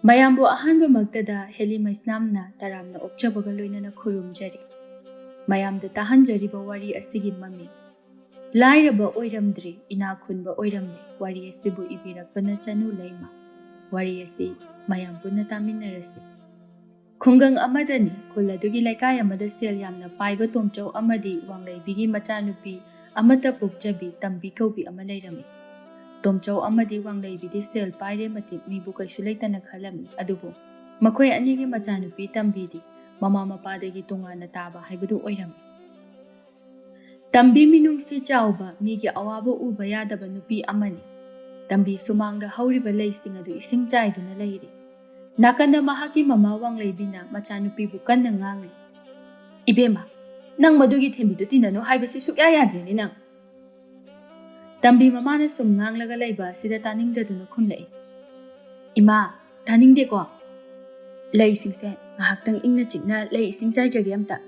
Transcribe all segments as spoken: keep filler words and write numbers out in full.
ꯃꯌꯥꯝꯕꯨ ꯑꯍꯥꯟꯕꯃꯛꯇꯗ ꯍꯦꯂꯤ ꯃꯩꯁꯅꯥꯝꯅ ꯇꯔꯥꯝꯅ ꯑꯣꯛꯆꯕꯒ ꯂꯣꯏꯅꯅ ꯈꯨꯔꯨꯝꯖꯔꯤ꯫ ꯃꯌꯥꯝꯗ ꯇꯥꯍꯟꯖꯔꯤꯕ ꯋꯥꯔꯤ ꯑꯁꯤꯒꯤ ꯃꯃꯤꯡ ꯂꯥꯏꯔꯕ ꯑꯣꯏꯔꯝꯗ꯭ꯔꯤ, ꯏꯅꯥꯛ ꯈꯨꯟꯕ ꯑꯣꯏꯔꯝꯂꯦ꯫ ꯋꯥꯔꯤ ꯑꯁꯤꯕꯨ ꯏꯕꯤꯔꯛꯄꯅ ꯆꯅꯨ ꯂꯩꯃ꯫ ꯋꯥꯔꯤ ꯑꯁꯤ ꯃꯌꯥꯝ ꯄꯨꯟꯅ ꯇꯥꯃꯤꯟꯅꯔꯁꯤ꯫ ꯈꯨꯡꯒꯪ ꯑꯃꯗꯅꯤ꯫ ꯈꯨꯜ ꯑꯗꯨꯒꯤ ꯂꯩꯀꯥꯏ ꯑꯃꯗ ꯁꯦꯜ ꯌꯥꯝꯅ ꯄꯥꯏꯕ ꯇꯣꯝꯆꯧ ꯑꯃꯗꯤ ꯋꯥꯡꯂꯩꯕꯤꯒꯤ ꯃꯆꯥꯅꯨꯄꯤ ꯑꯃꯠꯇ ꯄꯣꯛꯆꯕꯤ ꯇꯝꯕꯤ ꯀꯧꯕꯤ ꯑꯃ ꯂꯩꯔꯝꯃꯤ꯫ ꯇꯣꯝꯆꯧ ꯑꯃꯗꯤ ꯋꯥꯡꯂꯩꯕꯤꯗꯤ ꯁꯦꯜ ꯄꯥꯏꯔꯦ ꯃꯇꯤꯛ ꯃꯤꯕꯨ ꯀꯩꯁꯨ ꯂꯩꯇꯅ ꯈꯜꯂꯝꯃꯤ꯫ ꯑꯗꯨꯕꯨ ꯃꯈꯣꯏ ꯑꯅꯤꯒꯤ ꯃꯆꯥꯅꯨꯄꯤ ꯇꯝꯕꯤꯗꯤ ꯃꯃꯥ ꯃꯄꯥꯗꯒꯤ ꯇꯣꯉꯥꯟꯅ ꯇꯥꯕ ꯍꯥꯏꯕꯗꯨ ꯑꯣꯏꯔꯝꯃꯤ꯫ ꯇꯝꯕꯤ ꯃꯤꯅꯨꯡꯁꯤ ꯆꯥꯎꯕ, ꯃꯤꯒꯤ ꯑꯋꯥꯕ ꯎꯕ ꯌꯥꯗꯕ ꯅꯨꯄꯤ ꯑꯃꯅꯤ꯫ ꯇꯝꯕꯤ ꯁꯨꯃꯥꯡꯗ ꯍꯧꯔꯤꯕ ꯂꯩꯁꯤꯡ ꯑꯗꯨ ꯏꯁꯤꯡ ꯆꯥꯏꯗꯨꯅ ꯂꯩꯔꯤ꯫ ꯅꯥꯀꯟꯗ ꯃꯍꯥꯛꯀꯤ ꯃꯃꯥ ꯋꯥꯡꯂꯩꯕꯤꯅ ꯃꯆꯥꯅꯨꯄꯤꯕꯨ ꯀꯟꯅ ꯉꯥꯡꯂꯤ꯫ "ꯏꯕꯦꯝꯃ, ꯅꯪ ꯃꯗꯨꯒꯤ ꯊꯦꯝꯕꯤꯗꯨ ꯇꯤꯟꯅꯅꯨ ꯍꯥꯏꯕꯁꯤ ꯁꯨꯛꯌꯥ ꯌꯥꯗ꯭ꯔꯦꯅꯦ ꯅꯪ꯫" ꯇꯝꯕꯤ ꯃꯃꯥꯅ ꯁꯨꯝ ꯉꯥꯡꯂꯒ ꯂꯩꯕ ꯑꯁꯤꯗ ꯇꯥꯅꯤꯡꯗ꯭ꯔꯗꯨꯅ ꯈꯨꯝꯂꯛꯏ꯫ "ꯏꯃꯥ, ꯇꯥꯅꯤꯡꯗꯦꯀꯣ꯫ ꯂꯩꯁꯤꯡꯁꯦ ꯉꯥꯏꯍꯥꯛꯇꯪ ꯏꯪꯅ ꯆꯤꯛꯅ ꯂꯩ ꯏꯁꯤꯡ ꯆꯥꯏꯖꯒꯦ ꯑꯝꯇ꯫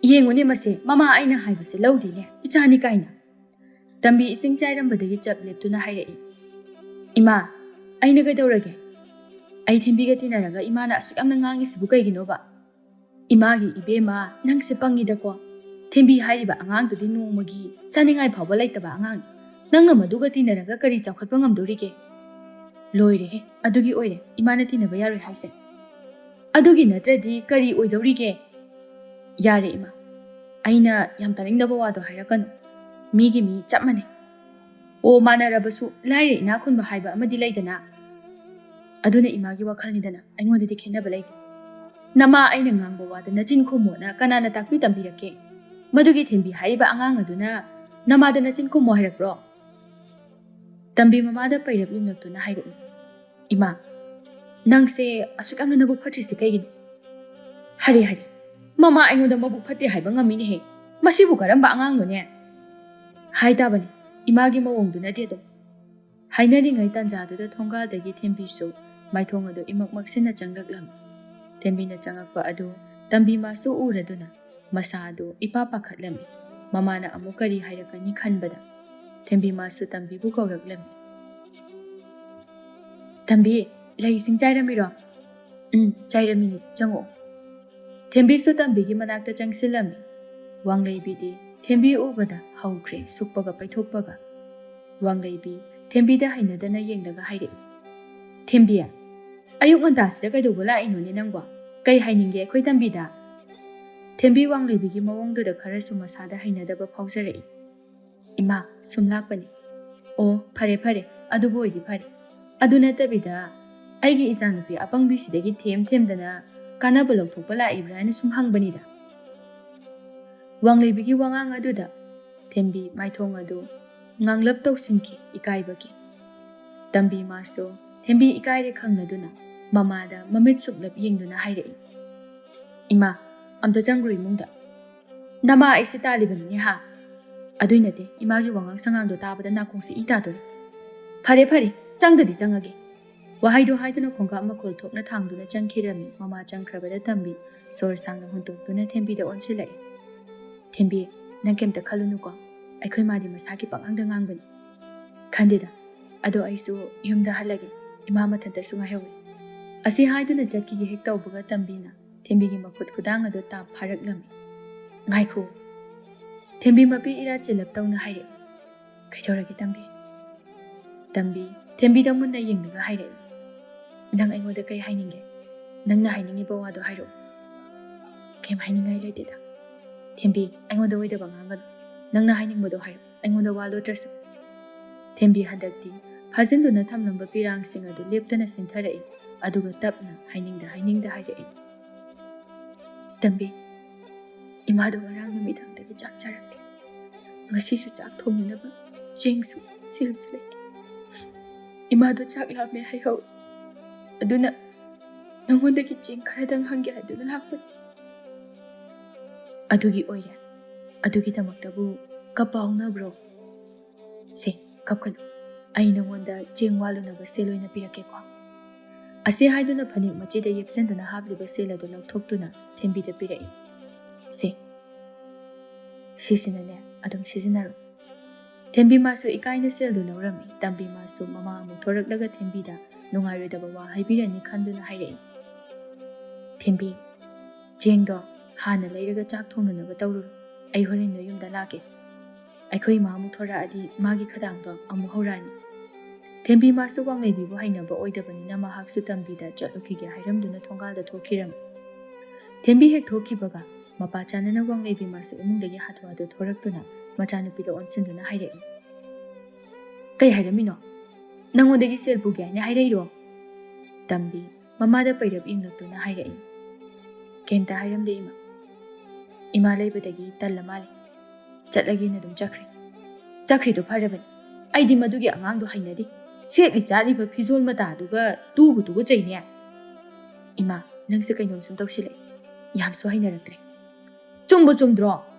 ꯌꯦꯡꯉꯨꯅꯦ ꯃꯁꯦ, ꯃꯃꯥ ꯑꯩꯅ ꯍꯥꯏꯕꯁꯦ ꯂꯧꯗꯦꯅꯦ, ꯏꯆꯥꯅꯤ ꯀꯥꯏꯅ꯫" ꯇꯝꯕꯤ ꯏꯁꯤꯡ ꯆꯥꯏꯔꯝꯕꯗꯒꯤ ꯆꯞ ꯂꯦꯞꯇꯨꯅ ꯍꯥꯏꯔꯛꯏ꯫ "ꯏꯃꯥ, ꯑꯩꯅ ꯀꯩꯗꯧꯔꯒꯦ? ꯑꯩ ꯊꯦꯝꯕꯤꯒ ꯇꯤꯟꯅꯔꯒ ꯏꯃꯥꯅ ꯑꯁꯨꯛ ꯌꯥꯝꯅ ꯉꯥꯡꯉꯤꯁꯤꯕꯨ ꯀꯩꯒꯤꯅꯣꯕ?" "ꯏꯃꯥꯒꯤ ꯏꯕꯦꯝꯃ, ꯅꯪꯁꯦ ꯄꯪꯉꯤꯗꯀꯣ꯫ ꯊꯦꯝꯕꯤ ꯍꯥꯏꯔꯤꯕ ꯑꯉꯥꯡꯗꯨꯗꯤ ꯅꯣꯡꯃꯒꯤ ꯆꯥꯅꯤꯡꯉꯥꯏ ꯐꯥꯎꯕ ꯂꯩꯇꯕ ꯑꯉꯥꯡꯅꯤ꯫ ꯅꯪꯅ ꯃꯗꯨꯒ ꯇꯤꯟꯅꯔꯒ ꯀꯔꯤ ꯆꯥꯎꯈꯠꯄ ꯉꯝꯗꯣꯔꯤꯒꯦ?" "ꯂꯣꯏꯔꯦꯍꯦ, ꯑꯗꯨꯒꯤ ꯑꯣꯏꯔꯦ ꯏꯃꯥꯅ ꯇꯤꯟꯅꯕ ꯌꯥꯔꯣꯏ ꯍꯥꯏꯁꯦ꯫ ꯑꯗꯨꯒꯤ ꯅꯠꯇ꯭ꯔꯗꯤ ꯀꯔꯤ ꯑꯣꯏꯗꯧꯔꯤꯒꯦ?" "ꯌꯥꯔꯦ ꯏꯃꯥ, ꯑꯩꯅ ꯌꯥꯝ ꯇꯥꯅꯤꯡꯗꯕ ꯋꯥꯗꯣ ꯍꯥꯏꯔꯛꯀꯅꯨ꯫ ꯃꯤꯒꯤ ꯃꯤ ꯆꯞ ꯃꯥꯟꯅꯩ꯫ ꯑꯣ, ꯃꯥꯟꯅꯔꯕꯁꯨ ꯂꯥꯏꯔ ꯏꯅꯥꯛ ꯈꯨꯟꯕ ꯍꯥꯏꯕ ꯑꯃꯗꯤ ꯂꯩꯗꯅ꯫ ꯑꯗꯨꯅ ꯏꯃꯥꯒꯤ ꯋꯥꯈꯜꯅꯤꯗꯅ, ꯑꯩꯉꯣꯟꯗꯗꯤ ꯈꯦꯠꯅꯕ ꯂꯩꯇꯦ꯫ ꯅꯃꯥ ꯑꯩꯅ ꯉꯥꯡꯕ ꯋꯥꯗ ꯅꯆꯤꯟ ꯈꯨꯝꯃꯣꯅ ꯀꯅꯥꯅ ꯇꯥꯛꯄꯤ ꯇꯝꯕꯤꯔꯛꯀꯦ? ꯃꯗꯨꯒꯤ ꯊꯦꯝꯕꯤ ꯍꯥꯏꯔꯤꯕ ꯑꯉꯥꯡ ꯑꯗꯨꯅ ꯅꯃꯥꯗ ꯅꯆꯤꯟ ꯈꯨꯝꯃꯣ ꯍꯥꯏꯔꯛꯄ꯭ꯔꯣ?" ꯇꯝꯕꯤ ꯃꯃꯥꯗ ꯄꯩꯔꯞ ꯌꯨꯡꯂꯛꯇꯨꯅ ꯍꯥꯏꯔꯛꯏ꯫ "ꯏꯃꯥ, ꯅꯪꯁꯦ ꯑꯁꯨꯛ ꯌꯥꯝꯅ ꯅꯕꯨꯛ ꯐꯠꯇ꯭ꯔꯤꯁꯦ ꯀꯩꯒꯤꯅꯣ?" "ꯍꯔꯦ ꯍꯔꯦ, ꯃꯃꯥ ꯑꯩꯉꯣꯟꯗ ꯃꯕꯨꯛ ꯐꯠꯇꯦ ꯍꯥꯏꯕ ꯉꯝꯃꯤꯅꯦꯍꯦ꯫ ꯃꯁꯤꯕꯨ ꯀꯔꯝꯕ ꯑꯉꯥꯡꯅꯣꯅꯦ?" ꯍꯥꯏ ꯇꯥꯕꯅꯤ꯫ ꯏꯃꯥꯒꯤ ꯃꯑꯣꯡꯗꯨꯅꯗꯤ ꯑꯗꯨꯝ꯫ ꯍꯥꯏꯅꯔꯤꯉꯩ ꯇꯥꯟꯖꯥꯗꯨꯗ ꯊꯣꯡꯒꯥꯜꯗꯒꯤ ꯊꯦꯝꯕꯤꯁꯨ ꯃꯥꯏꯊꯣꯡ ꯑꯗꯨ ꯏꯃꯛ ꯃꯛꯁꯤꯟꯅ ꯆꯪꯂꯛꯂꯝꯃꯤ꯫ ꯊꯦꯝꯕꯤꯅ ꯆꯪꯉꯛꯄ ꯑꯗꯨ ꯇꯝꯕꯤ ꯃꯥꯁꯨ ꯎꯔꯗꯨꯅ ꯃꯁꯥ ꯑꯗꯨ ꯏꯄꯥ ꯄꯥꯈꯠꯂꯝꯃꯤ꯫ ꯃꯃꯥꯅ ꯑꯃꯨꯛ ꯀꯔꯤ ꯍꯥꯏꯔꯛꯀꯅꯤ ꯈꯟꯕꯗ ꯊꯦꯝꯕꯤ ꯃꯥꯁꯨ ꯇꯝꯕꯤꯕꯨ ꯀꯧꯔꯛꯂꯝꯃꯤ꯫ "ꯇꯝꯕꯤ, "ꯂꯩꯁꯤꯡ ꯆꯥꯏꯔꯝꯃꯤꯔꯣ?" "ꯎꯝ, ꯆꯥꯏꯔꯝꯃꯤꯅꯦ, ꯆꯪꯉꯛꯑꯣ꯫" ꯊꯦꯝꯕꯤꯁꯨ ꯇꯝꯕꯤꯒꯤ ꯃꯅꯥꯛꯇ ꯆꯪꯁꯤꯜꯂꯝꯃꯤ꯫ ꯋꯥꯡꯂꯩꯕꯤꯗꯤ ꯊꯦꯝꯕꯤ ꯎꯕꯗ ꯍꯧꯈ꯭ꯔꯦ ꯁꯨꯛꯄꯒ ꯄꯩꯊꯣꯛꯄꯒ꯫ ꯋꯥꯡꯂꯩꯕꯤ ꯊꯦꯝꯕꯤꯗ ꯍꯩꯅꯗꯅ ꯌꯦꯡꯂꯒ ꯍꯥꯏꯔꯛꯏ, "ꯊꯦꯝꯕꯤ, ꯑꯌꯨꯛ ꯉꯟꯇꯥꯁꯤꯗ ꯀꯩꯗꯧꯕ ꯂꯥꯛꯏꯅꯣꯅꯦ ꯅꯪꯕꯣ? ꯀꯩ ꯍꯥꯏꯅꯤꯡꯒꯦ ꯑꯩꯈꯣꯏ ꯇꯝꯕꯤꯗ?" ꯊꯦꯝꯕꯤ ꯋꯥꯡꯂꯩꯕꯤꯒꯤ ꯃꯑꯣꯡꯗꯨꯗ ꯈꯔꯁꯨ ꯃꯁꯥꯗ ꯍꯩꯅꯗꯕ ꯐꯥꯎꯖꯔꯛꯏ꯫ "ꯏꯃꯥ, ꯁꯨꯝ ꯂꯥꯛꯄꯅꯤ꯫" "ꯑꯣ, ꯐꯔꯦ ꯐꯔꯦ, ꯑꯗꯨꯕꯨ ꯑꯣꯏꯗꯤ ꯐꯔꯦ꯫ ꯑꯗꯨ ꯅꯠꯇꯕꯤꯗ ꯑꯩꯒꯤ ꯏꯆꯥꯅꯨꯄꯤ ꯑꯄꯪꯕꯤꯁꯤꯗꯒꯤ ꯊꯦꯝ ꯊꯦꯝꯗꯅ ꯀꯥꯟꯅꯕ ꯂꯧꯊꯣꯛꯄ ꯂꯥꯛꯏꯕ꯭ꯔꯥ ꯍꯥꯏꯅ ꯁꯨꯝ ꯍꯪꯕꯅꯤꯗ꯫" ꯋꯥꯡꯂꯩꯕꯤꯒꯤ ꯋꯥꯉꯥꯡ ꯑꯗꯨꯗ ꯊꯦꯝꯕꯤ ꯃꯥꯏꯊꯣꯡ ꯑꯗꯨ ꯉꯥꯡꯂꯞ ꯇꯧꯁꯤꯟꯈꯤ ꯏꯀꯥꯏꯕꯒꯤ꯫ ꯇꯝꯕꯤ ꯃꯥꯁꯨ ꯊꯦꯝꯕꯤ ꯏꯀꯥꯏꯔꯦ ꯈꯪꯂꯗꯨꯅ ꯃꯃꯥꯗ ꯃꯃꯤꯠ ꯁꯨꯛꯂꯞ ꯌꯦꯡꯗꯨꯅ ꯍꯥꯏꯔꯛꯏ, "ꯏꯃꯥ, ꯑꯝꯇ ꯆꯪꯈ꯭ꯔꯣ ꯏꯃꯨꯡꯗ꯫" "ꯅꯃꯥ ꯑꯩꯁꯦ ꯇꯥꯜꯂꯤꯕꯅꯤꯅꯦ ꯍꯥ? ꯑꯗꯨꯏ ꯅꯠꯇꯦ, ꯏꯃꯥꯒꯤ ꯋꯥꯉꯥꯡ ꯁꯉꯥꯡꯗꯣ ꯇꯥꯕꯗ ꯅꯥꯀꯣꯡꯁꯦ ꯏ ꯇꯥꯗꯣꯔꯦ꯫ ꯐꯔꯦ ꯐꯔꯦ, ꯆꯪꯗꯗꯤ ꯆꯪꯉꯒꯦ꯫" ꯋꯥꯍꯩꯗꯣ ꯍꯥꯏꯗꯨꯅ ꯈꯣꯡꯀꯥꯞ ꯃꯈꯣꯜ ꯊꯣꯛꯅ ꯊꯥꯡꯗꯨꯅ ꯆꯪꯈꯤꯔꯝꯃꯤ꯫ ꯃꯃꯥ ꯆꯪꯈ꯭ꯔꯕꯗ ꯇꯝꯕꯤ ꯁꯣꯔ ꯁꯥꯡꯅ ꯍꯨꯟꯇꯣꯛꯇꯨꯅ ꯊꯦꯝꯕꯤꯗ ꯑꯣꯟꯁꯤꯜꯂꯛꯏ꯫ "ꯊꯦꯝꯕꯤ, ꯅꯪ ꯀꯩꯝꯇ ꯈꯜꯂꯨꯅꯨꯀꯣ꯫ ꯑꯩꯈꯣꯏ ꯃꯥꯗꯤ ꯃꯁꯥꯒꯤ ꯄꯪꯉꯥꯡꯗ ꯉꯥꯡꯕꯅꯤ꯫" "ꯈꯟꯗꯦꯗ꯫ ꯑꯗꯣ ꯑꯩꯁꯨ ꯌꯨꯝꯗ ꯍꯜꯂꯒꯦ꯫ ꯏꯃꯥ ꯃꯊꯟꯇꯁꯨ ꯉꯥꯏꯍꯧꯋꯤ꯫" ꯑꯁꯤ ꯍꯥꯏꯗꯨꯅ ꯆꯠꯈꯤꯒꯦ ꯍꯦꯛ ꯇꯧꯕꯒ ꯇꯝꯕꯤꯅ ꯊꯦꯝꯕꯤꯒꯤ ꯃꯈꯨꯠ ꯈꯨꯗꯥꯡ ꯑꯗꯨ ꯇꯥꯞ ꯐꯥꯔꯛꯂꯝꯃꯤ꯫ "ꯉꯥꯏꯈꯣ꯫" ꯊꯦꯝꯕꯤ ꯃꯄꯤ ꯏꯔꯥ ꯆꯤꯜꯂꯞ ꯇꯧꯅ ꯍꯥꯏꯔꯛꯏ꯫ "ꯀꯩꯗꯧꯔꯒꯦ ꯇꯝꯕꯤ?" ꯇꯝꯕꯤ ꯊꯦꯝꯕꯤꯗ ꯃꯨꯟꯅ ꯌꯦꯡꯂꯒ ꯍꯥꯏꯔꯛꯏ꯫ "ꯅꯪ ꯑꯩꯉꯣꯟꯗ ꯀꯩ ꯍꯥꯏꯅꯤꯡꯒꯦ? ꯅꯪꯅ ꯍꯥꯏꯅꯤꯡꯉꯤꯕ ꯋꯥꯗꯣ ꯍꯥꯏꯔꯛꯑꯣ꯫" "ꯀꯩꯝ ꯍꯥꯏꯅꯤꯡꯉꯥꯏ ꯂꯩꯇꯦꯗ꯫" "ꯊꯦꯝꯕꯤ, ꯑꯩꯉꯣꯟꯗ ꯑꯣꯏꯗꯕ ꯉꯥꯡꯒꯅꯨ꯫ ꯅꯪꯅ ꯍꯥꯏꯅꯤꯡꯕꯗꯣ ꯍꯥꯏꯔꯛꯑꯣ, ꯑꯩꯉꯣꯟꯗ ꯋꯥ ꯂꯣꯠꯇ꯭ꯔꯁꯨ꯫" ꯊꯦꯝꯕꯤ ꯍꯟꯗꯛꯇꯤ ꯐꯥꯖꯤꯟꯗꯨꯅ ꯊꯝꯂꯝꯕ ꯄꯤꯔꯥꯡꯁꯤꯡ ꯑꯗꯨ ꯂꯦꯞꯇꯅ ꯆꯤꯟꯊꯔꯛꯏ, ꯑꯗꯨꯒ ꯇꯞꯅ ꯍꯥꯏꯅꯤꯡꯗ ꯍꯥꯏꯅꯤꯡꯗ ꯍꯥꯏꯔꯛꯏ꯫ "ꯇꯝꯕꯤ, ꯏꯃꯥꯗꯣ ꯉꯔꯥꯡ ꯅꯨꯃꯤꯗꯥꯡꯗꯒꯤ ꯆꯥꯛ ꯆꯥꯔꯛꯇꯦ꯫ ꯉꯁꯤꯁꯨ ꯆꯥꯛ ꯊꯣꯡꯅꯅꯕ ꯆꯦꯡꯁꯨ ꯁꯤꯜꯁꯨ ꯂꯩꯇꯦ꯫ ꯏꯃꯥꯗꯣ ꯆꯥꯛ ꯂꯥꯝꯃꯦ ꯍꯥꯏꯍꯧ꯫ ꯑꯗꯨꯅ ꯅꯪꯉꯣꯟꯗꯒꯤ ꯆꯦꯡ ꯈꯔꯗꯪ ꯍꯪꯒꯦ ꯍꯥꯏꯗꯨꯅ ꯂꯥꯛꯄꯅꯤ꯫" "ꯑꯗꯨꯒꯤ ꯑꯣꯏꯔꯦ? ꯑꯗꯨꯒꯤꯗꯃꯛꯇꯕꯨ ꯀꯞꯄ ꯍꯧꯅꯕ꯭ꯔꯣ? ꯁꯦ, ꯀꯞꯀꯅꯨ꯫ ꯑꯩ ꯅꯪꯉꯣꯟꯗ ꯆꯦꯡ ꯋꯥꯜꯂꯨꯅꯕ ꯁꯦꯜ ꯑꯣꯏꯅ ꯄꯤꯔꯛꯀꯦꯀꯣ꯫" ꯑꯁꯤ ꯍꯥꯏꯗꯨꯅ ꯐꯅꯦꯛ ꯃꯆꯤꯗ ꯌꯦꯞꯁꯤꯟꯗꯨꯅ ꯍꯥꯞꯂꯤꯕ ꯁꯦꯜ ꯑꯗꯨ ꯂꯧꯊꯣꯛꯇꯨꯅ ꯊꯦꯝꯕꯤꯗ ꯄꯤꯔꯛꯏ꯫ "ꯁꯦ, ꯁꯤꯁꯤꯅꯅꯦ, ꯑꯗꯨꯝ ꯁꯤꯖꯤꯟꯅꯔꯣ꯫" ꯊꯦꯝꯕꯤ ꯃꯥꯁꯨ ꯏꯀꯥꯏꯅ ꯁꯦꯜꯗꯨ ꯂꯧꯔꯝꯃꯤ꯫ ꯇꯝꯕꯤ ꯃꯥꯁꯨ ꯃꯃꯥ ꯑꯃꯨꯛ ꯊꯣꯔꯛꯂꯒ ꯊꯦꯝꯕꯤꯗ ꯅꯨꯡꯉꯥꯏꯔꯣꯏꯗꯕ ꯋꯥ ꯍꯥꯏꯕꯤꯔꯅꯤ ꯈꯟꯗꯨꯅ ꯍꯥꯏꯔꯛꯏ꯫ "ꯊꯦꯝꯕꯤ, ꯆꯦꯡꯗꯣ ꯍꯥꯟꯅ ꯂꯩꯔꯒ ꯆꯥꯛ ꯊꯣꯡꯅꯅꯕ ꯇꯧꯔꯨꯔꯣ꯫ ꯑꯩ ꯍꯣꯔꯦꯟ ꯅꯣꯏ ꯌꯨꯝꯗ ꯂꯥꯛꯀꯦ꯫ ꯑꯩꯈꯣꯏ ꯏꯃꯥ ꯑꯃꯨꯛ ꯊꯣꯔꯛꯑꯗꯤ ꯃꯥꯒꯤ ꯈꯗꯥꯡꯗꯣ ꯑꯃꯨꯛ ꯍꯧꯔꯛꯑꯅꯤ꯫" ꯊꯦꯝꯕꯤ ꯃꯥꯁꯨ ꯋꯥꯡꯂꯩꯕꯤꯕꯨ ꯍꯩꯅꯕ ꯑꯣꯏꯗꯕꯅꯤꯅ ꯃꯍꯥꯛꯁꯨ ꯇꯝꯕꯤꯗ ꯆꯠꯂꯨꯈꯤꯒꯦ ꯍꯥꯏꯔꯝꯗꯨꯅ ꯊꯣꯡꯒꯥꯜꯗ ꯊꯣꯛꯈꯤꯔꯝꯃꯤ꯫ ꯊꯦꯝꯕꯤ ꯍꯦꯛ ꯊꯣꯛꯈꯤꯕꯒ ꯃꯄꯥ ꯆꯥꯟꯅꯅ ꯋꯥꯡꯂꯩꯕꯤ ꯃꯥꯁꯨ ꯏꯃꯨꯡꯗꯒꯤ ꯍꯥꯊꯨ ꯍꯥꯊꯨ ꯊꯣꯔꯛꯇꯨꯅ ꯃꯆꯥꯅꯨꯄꯤꯗ ꯑꯣꯟꯁꯤꯟꯗꯨꯅ ꯍꯥꯏꯔꯛꯏ꯫ "ꯀꯩ ꯍꯥꯏꯔꯝꯃꯤꯅꯣ? ꯅꯪꯉꯣꯟꯗꯒꯤ ꯁꯦꯜ ꯄꯨꯒꯦ ꯍꯥꯏꯅ ꯍꯥꯏꯔꯛꯏꯔꯣ?" ꯇꯝꯕꯤ ꯃꯃꯥꯗ ꯄꯩꯔꯞ ꯌꯦꯡꯂꯛꯇꯨꯅ ꯍꯥꯏꯔꯛꯏ꯫ "ꯀꯩꯝꯇ ꯍꯥꯏꯔꯝꯗꯦ ꯏꯃꯥ꯫ ꯏꯃꯥ ꯂꯩꯕꯗꯒꯤ ꯇꯜꯂ ꯃꯥꯜꯂꯦ꯫ ꯆꯠꯂꯒꯦꯅ ꯑꯗꯨꯝ ꯆꯠꯈ꯭ꯔꯦ꯫" "ꯆꯠꯈ꯭ꯔꯤꯗꯣ ꯐꯔꯕꯅꯤ꯫ ꯑꯩꯗꯤ ꯃꯗꯨꯒꯤ ꯑꯉꯥꯡꯗꯣ ꯍꯩꯅꯗꯦ꯫ ꯁꯦꯠꯂꯤ ꯆꯥꯔꯤꯕ ꯐꯤꯖꯣꯜ ꯃꯇꯥꯗꯨꯒ ꯇꯨꯕꯨ ꯇꯨꯒꯠꯆꯩꯅꯦ꯫" "ꯏꯃꯥ, ꯅꯪꯁꯦ ꯀꯩꯅꯣꯝ ꯁꯨꯝ ꯇꯧꯁꯤꯜꯂꯛꯑꯦ꯫ ꯌꯥꯝꯁꯨ ꯍꯩꯅꯔꯛꯇ꯭ꯔꯦ꯫" "ꯆꯨꯝꯕꯨ ꯆꯨꯝꯗ꯭ꯔꯣ?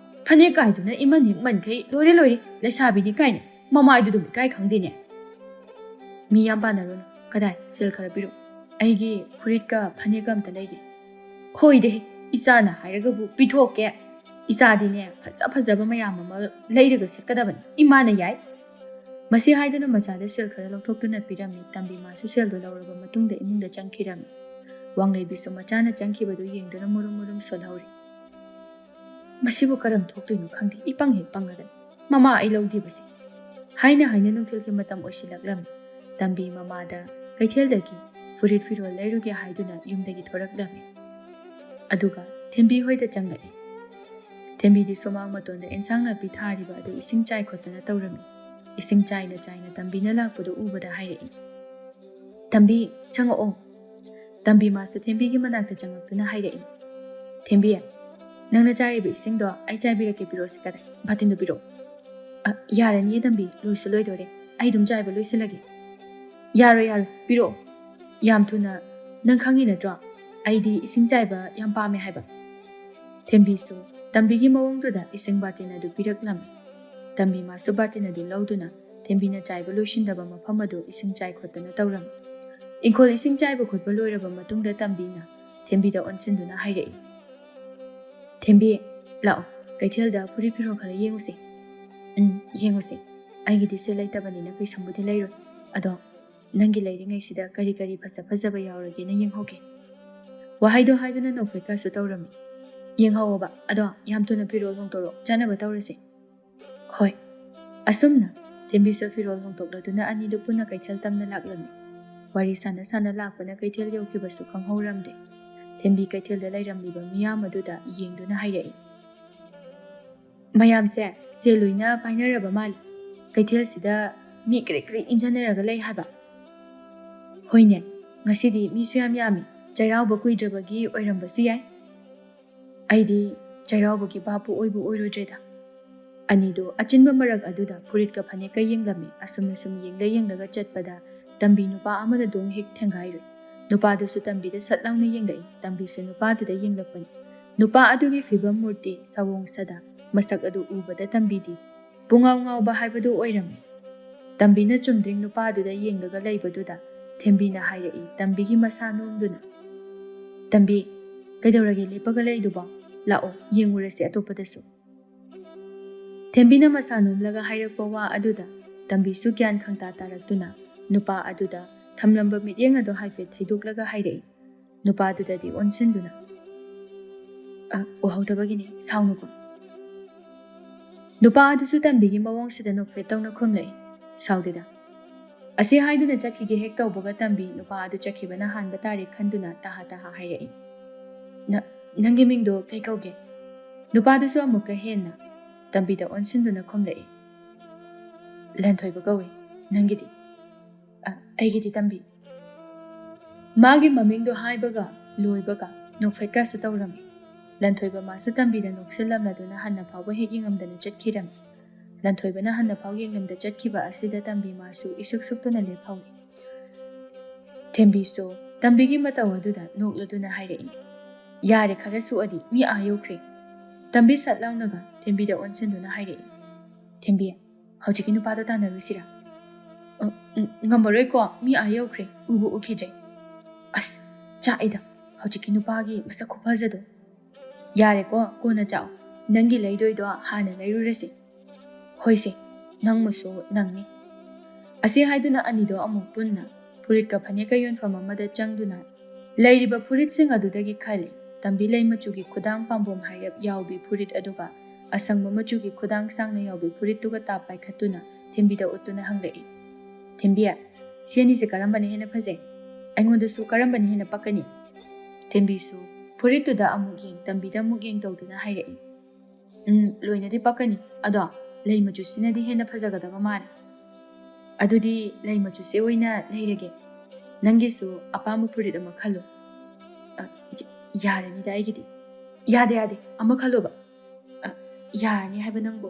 ꯐꯅꯦꯛ ꯀꯥꯏꯗꯨꯅ ꯏꯃꯟ ꯍꯦꯛ ꯃꯟꯈꯩ ꯂꯣꯏꯔꯦ ꯂꯣꯏꯔꯦ꯫ ꯂꯩꯁꯥꯕꯤꯗꯤ ꯀꯥꯏꯅ ꯃꯃꯥꯏꯗꯨ ꯑꯗꯨꯝ ꯏꯀꯥꯏ ꯈꯪꯗꯦꯅꯦ꯫" "ꯃꯤ ꯌꯥꯝ ꯄꯥꯟꯅꯔꯨꯅꯨ꯫ ꯀꯗꯥꯏ, ꯁꯦꯜ ꯈꯔ ꯄꯤꯔꯛꯎ꯫ ꯑꯩꯒꯤ ꯐꯨꯔꯤꯠꯀ ꯐꯅꯦꯛꯀ ꯑꯝꯇ ꯂꯩꯒꯦ꯫" "ꯍꯣꯏꯗꯦ, ꯏꯆꯥꯅ ꯍꯥꯏꯔꯒꯕꯨ ꯄꯤꯊꯣꯛꯀꯦ꯫ ꯏꯆꯥꯗꯤꯅꯦ ꯐꯖ ꯐꯖꯕ ꯃꯌꯥꯝ ꯑꯃ ꯂꯩꯔꯒ ꯁꯦꯠꯀꯗꯕꯅꯤ꯫ ꯏꯃꯥꯅ ꯌꯥꯏ꯫" ꯃꯁꯤ ꯍꯥꯏꯗꯨꯅ ꯃꯆꯥꯗ ꯁꯦꯜ ꯈꯔ ꯂꯧꯊꯣꯛꯇꯨꯅ ꯄꯤꯔꯝꯃꯤ꯫ ꯇꯝꯕꯤ ꯃꯥꯁꯨ ꯁꯦꯜꯗꯨ ꯂꯧꯔꯕ ꯃꯇꯨꯡꯗ ꯏꯃꯨꯡꯗ ꯆꯪꯈꯤꯔꯝꯃꯤ꯫ ꯋꯥꯡꯂꯩꯕꯤꯁꯨ ꯃꯆꯥꯅ ꯆꯪꯈꯤꯕꯗꯨ ꯌꯦꯡꯗꯨꯅ ꯃꯨꯔꯨꯝ ꯃꯨꯔꯨꯝ ꯁꯣꯜꯍꯧꯔꯤ꯫ "ꯃꯁꯤꯕꯨ ꯀꯔꯝ ꯊꯣꯛꯇꯣꯏꯅꯣ ꯈꯪꯗꯦ, ꯏꯄꯪ ꯍꯦꯛ ꯄꯪꯉꯗꯅ꯫ ꯃꯃꯥ ꯑꯩ ꯂꯧꯗꯦꯕꯁꯦ꯫" ꯍꯥꯏꯅ ꯍꯥꯏꯅ ꯅꯨꯡꯊꯤꯜꯒꯤ ꯃꯇꯝ ꯑꯣꯏꯁꯤꯜꯂꯛꯂꯝꯃꯤ꯫ ꯇꯝꯕꯤ ꯃꯃꯥꯗ ꯀꯩꯊꯦꯜꯗꯒꯤ ꯐꯨꯔꯤꯠ ꯐꯤꯔꯣꯜ ꯂꯩꯔꯨꯒꯦ ꯍꯥꯏꯗꯨꯅ ꯌꯨꯝꯗꯒꯤ ꯊꯣꯔꯛꯂꯝꯃꯤ꯫ ꯑꯗꯨꯒ ꯊꯦꯝꯕꯤ ꯍꯣꯏꯗ ꯆꯪꯂꯛꯏ꯫ ꯊꯦꯝꯕꯤꯗꯤ ꯁꯨꯃꯥꯡ ꯃꯇꯣꯟꯗ ꯑꯦꯟꯁꯥꯡ ꯅꯥꯄꯤ ꯊꯥꯔꯤꯕ ꯑꯗꯨ ꯏꯁꯤꯡ ꯆꯥꯏ ꯈꯣꯠꯇꯅ ꯇꯧꯔꯝꯃꯤ꯫ ꯏꯁꯤꯡ ꯆꯥꯏꯅ ꯆꯥꯏꯅ ꯇꯝꯕꯤꯅ ꯂꯥꯛꯄꯗꯨ ꯎꯕꯗ ꯍꯥꯏꯔꯛꯏ, "ꯇꯝꯕꯤ, ꯆꯪꯉꯛꯑꯣ꯫" ꯇꯝꯕꯤ ꯃꯥꯁꯨ ꯊꯦꯝꯕꯤꯒꯤ ꯃꯅꯥꯛꯇ ꯆꯪꯉꯛꯇꯨꯅ ꯍꯥꯏꯔꯛꯏ, "ꯊꯦꯝꯕꯤ, ꯅꯪꯅ ꯆꯥꯏꯔꯤꯕ ꯏꯁꯤꯡꯗꯣ ꯑꯩ ꯆꯥꯏꯕꯤꯔꯛꯀꯦ, ꯄꯤꯔꯛꯑꯣ ꯁꯤ ꯀꯗꯥꯏ, ꯕꯥꯇꯤꯟꯗꯣ ꯄꯤꯔꯛꯑꯣ꯫" "ꯑ, ꯌꯥꯔꯅꯤꯌꯦ ꯇꯝꯕꯤ, ꯂꯣꯏꯁꯨ ꯂꯣꯏꯗꯣꯔꯦ꯫ ꯑꯩ ꯑꯗꯨꯝ ꯆꯥꯏꯕ ꯂꯣꯏꯁꯤꯜꯂꯒꯦ꯫" "ꯌꯥꯔꯣꯏ, ꯌꯥꯔꯣꯏ, ꯄꯤꯔꯛꯑꯣ꯫ ꯌꯥꯝ ꯊꯨꯅ, ꯅꯪ ꯈꯪꯉꯤ ꯅꯠꯇ꯭ꯔꯣ? ꯑꯩꯗꯤ ꯏꯁꯤꯡ ꯆꯥꯏꯕ ꯌꯥꯝ ꯄꯥꯝꯃꯦ ꯍꯥꯏꯕ꯫" ꯊꯦꯝꯕꯤꯁꯨ ꯇꯝꯕꯤꯒꯤ ꯃꯑꯣꯡꯗꯨꯗ ꯏꯁꯤꯡ ꯕꯥꯔꯇꯤꯟ ꯑꯗꯨ ꯄꯤꯔꯛꯂꯝꯃꯤ꯫ ꯇꯝꯕꯤ ꯃꯥꯁꯨ ꯕꯥꯔꯇꯤꯟ ꯑꯗꯨ ꯂꯧꯗꯨꯅ ꯊꯦꯝꯕꯤꯅ ꯆꯥꯏꯕ ꯂꯣꯏꯁꯤꯟꯗꯕ ꯃꯐꯝ ꯑꯗꯨ ꯏꯁꯤꯡ ꯆꯥꯏ ꯈꯣꯠꯇꯅ ꯇꯧꯔꯝꯃꯤ꯫ ꯏꯪꯈꯣꯜ ꯏꯁꯤꯡ ꯆꯥꯏꯕ ꯈꯣꯠꯄ ꯂꯣꯏꯔꯕ ꯃꯇꯨꯡꯗ ꯇꯝꯕꯤꯅ ꯊꯦꯝꯕꯤꯗ ꯑꯣꯟꯁꯤꯟꯗꯨꯅ ꯍꯥꯏꯔꯛꯏ, "ꯊꯦꯝꯕꯤ, ꯂꯥꯛꯑꯣ, ꯀꯩꯊꯦꯜꯗ ꯐꯨꯔꯤꯠ ꯐꯤꯔꯣꯜ ꯈꯔ ꯌꯦꯡꯉꯨꯁꯤ꯫" "ꯎꯝ, ꯌꯦꯡꯉꯨꯁꯤ꯫" ꯑꯩꯒꯤꯗꯤ ꯁꯦ ꯂꯩꯇꯕꯅꯤꯅ ꯀꯩꯁꯨꯝꯕꯨꯗꯤ ꯂꯩꯔꯣꯏ꯫ ꯑꯗꯣ ꯅꯪꯒꯤ ꯂꯩꯔꯤꯉꯩꯁꯤꯗ ꯀꯔꯤ ꯀꯔꯤ ꯐꯖ ꯐꯖꯕ ꯌꯥꯎꯔꯒꯦꯅ ꯌꯦꯡꯍꯧꯒꯦ꯫ ꯋꯥꯍꯩꯗꯣ ꯍꯥꯏꯗꯨꯅ ꯅꯣꯛꯐꯦꯠꯀꯁꯨ ꯇꯧꯔꯝꯃꯤ꯫ "ꯌꯦꯡꯍꯧꯑꯣꯕ, ꯑꯗꯣ ꯌꯥꯝ ꯊꯨꯅ ꯐꯤꯔꯣꯜ ꯍꯣꯡꯗꯣꯔꯛꯑꯣ, ꯆꯥꯅꯕ ꯇꯧꯔꯁꯦ꯫" "ꯍꯣꯏ꯫" ꯑꯁꯨꯝꯅ ꯊꯦꯝꯕꯤꯁꯨ ꯐꯤꯔꯣꯜ ꯍꯣꯡꯗꯣꯛꯂꯗꯨꯅ ꯑꯅꯤꯗꯨ ꯄꯨꯟꯅ ꯀꯩꯊꯦꯜ ꯇꯝꯅ ꯂꯥꯛꯂꯝꯃꯤ꯫ ꯋꯥꯔꯤ ꯁꯥꯟꯅ ꯁꯥꯟꯅ ꯂꯥꯛꯄꯅ ꯀꯩꯊꯦꯜ ꯌꯧꯈꯤꯕꯁꯨ ꯈꯪꯍꯧꯔꯝꯗꯦ꯫ ꯊꯦꯝꯕꯤ ꯀꯩꯊꯦꯜꯗ ꯂꯩꯔꯝꯂꯤꯕ ꯃꯤꯌꯥꯝ ꯑꯗꯨꯗ ꯌꯦꯡꯗꯨꯅ ꯍꯥꯏꯔꯛꯏ, "ꯃꯌꯥꯝꯁꯦ ꯁꯦꯜ ꯂꯣꯏꯅ ꯄꯥꯏꯅꯔꯕ ꯃꯥꯜꯂꯤ꯫ ꯀꯩꯊꯦꯜꯁꯤꯗ ꯃꯤ ꯀ꯭ꯔꯤꯛ ꯀ꯭ꯔꯤꯛ ꯏꯟꯖꯟꯅꯔꯒ ꯂꯩ ꯍꯥꯏꯕ꯫" "ꯍꯣꯏꯅꯦ, ꯉꯁꯤꯗꯤ ꯃꯤꯁꯨ ꯌꯥꯝ ꯌꯥꯝꯃꯤ꯫ ꯆꯩꯔꯥꯎꯕ ꯀꯨꯏꯗ꯭ꯔꯕꯒꯤ ꯑꯣꯏꯔꯝꯕꯁꯨ ꯌꯥꯏ꯫ ꯑꯩꯗꯤ ꯆꯩꯔꯥꯎꯕꯒꯤ ꯚꯥꯞꯄꯨ ꯑꯣꯏꯕꯨ ꯑꯣꯏꯔꯨꯗ꯭ꯔꯦꯗ꯫" ꯑꯅꯤꯗꯨ ꯑꯆꯤꯟꯕ ꯃꯔꯛ ꯑꯗꯨꯗ ꯐꯨꯔꯤꯠꯀ ꯐꯅꯦꯛꯀ ꯌꯦꯡꯂꯝꯃꯤ꯫ ꯑꯁꯨꯝꯅ ꯁꯨꯝ ꯌꯦꯡꯂ ꯌꯦꯡꯂꯒ ꯆꯠꯄꯗ ꯇꯝꯕꯤ ꯅꯨꯄꯥ ꯑꯃꯅ ꯗꯣꯡ ꯍꯦꯛ ꯊꯦꯡꯒꯥꯏꯔꯨꯏ꯫ ꯅꯨꯄꯥꯗꯨꯁꯨ ꯇꯝꯕꯤꯗ ꯁꯠ ꯂꯥꯎꯅ ꯌꯦꯡꯂꯛꯏ꯫ ꯇꯝꯕꯤꯁꯨ ꯅꯨꯄꯥꯗꯨꯗ ꯌꯦꯡꯂꯛꯄꯅꯤ꯫ ꯅꯨꯄꯥ ꯑꯗꯨꯒꯤ ꯐꯤꯕꯝ, ꯃꯨꯔꯇꯤ, ꯁꯑꯣꯡ ꯁꯥꯗꯥ, ꯃꯁꯛ ꯑꯗꯨ ꯎꯕꯗ ꯇꯝꯕꯤꯗꯤ ꯄꯨꯡꯉꯥꯎ ꯉꯥꯎꯕ ꯍꯥꯏꯕꯗꯨ ꯑꯣꯏꯔꯝꯃꯤ꯫ ꯇꯝꯕꯤꯅ ꯆꯨꯝꯗ꯭ꯔꯤꯡ ꯅꯨꯄꯥꯗꯨꯗ ꯌꯦꯡꯂꯒ ꯂꯩꯕꯗꯨꯗ ꯊꯦꯝꯕꯤꯅ ꯍꯥꯏꯔꯛꯏ, ꯇꯝꯕꯤꯒꯤ ꯃꯁꯥ ꯅꯣꯝꯗꯨꯅ, "ꯇꯝꯕꯤ, ꯀꯩꯗꯧꯔꯒꯦ ꯂꯦꯞꯄꯒ ꯂꯩꯗꯨꯕꯣ? ꯂꯥꯛꯑꯣ, ꯌꯦꯡꯉꯨꯔꯁꯤ ꯑꯇꯣꯞꯄꯗꯁꯨ꯫" ꯊꯦꯝꯕꯤꯅ ꯃꯁꯥ ꯅꯣꯝꯂꯒ ꯍꯥꯏꯔꯛꯄ ꯋꯥ ꯑꯗꯨꯗ ꯇꯝꯕꯤꯁꯨ ꯒ꯭ꯌꯥꯟ ꯈꯪꯇꯥ ꯇꯥꯔꯛꯇꯨꯅ ꯅꯨꯄꯥ ꯑꯗꯨꯗ ꯊꯝꯂꯝꯕ ꯃꯤꯠꯌꯦꯡ ꯑꯗꯨ ꯍꯥꯏꯐꯦꯠ ꯊꯩꯗꯣꯛꯂꯒ ꯍꯥꯏꯔꯛꯏ, ꯅꯨꯄꯥꯗꯨꯗꯗꯤ ꯑꯣꯟꯁꯤꯟꯗꯨꯅ, "ꯑ, ꯎꯍꯧꯗꯕꯒꯤꯅꯦ, ꯁꯥꯎꯅꯨꯀꯣ꯫" ꯅꯨꯄꯥ ꯑꯗꯨꯁꯨ ꯇꯝꯕꯤꯒꯤ ꯃꯑꯣꯡꯁꯤꯗ ꯅꯣꯛꯐꯦꯠ ꯇꯧꯅ ꯈꯨꯝꯂꯛꯏ, "ꯁꯥꯎꯗꯦꯗ꯫" ꯑꯁꯤ ꯍꯥꯏꯗꯨꯅ ꯆꯠꯈꯤꯒꯦ ꯍꯦꯛ ꯇꯧꯕꯒ ꯇꯝꯕꯤ ꯅꯨꯄꯥ ꯑꯗꯨ ꯆꯠꯈꯤꯕꯅ ꯍꯥꯟꯕ ꯇꯥꯔꯦ ꯈꯟꯗꯨꯅ ꯇꯍꯥ ꯇꯍꯥ ꯍꯥꯏꯔꯛꯏ, "ꯅ-, ꯅꯪꯒꯤ ꯃꯤꯡꯗꯣ ꯀꯩ ꯀꯧꯒꯦ?" ꯅꯨꯄꯥꯗꯨꯁꯨ ꯑꯃꯨꯛꯀ ꯍꯦꯟꯅ ꯇꯝꯕꯤꯗ ꯑꯣꯟꯁꯤꯟꯗꯨꯅ ꯈꯨꯝꯂꯛꯏ, "ꯂꯟꯊꯣꯏꯕ ꯀꯧꯏ꯫ ꯅꯪꯒꯤꯗꯤ?" "ꯑ, ꯑꯩꯒꯤꯗꯤ ꯇꯝꯕꯤ꯫" ꯃꯥꯒꯤ ꯃꯃꯤꯡꯗꯣ ꯍꯥꯏꯕꯒ ꯂꯣꯏꯕꯒ ꯅꯣꯛꯐꯦꯠꯀꯁꯨ ꯇꯧꯔꯝꯃꯤ꯫ ꯂꯟꯊꯣꯏꯕ ꯃꯥꯁꯨ ꯇꯝꯕꯤꯗ ꯅꯣꯛꯁꯤꯜꯂꯝꯂꯗꯨꯅ ꯍꯟꯅ ꯐꯥꯎꯕ ꯍꯦꯛ ꯌꯦꯡꯉꯝꯗꯅ ꯆꯠꯈꯤꯔꯝꯃꯤ꯫ ꯂꯟꯊꯣꯏꯕꯅ ꯍꯟꯅ ꯐꯥꯎ ꯌꯦꯡꯂꯝꯗ ꯆꯠꯈꯤꯕ ꯑꯁꯤꯗ ꯇꯝꯕꯤ ꯃꯥꯁꯨ ꯏꯁꯨꯛ ꯁꯨꯛꯇꯨꯅ ꯂꯦꯞꯍꯧꯏ꯫ ꯊꯦꯝꯕꯤꯁꯨ ꯇꯝꯕꯤꯒꯤ ꯃꯇꯧ ꯑꯗꯨꯗ ꯅꯣꯛꯂꯗꯨꯅ ꯍꯥꯏꯔꯛꯏ, "ꯌꯥꯔꯦ, ꯈꯔ ꯁꯣꯛꯑꯗꯤ ꯃꯤ ꯑꯥ ꯌꯧꯈ꯭ꯔꯦ꯫" ꯇꯝꯕꯤ ꯁꯠ ꯂꯥꯎꯅꯒ ꯊꯦꯝꯕꯤꯗ ꯑꯣꯟꯁꯤꯟꯗꯨꯅ ꯍꯥꯏꯔꯛꯏ, "ꯊꯦꯝꯕꯤ, ꯍꯧꯖꯤꯛꯀꯤ ꯅꯨꯄꯥꯗꯣ ꯇꯥꯟꯅꯔꯨꯁꯤꯔꯥ?" "ꯑ, ꯎꯝ, ꯉꯝꯃꯔꯣꯏꯀꯣ, ꯃꯤ ꯑꯥ ꯌꯧꯈ꯭ꯔꯦ, ꯎꯕꯨ ꯎꯈꯤꯗ꯭ꯔꯦ꯫" "ꯑꯁ, ꯆꯥꯛꯏꯗ, ꯍꯧꯖꯤꯛꯀꯤ ꯅꯨꯄꯥꯒꯤ ꯃꯁꯛ ꯈꯨꯐꯖꯗꯣ꯫" "ꯌꯥꯔꯦꯀꯣ, ꯀꯣꯟꯅ ꯆꯥꯛꯑꯣ, ꯅꯪꯒꯤ ꯂꯩꯗꯣꯏꯗꯣ ꯍꯥꯟꯅ ꯂꯩꯔꯨꯔꯁꯤ꯫" "ꯍꯣꯏꯁꯦ, ꯅꯪꯃꯁꯨ ꯅꯪꯅꯤ꯫ ꯑꯁꯤ ꯍꯥꯏꯗꯨꯅ ꯑꯅꯤꯗꯣ ꯑꯃꯨꯛ ꯄꯨꯟꯅ ꯐꯨꯔꯤꯠꯀ ꯐꯅꯦꯛꯀ ꯌꯣꯟꯐꯝ ꯑꯃꯗ ꯆꯪꯗꯨꯅ ꯂꯩꯔꯤꯕ ꯐꯨꯔꯤꯠꯁꯤꯡ ꯑꯗꯨꯗꯒꯤ ꯈꯜꯂꯤ꯫ ꯇꯝꯕꯤ ꯂꯩ ꯃꯆꯨꯒꯤ ꯈꯨꯗꯥꯡ ꯄꯥꯝꯕꯣꯝ ꯍꯥꯏꯔꯞ ꯌꯥꯎꯕꯤ ꯐꯨꯔꯤꯠ ꯑꯗꯨꯒ ꯑꯁꯪꯕ ꯃꯆꯨꯒꯤ ꯈꯨꯗꯥꯡ ꯁꯥꯡꯅ ꯌꯥꯎꯕꯤ ꯐꯨꯔꯤꯠꯇꯨꯒ ꯇꯥꯞ ꯄꯥꯏꯈꯠꯇꯨꯅ ꯊꯦꯝꯕꯤꯗ ꯎꯠꯇꯨꯅ ꯍꯪꯂꯛꯏ, "ꯊꯦꯝꯕꯤ, ꯁꯤ ꯑꯅꯤꯁꯦ ꯀꯔꯝꯕꯅ ꯍꯦꯟꯅ ꯐꯖꯩ? ꯑꯩꯉꯣꯟꯗꯁꯨ ꯀꯔꯝꯕꯅ ꯍꯦꯟꯅ ꯄꯛꯀꯅꯤ?" ꯊꯦꯝꯕꯤꯁꯨ ꯐꯨꯔꯤꯠꯇꯨꯗ ꯑꯃꯨꯛ ꯌꯦꯡ, ꯇꯝꯕꯤꯗ ꯑꯃꯨꯛ ꯌꯦꯡ ꯇꯧꯗꯨꯅ ꯍꯥꯏꯔꯛꯏ, "ꯎꯝ, ꯂꯣꯏꯅꯗꯤ ꯄꯛꯀꯅꯤ, ꯑꯗꯣ ꯂꯩ ꯃꯆꯨꯁꯤꯅꯗꯤ ꯍꯦꯟꯅ ꯐꯖꯒꯗꯕ ꯃꯥꯜꯂꯦ꯫ ꯑꯗꯨꯗꯤ ꯂꯩ ꯃꯆꯨꯁꯦ ꯑꯣꯏꯅ ꯂꯩꯔꯒꯦ꯫ ꯅꯪꯒꯤꯁꯨ ꯑꯄꯥꯝꯕ ꯐꯨꯔꯤꯠ ꯑꯃ ꯈꯜꯂꯨ꯫" "ꯑ, ꯌ-, ꯌꯥꯔꯅꯤꯗ ꯑꯩꯒꯤꯗꯤ꯫" "ꯌꯥꯗꯦ, ꯌꯥꯗꯦ, ꯑꯃ ꯈꯜꯂꯣꯕ꯫" "ꯑ, ꯌꯥꯔꯅꯤ ꯍꯥꯏꯕ ꯅꯪꯕꯨ?"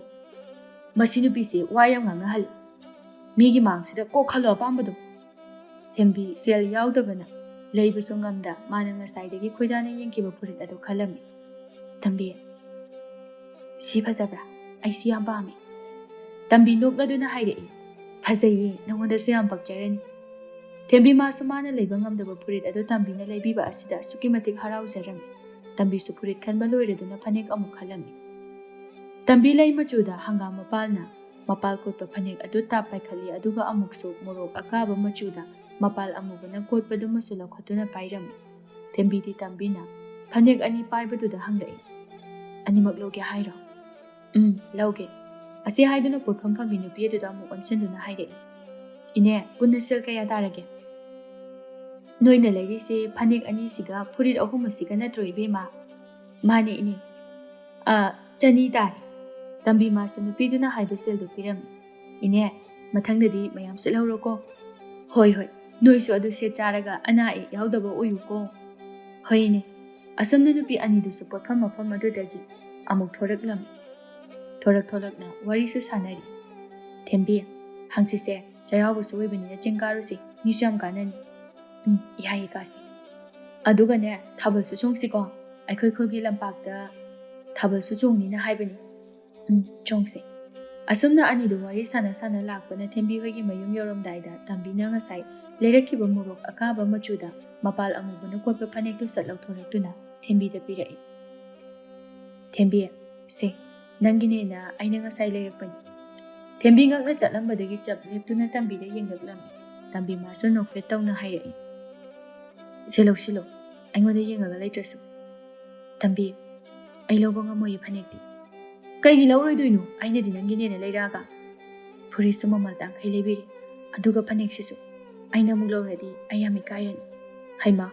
"ꯃꯁꯤ ꯅꯨꯄꯤꯁꯦ ꯋꯥ ꯌꯥꯝ ꯉꯥꯡꯅꯍꯜꯂꯤ꯫ ꯃꯤꯒꯤ ꯃꯥꯡꯁꯤꯗ ꯀꯣꯛ ꯈꯜꯂꯣ ꯑꯄꯥꯝꯕꯗꯣ꯫" ꯊꯦꯝꯕꯤ ꯁꯦꯜ ꯌꯥꯎꯗꯕꯅ ꯂꯩꯕꯁꯨ ꯉꯝꯗ ꯃꯥꯅ ꯉꯁꯥꯏꯗꯒꯤ ꯈꯣꯏꯗꯥꯅ ꯌꯦꯡꯈꯤꯕ ꯐꯨꯔꯤꯠ ꯑꯗꯨ ꯈꯜꯂꯝꯃꯤ꯫ "ꯇꯝꯕꯤ, ꯁꯤ ꯐꯖꯕ꯭ꯔꯥ? ꯑꯩ ꯁꯤ ꯌꯥꯝ ꯄꯥꯝꯃꯤ꯫" ꯇꯝꯕꯤ ꯅꯣꯛꯂꯗꯨꯅ ꯍꯥꯏꯔꯛꯏ, "ꯐꯖꯩꯌꯦ, ꯅꯉꯣꯟꯗꯁꯨ ꯌꯥꯝ ꯄꯛꯆꯔꯅꯤ꯫" ꯊꯦꯝꯕꯤ ꯃꯥꯁꯨ ꯃꯥꯅ ꯂꯩꯕ ꯉꯝꯗꯕ ꯐꯨꯔꯤꯠ ꯑꯗꯨ ꯇꯝꯕꯤꯅ ꯂꯩꯕꯤꯕ ꯑꯁꯤꯗ ꯑꯁꯨꯛꯀꯤ ꯃꯇꯤꯛ ꯍꯔꯥꯎꯖꯔꯝꯃꯤ꯫ ꯇꯝꯕꯤꯁꯨ ꯐꯨꯔꯤꯠ ꯈꯟꯕ ꯂꯣꯏꯔꯗꯨꯅ ꯐꯅꯦꯛ ꯑꯃꯨꯛ ꯈꯜꯂꯝꯃꯤ꯫ ꯇꯝꯕꯤ ꯂꯩ ꯃꯆꯨꯗ ꯍꯪꯒꯥꯝ ꯃꯄꯥꯜꯅ ꯃꯄꯥꯜ ꯀꯣꯠꯄ ꯐꯅꯦꯛ ꯑꯗꯨ ꯇꯥꯞ ꯄꯥꯏꯈꯠꯂꯤ, ꯑꯗꯨꯒ ꯑꯃꯨꯛꯁꯨ ꯃꯣꯔꯣꯛ ꯑꯀꯥꯕ ꯃꯆꯨꯗ ꯃꯄꯥꯜ ꯑꯃꯨꯕꯅ ꯀꯣꯠꯄꯗꯨꯃꯁꯨ ꯂꯧꯈꯠꯇꯨꯅ ꯄꯥꯏꯔꯝꯃꯤ꯫ ꯊꯦꯝꯕꯤꯗꯤ ꯇꯝꯕꯤꯅ ꯐꯅꯦꯛ ꯑꯅꯤ ꯄꯥꯏꯕꯗꯨꯗ ꯍꯪꯂꯛꯏ, "ꯑꯅꯤꯃꯛ ꯂꯧꯒꯦ ꯍꯥꯏꯔꯣ?" "ꯎꯝ, ꯂꯧꯒꯦ꯫" ꯑꯁꯤ ꯍꯥꯏꯗꯨꯅ ꯄꯣꯠꯐꯝ ꯐꯝꯕꯤ ꯅꯨꯄꯤ ꯑꯗꯨꯗ ꯑꯃꯨꯛ ꯑꯣꯟꯁꯤꯟꯗꯨꯅ ꯍꯥꯏꯔꯛꯏ, "ꯏꯅꯦ, ꯄꯨꯟꯅ ꯁꯦꯜ ꯀꯌꯥ ꯇꯥꯔꯒꯦ?" "ꯅꯣꯏꯅ ꯂꯩꯔꯤꯁꯦ ꯐꯅꯦꯛ ꯑꯅꯤꯁꯤꯒ ꯐꯨꯔꯤꯠ ꯑꯍꯨꯝ ꯑꯁꯤꯒ ꯅꯠꯇ꯭ꯔꯣ, ꯏꯕꯦꯝꯃ?" "ꯃꯥꯅꯦ, ꯏꯅꯦ꯫" "ꯑ, ꯆꯅꯤ ꯇꯥꯔꯦ꯫" ꯇꯝꯕꯤ ꯃꯥꯁꯨ ꯅꯨꯄꯤꯗꯨꯅ ꯍꯥꯏꯕ ꯁꯦꯜꯗꯨ ꯄꯤꯔꯝꯃꯤ꯫ "ꯏꯅꯦ, ꯃꯊꯪꯗꯗꯤ ꯃꯌꯥꯝ ꯁꯦꯠꯍꯧꯔꯣꯀꯣ꯫" "ꯍꯣꯏ, ꯍꯣꯏ, ꯅꯣꯏꯁꯨ ꯑꯗꯨ ꯁꯦꯠ ꯆꯥꯔꯒ ꯑꯅꯥ ꯑꯌꯦꯛ ꯌꯥꯎꯗꯕ ꯑꯣꯏꯌꯨꯀꯣ꯫" "ꯍꯣꯏ, ꯏꯅꯦ꯫" ꯑꯁꯨꯝꯅ ꯅꯨꯄꯤ ꯑꯅꯤꯗꯨꯁꯨ ꯄꯣꯠꯐꯝ ꯃꯐꯝ ꯑꯗꯨꯗꯒꯤ ꯑꯃꯨꯛ ꯊꯣꯔꯛꯂꯝꯃꯤ꯫ ꯊꯣꯔꯛ ꯊꯣꯔꯛꯅ ꯋꯥꯔꯤꯁꯨ ꯁꯥꯟꯅꯔꯤ꯫ "ꯊꯦꯝꯕꯤ, ꯍꯪꯆꯤꯠꯁꯦ ꯆꯩꯔꯥꯎꯕꯁꯨ ꯑꯣꯏꯕꯅꯤꯅ ꯆꯤꯡ ꯀꯥꯔꯨꯁꯤ, ꯃꯤꯁꯨ ꯌꯥꯝ ꯀꯥꯟꯅꯅꯤ꯫" "ꯎꯝ, ꯌꯥꯏꯌꯦ, ꯀꯥꯁꯤ꯫ ꯑꯗꯨꯒꯅꯦ, ꯊꯥꯕꯜꯁꯨ ꯆꯣꯡꯁꯤꯀꯣ, ꯑꯩꯈꯣꯏ ꯈꯨꯜꯒꯤ ꯂꯝꯄꯥꯛꯇ ꯊꯥꯕꯜꯁꯨ ꯆꯣꯡꯅꯤꯅ ꯍꯥꯏꯕꯅꯤ꯫" "ꯎꯝ, ꯆꯣꯡꯁꯤ꯫" ꯑꯁꯨꯝꯅ ꯑꯅꯤꯗꯨ ꯋꯥꯔꯤ ꯁꯥꯟꯅ ꯁꯥꯟꯅ ꯂꯥꯛꯄꯅ ꯊꯦꯝꯕꯤ ꯍꯣꯏꯒꯤ ꯃꯌꯨꯝ ꯌꯧꯔꯝꯗꯥꯏꯗ ꯇꯝꯕꯤꯅ ꯉꯁꯥꯏ ꯂꯩꯔꯛꯈꯤꯕ ꯃꯣꯔꯣꯛ ꯑꯀꯥꯕ ꯃꯆꯨꯗ ꯃꯄꯥꯜ ꯑꯃꯨꯕꯅ ꯀꯣꯠꯄ ꯐꯅꯦꯛꯇꯨ ꯁꯠ ꯂꯧꯊꯣꯔꯛꯇꯨꯅ ꯊꯦꯝꯕꯤꯗ ꯄꯤꯔꯛꯏ꯫ "ꯊꯦꯝꯕꯤ, ꯁꯦ, ꯅꯪꯒꯤꯅꯦꯅ ꯑꯩꯅ ꯉꯁꯥꯏ ꯂꯩꯔꯛꯄꯅꯤ꯫" ꯊꯦꯝꯕꯤ ꯉꯛꯅ ꯆꯠꯂꯝꯕꯗꯒꯤ ꯆꯞ ꯂꯦꯞꯇꯨꯅ ꯇꯝꯕꯤꯗ ꯌꯦꯡꯂꯛꯂꯝꯃꯤ꯫ ꯇꯝꯕꯤ ꯃꯥꯁꯨ ꯅꯣꯛꯐꯦꯠ ꯇꯧꯅ ꯍꯥꯏꯔꯛꯏ, "ꯁꯦ ꯂꯧꯁꯤꯜꯂꯣ, ꯑꯩꯉꯣꯟꯗ ꯌꯦꯡꯉꯒ ꯂꯩꯇ꯭ꯔꯁꯨ꯫ ꯇꯝꯕꯤ, ꯑꯩ ꯂꯧꯕ ꯉꯝꯃꯣꯏꯌꯦ ꯐꯅꯦꯛꯇꯤ꯫" "ꯀꯩꯒꯤ ꯂꯧꯔꯣꯏꯗꯣꯏꯅꯣ? ꯑꯩꯅꯗꯤ ꯅꯪꯒꯤꯅꯦꯅ ꯂꯩꯔꯛꯑꯒ꯫ ꯐꯨꯔꯤꯠꯁꯨ ꯃꯃꯜ ꯇꯥꯡꯈꯩ ꯂꯩꯕꯤꯔꯤ, ꯑꯗꯨꯒ ꯐꯅꯦꯛꯁꯤꯁꯨ ꯑꯩꯅ ꯑꯃꯨꯛ ꯂꯧꯔꯗꯤ ꯑꯩ ꯌꯥꯝ ꯏꯀꯥꯏꯔꯅꯤ꯫" "ꯍꯩꯃꯥ,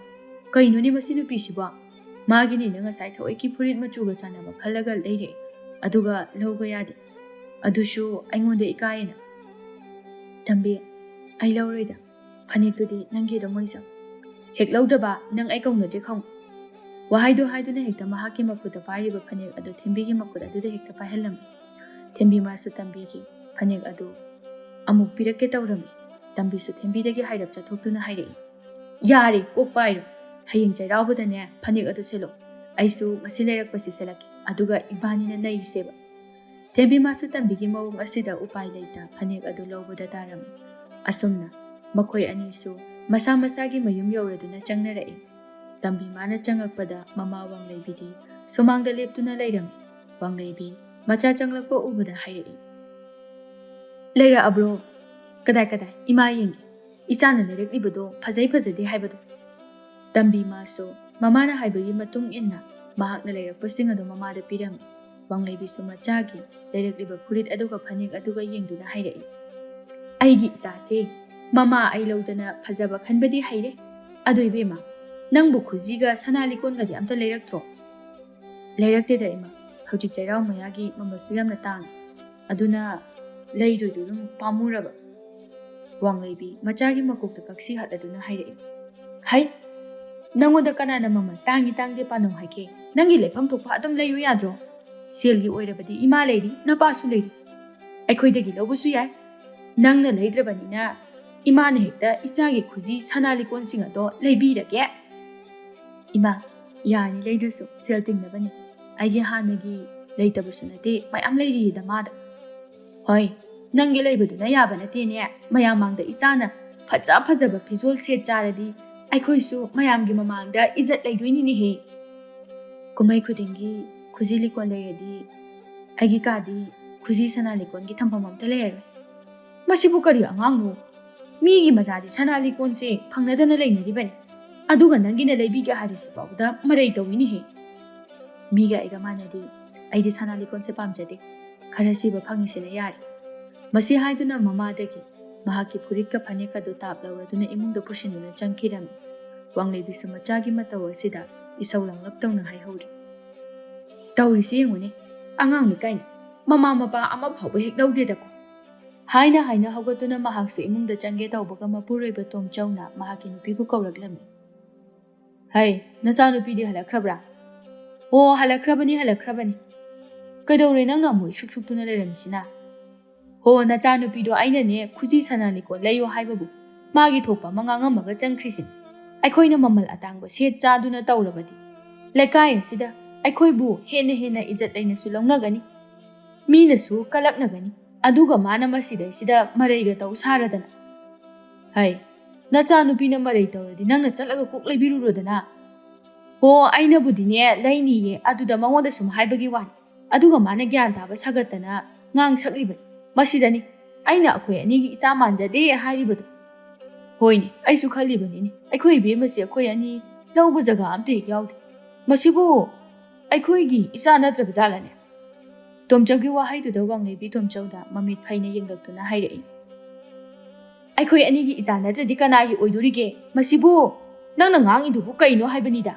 ꯀꯩꯅꯣꯅꯦ ꯃꯁꯤ ꯅꯨꯄꯤꯁꯤꯕꯣ? ꯃꯥꯒꯤꯅꯦꯅ ꯉꯁꯥꯏ ꯊꯑꯣꯏꯀꯤ ꯐꯨꯔꯤꯠ ꯃꯆꯨꯒ ꯆꯥꯟꯅꯕ ꯈꯜꯂꯒ ꯂꯩꯔꯛꯑꯦ, ꯑꯗꯨꯒ ꯂꯧꯕ ꯌꯥꯗꯦ, ꯑꯗꯨꯁꯨ ꯑꯩꯉꯣꯟꯗ ꯏꯀꯥꯏꯌꯦꯅ꯫" "ꯇꯝꯕꯤ, ꯑꯩ ꯂꯧꯔꯣꯏꯗ, ꯐꯅꯦꯛꯇꯨꯗꯤ ꯅꯪꯒꯤ ꯑꯗꯨꯝ ꯑꯣꯏꯖꯧ꯫ ꯍꯦꯛ ꯂꯧꯗ꯭ꯔꯕ ꯅꯪ ꯑꯩ ꯀꯧꯅꯗ꯭ꯔꯦ ꯈꯪꯉꯨ꯫" ꯋꯥꯍꯩꯗꯣ ꯍꯥꯏꯗꯨꯅ ꯍꯦꯛꯇ ꯃꯍꯥꯛꯀꯤ ꯃꯈꯨꯠꯇ ꯄꯥꯏꯔꯤꯕ ꯐꯅꯦꯛ ꯑꯗꯨ ꯊꯦꯝꯕꯤꯒꯤ ꯃꯈꯨꯠ ꯑꯗꯨꯗ ꯍꯦꯛꯇ ꯄꯥꯏꯍꯜꯂꯝꯃꯤ꯫ ꯊꯦꯝꯕꯤ ꯃꯥꯁꯨ ꯇꯝꯕꯤꯒꯤ ꯐꯅꯦꯛ ꯑꯗꯨ ꯑꯃꯨꯛ ꯄꯤꯔꯛꯀꯦ ꯇꯧꯔꯝꯃꯤ꯫ ꯇꯝꯕꯤꯁꯨ ꯊꯦꯝꯕꯤꯗꯒꯤ ꯍꯥꯏꯔꯞ ꯆꯠꯊꯣꯛꯇꯨꯅ ꯍꯥꯏꯔꯛꯏ, "ꯌꯥꯔꯦ, ꯀꯣꯛ ꯄꯥꯏꯔꯣ꯫ ꯍꯌꯦꯡ ꯆꯩꯔꯥꯎꯕꯗꯅꯦ ꯐꯅꯦꯛ ꯑꯗꯨ ꯁꯦꯠꯂꯣ꯫ ꯑꯩꯁꯨ ꯉꯁꯤ ꯂꯩꯔꯛꯄꯁꯤ ꯁꯦꯠꯂꯛꯀꯦ, ꯑꯗꯨꯒ ꯏꯕꯥꯅꯤꯅ ꯅꯩꯁꯦꯕ꯫" ꯊꯦꯝꯕꯤ ꯃꯥꯁꯨ ꯇꯝꯕꯤꯒꯤ ꯃꯑꯣꯡ ꯑꯁꯤꯗ ꯎꯄꯥꯏ ꯂꯩꯇ ꯐꯅꯦꯛ ꯑꯗꯨ ꯂꯧꯕꯗ ꯇꯥꯔꯝꯃꯤ꯫ ꯑꯁꯨꯝꯅ ꯃꯈꯣꯏ ꯑꯅꯤꯁꯨ ꯃꯁꯥ ꯃꯁꯥꯒꯤ ꯃꯌꯨꯝ ꯌꯧꯔꯗꯨꯅ ꯆꯪꯅꯔꯛꯏ꯫ ꯇꯝꯕꯤ ꯃꯥꯅ ꯆꯪꯉꯛꯄꯗ ꯃꯃꯥ ꯋꯥꯡꯂꯩꯕꯤꯗꯤ ꯁꯨꯃꯥꯡꯗ ꯂꯦꯞꯇꯨꯅ ꯂꯩꯔꯝꯃꯤ꯫ ꯋꯥꯡꯂꯩꯕꯤ ꯃꯆꯥ ꯆꯪꯂꯛꯄ ꯎꯕꯗ ꯍꯥꯏꯔꯛꯏ, "ꯂꯩꯔꯛꯑꯕ꯭ꯔꯣ? ꯀꯗꯥꯏ ꯀꯗꯥꯏ? ꯏꯃꯥ ꯌꯦꯡꯒꯦ꯫ ꯏꯆꯥꯅ ꯂꯩꯔꯛꯂꯤꯕꯗꯣ ꯐꯖꯩ ꯐꯖꯗꯦ ꯍꯥꯏꯕꯗꯣ?" ꯇꯝꯕꯤ ꯃꯥꯁꯨ ꯃꯃꯥꯅ ꯍꯥꯏꯕꯒꯤ ꯃꯇꯨꯡ ꯏꯟꯅ ꯃꯍꯥꯛꯅ ꯂꯩꯔꯛꯄꯁꯤꯡ ꯑꯗꯨ ꯃꯃꯥꯗ ꯄꯤꯔꯝꯃꯤ꯫ ꯋꯥꯡꯂꯩꯕꯤꯁꯨ ꯃꯆꯥꯒꯤ ꯂꯩꯔꯛꯂꯤꯕ ꯐꯨꯔꯤꯠ ꯑꯗꯨꯒ ꯐꯅꯦꯛ ꯑꯗꯨꯒ ꯌꯦꯡꯗꯨꯅ ꯍꯥꯏꯔꯛꯏ, "ꯑꯩꯒꯤ ꯏꯆꯥꯁꯦ, ꯃꯃꯥ ꯑꯩ ꯂꯧꯗꯅ ꯐꯖꯕ ꯈꯟꯕꯗꯤ ꯍꯩꯔꯦ꯫ ꯑꯗꯨ ꯏꯕꯦꯝꯃ, ꯅꯪꯕꯨ ꯈꯨꯖꯤꯒ ꯁꯅꯥ ꯂꯤꯛꯀꯣꯟꯒꯗꯤ ꯑꯝꯇ ꯂꯩꯔꯛꯇ꯭ꯔꯣ?" "ꯂꯩꯔꯛꯇꯦꯗ ꯏꯃꯥ, ꯍꯧꯖꯤꯛ ꯆꯩꯔꯥꯎ ꯃꯌꯥꯒꯤ ꯃꯃꯜꯁꯨ ꯌꯥꯝꯅ ꯇꯥꯡꯉꯤ, ꯑꯗꯨꯅ ꯂꯩꯗꯣꯏꯗꯨ ꯑꯗꯨꯝ ꯄꯥꯝꯃꯨꯔꯕ꯫" ꯋꯥꯡꯂꯩꯕꯤ ꯃꯆꯥꯒꯤ ꯃꯀꯣꯛꯇ ꯀꯛꯁꯤ ꯍꯠꯂꯗꯨꯅ ꯍꯥꯏꯔꯛꯏ, "ꯍꯩ, ꯅꯪꯉꯣꯟꯗ ꯀꯅꯥꯅ ꯃꯃꯜ ꯇꯥꯡꯉꯤ ꯇꯥꯡꯗꯦ ꯄꯥꯅꯧ ꯍꯥꯏꯒꯦ? ꯅꯪꯒꯤ ꯂꯩꯐꯝ ꯊꯣꯛꯄ ꯑꯗꯨꯝ ꯂꯩꯌꯨ ꯌꯥꯗ꯭ꯔꯣ? ꯁꯦꯜꯒꯤ ꯑꯣꯏꯔꯕꯗꯤ ꯏꯃꯥ ꯂꯩꯔꯤ, ꯅꯄꯥꯁꯨ ꯂꯩꯔꯤ꯫ ꯑꯩꯈꯣꯏꯗꯒꯤ ꯂꯧꯕꯁꯨ ꯌꯥꯏ꯫ ꯅꯪꯅ ꯂꯩꯗ꯭ꯔꯕꯅꯤꯅ ꯏꯃꯥꯅ ꯍꯦꯛꯇ ꯏꯆꯥꯒꯤ ꯈꯨꯖꯤ ꯁꯅꯥ ꯂꯤꯛꯀꯣꯟꯁꯤꯡ ꯑꯗꯣ ꯂꯩꯕꯤꯔꯒꯦ꯫" "ꯏꯃꯥ, ꯌꯥꯔꯅꯤ ꯂꯩꯗ꯭ꯔꯁꯨ, ꯁꯦꯜ ꯇꯤꯡꯅꯕꯅꯤ꯫ ꯑꯩꯒꯤ ꯍꯥꯟꯅꯒꯤ ꯂꯩꯇꯕꯁꯨ ꯅꯠꯇꯦ, ꯃꯌꯥꯝ ꯂꯩꯔꯤꯌꯦ ꯗꯃꯥꯗ꯫" "ꯍꯣꯏ, ꯅꯪꯒꯤ ꯂꯩꯕꯗꯨꯅ ꯌꯥꯕ ꯅꯠꯇꯦꯅꯦ꯫ ꯃꯌꯥꯝ ꯃꯥꯡꯗ ꯏꯆꯥꯅ ꯐꯖ ꯐꯖꯕ ꯐꯤꯖꯣꯜ ꯁꯦꯠ ꯆꯥꯔꯗꯤ ꯑꯩꯈꯣꯏꯁꯨ ꯃꯌꯥꯝꯒꯤ ꯃꯃꯥꯡꯗ ꯏꯖꯠ ꯂꯩꯗꯣꯏꯅꯤꯅꯦꯍꯦ꯫ ꯀꯨꯝꯍꯩ ꯈꯨꯗꯤꯡꯒꯤ ꯈꯨꯖꯤ ꯂꯤꯀꯣꯟ ꯂꯩꯔꯗꯤ ꯑꯩꯒꯤ ꯀꯥꯗꯤ ꯈꯨꯖꯤ ꯁꯅꯥ ꯂꯤꯛꯀꯣꯟꯒꯤ ꯊꯝꯐꯝ ꯑꯝꯇ ꯂꯩꯔꯔꯣꯏ꯫ ꯃꯁꯤꯕꯨ ꯀꯔꯤ ꯑꯉꯥꯡꯅꯣ? ꯃꯤꯒꯤ ꯃꯆꯥꯗꯤ ꯁꯅꯥ ꯂꯤꯛꯀꯣꯟꯁꯦ ꯐꯪꯅꯗꯅ ꯂꯩꯅꯔꯤꯕꯅꯤ, ꯑꯗꯨꯒ ꯅꯪꯒꯤꯅ ꯂꯩꯕꯤꯒꯦ ꯍꯥꯏꯔꯤꯁꯤ ꯐꯥꯎꯕꯗ ꯃꯔꯩ ꯇꯧꯏꯅꯦꯍꯦ꯫ ꯃꯤꯒ ꯑꯩꯒ ꯃꯥꯟꯅꯗꯦ꯫ ꯑꯩꯗꯤ ꯁꯅꯥ ꯂꯤꯛꯀꯣꯟꯁꯦ ꯄꯥꯝꯖꯗꯦ꯫ ꯈꯔ ꯁꯤꯕ ꯐꯪꯉꯤꯁꯤꯅ ꯌꯥꯔꯦ꯫ ꯃꯁꯤ ꯍꯥꯏꯗꯨꯅ ꯃꯃꯥꯗꯒꯤ ꯃꯍꯥꯛꯀꯤ ꯐꯨꯔꯤꯠꯀ ꯐꯅꯦꯛꯀꯗꯨ ꯇꯥꯞ ꯂꯧꯔꯗꯨꯅ ꯏꯃꯨꯡꯗ ꯄꯨꯁꯤꯟꯗꯨꯅ ꯆꯪꯈꯤꯔꯝꯃꯤ꯫ ꯋꯥꯡꯂꯩꯕꯤꯁꯨ ꯃꯆꯥꯒꯤ ꯃꯇꯧ ꯑꯁꯤꯗ ꯏꯁꯧ ꯂꯥꯡꯂꯞ ꯇꯧꯅ ꯍꯥꯏꯍꯧꯔꯤ꯫ ꯇꯧꯔꯤꯁꯤ ꯌꯦꯡꯉꯨꯅꯦ, ꯑꯉꯥꯡꯅꯤ ꯀꯥꯏꯅ꯫ ꯃꯃꯥ ꯃꯄꯥ ꯑꯃ ꯐꯥꯎꯕ ꯍꯦꯛ ꯂꯧꯗꯦꯗꯀꯣ꯫ ꯍꯥꯏꯅ ꯍꯥꯏꯅ ꯍꯧꯒꯠꯇꯨꯅ ꯃꯍꯥꯛꯁꯨ ꯏꯃꯨꯡꯗ ꯆꯪꯒꯦ ꯇꯧꯕꯒ ꯃꯄꯨꯔꯣꯏꯕ ꯇꯣꯝꯆꯧꯅ ꯃꯍꯥꯛꯀꯤ ꯅꯨꯄꯤꯕꯨ ꯀꯧꯔꯛꯂꯝꯃꯤ꯫ "ꯍꯩ, ꯅꯆꯥꯅꯨꯄꯤꯗꯤ ꯍꯜꯂꯛꯈ꯭ꯔꯕ꯭ꯔꯥ?" "ꯑꯣ, ꯍꯜꯂꯛꯈ꯭ꯔꯕꯅꯤ, ꯍꯜꯂꯛꯈ꯭ꯔꯕꯅꯤ꯫ ꯀꯩꯗꯧꯔꯦ ꯅꯪꯅ ꯑꯃꯨꯛ ꯏꯁꯨꯛ ꯁꯨꯛꯇꯨꯅ ꯂꯩꯔꯝꯃꯤꯁꯤꯅ?" "ꯍꯣ, ꯅꯆꯥꯅꯨꯄꯤꯗꯣ ꯑꯩꯅꯅꯦ ꯈꯨꯖꯤ ꯁꯅꯥ ꯂꯤꯛꯀꯣꯟ ꯂꯩꯌꯣ ꯍꯥꯏꯕꯕꯨ ꯃꯥꯒꯤ ꯊꯣꯛꯄ ꯑꯃ ꯉꯥꯡꯉꯝꯃꯒ ꯆꯪꯈ꯭ꯔꯤꯁꯤꯅꯤ꯫ ꯑꯩꯈꯣꯏꯅ ꯃꯃꯜ ꯑꯇꯥꯡꯕ ꯁꯦꯠ ꯆꯥꯗꯨꯅ ꯇꯧꯔꯕꯗꯤ ꯂꯩꯀꯥꯏ ꯑꯁꯤꯗ ꯑꯩꯈꯣꯏꯕꯨ ꯍꯦꯟꯅ ꯍꯦꯟꯅ ꯏꯖꯠ ꯂꯩꯅꯁꯨ ꯂꯧꯅꯒꯅꯤ, ꯃꯤꯅꯁꯨ ꯀꯂꯛꯅꯒꯅꯤ꯫ ꯑꯗꯨꯒ ꯃꯥꯅ ꯃꯁꯤꯗꯩꯁꯤꯗ ꯃꯔꯩꯒ ꯇꯧ ꯁꯥꯔꯗꯅ꯫ ꯍꯩ, ꯅꯆꯥꯅꯨꯄꯤꯅ ꯃꯔꯩ ꯇꯧꯔꯗꯤ ꯅꯪꯅ ꯆꯠꯂꯒ ꯀꯣꯛ ꯂꯩꯕꯤꯔꯨꯔꯣꯗꯅ꯫ ꯍꯣ, ꯑꯩꯅꯕꯨꯗꯤꯅꯦ ꯂꯩꯅꯤꯌꯦ, ꯑꯗꯨꯗ ꯃꯉꯣꯟꯗ ꯁꯨꯝ ꯍꯥꯏꯕꯒꯤ ꯋꯥꯅꯤ꯫ ꯑꯗꯨꯒ ꯃꯥꯅ ꯒ꯭ꯌꯥꯟ ꯇꯥꯕ ꯁꯥꯒꯠꯇꯅ ꯉꯥꯡ ꯁꯛꯂꯤꯕꯅꯤ꯫ ꯃꯁꯤꯗꯅꯤ ꯑꯩꯅ ꯑꯩꯈꯣꯏ ꯑꯅꯤꯒꯤ ꯏꯆꯥ ꯃꯥꯟꯖꯗꯦ ꯍꯥꯏꯔꯤꯕꯗꯣ꯫ ꯍꯣꯏꯅꯦ, ꯑꯩꯁꯨ ꯈꯜꯂꯤꯕꯅꯤꯅꯦ, ꯑꯩꯈꯣꯏ ꯏꯕꯦꯝꯃꯁꯦ ꯑꯩꯈꯣꯏ ꯑꯅꯤ ꯂꯧꯕ ꯖꯒꯥ ꯑꯝꯇ ꯍꯦꯛ ꯌꯥꯎꯗꯦ꯫ ꯃꯁꯤꯕꯨ ꯑꯩꯈꯣꯏꯒꯤ ꯏꯆꯥ ꯅꯠꯇ꯭ꯔꯕ ꯖꯥꯠꯂꯅꯦ?" ꯇꯣꯝꯆꯧꯒꯤ ꯋꯥꯍꯩꯗꯨꯗ ꯋꯥꯡꯂꯩꯕꯤ ꯇꯣꯝꯆꯧꯗ ꯃꯃꯤꯠ ꯐꯩꯅ ꯌꯦꯡꯂꯛꯇꯨꯅ ꯍꯥꯏꯔꯛꯏ꯫ "ꯑꯩꯈꯣꯏ ꯑꯅꯤꯒꯤ ꯏꯆꯥ ꯅꯠꯇ꯭ꯔꯗꯤ ꯀꯅꯥꯒꯤ ꯑꯣꯏꯗꯣꯔꯤꯒꯦ? ꯃꯁꯤꯕꯨ ꯅꯪꯅ ꯉꯥꯡꯉꯤꯗꯨꯕꯨ ꯀꯩꯅꯣ ꯍꯥꯏꯕꯅꯤꯗ?"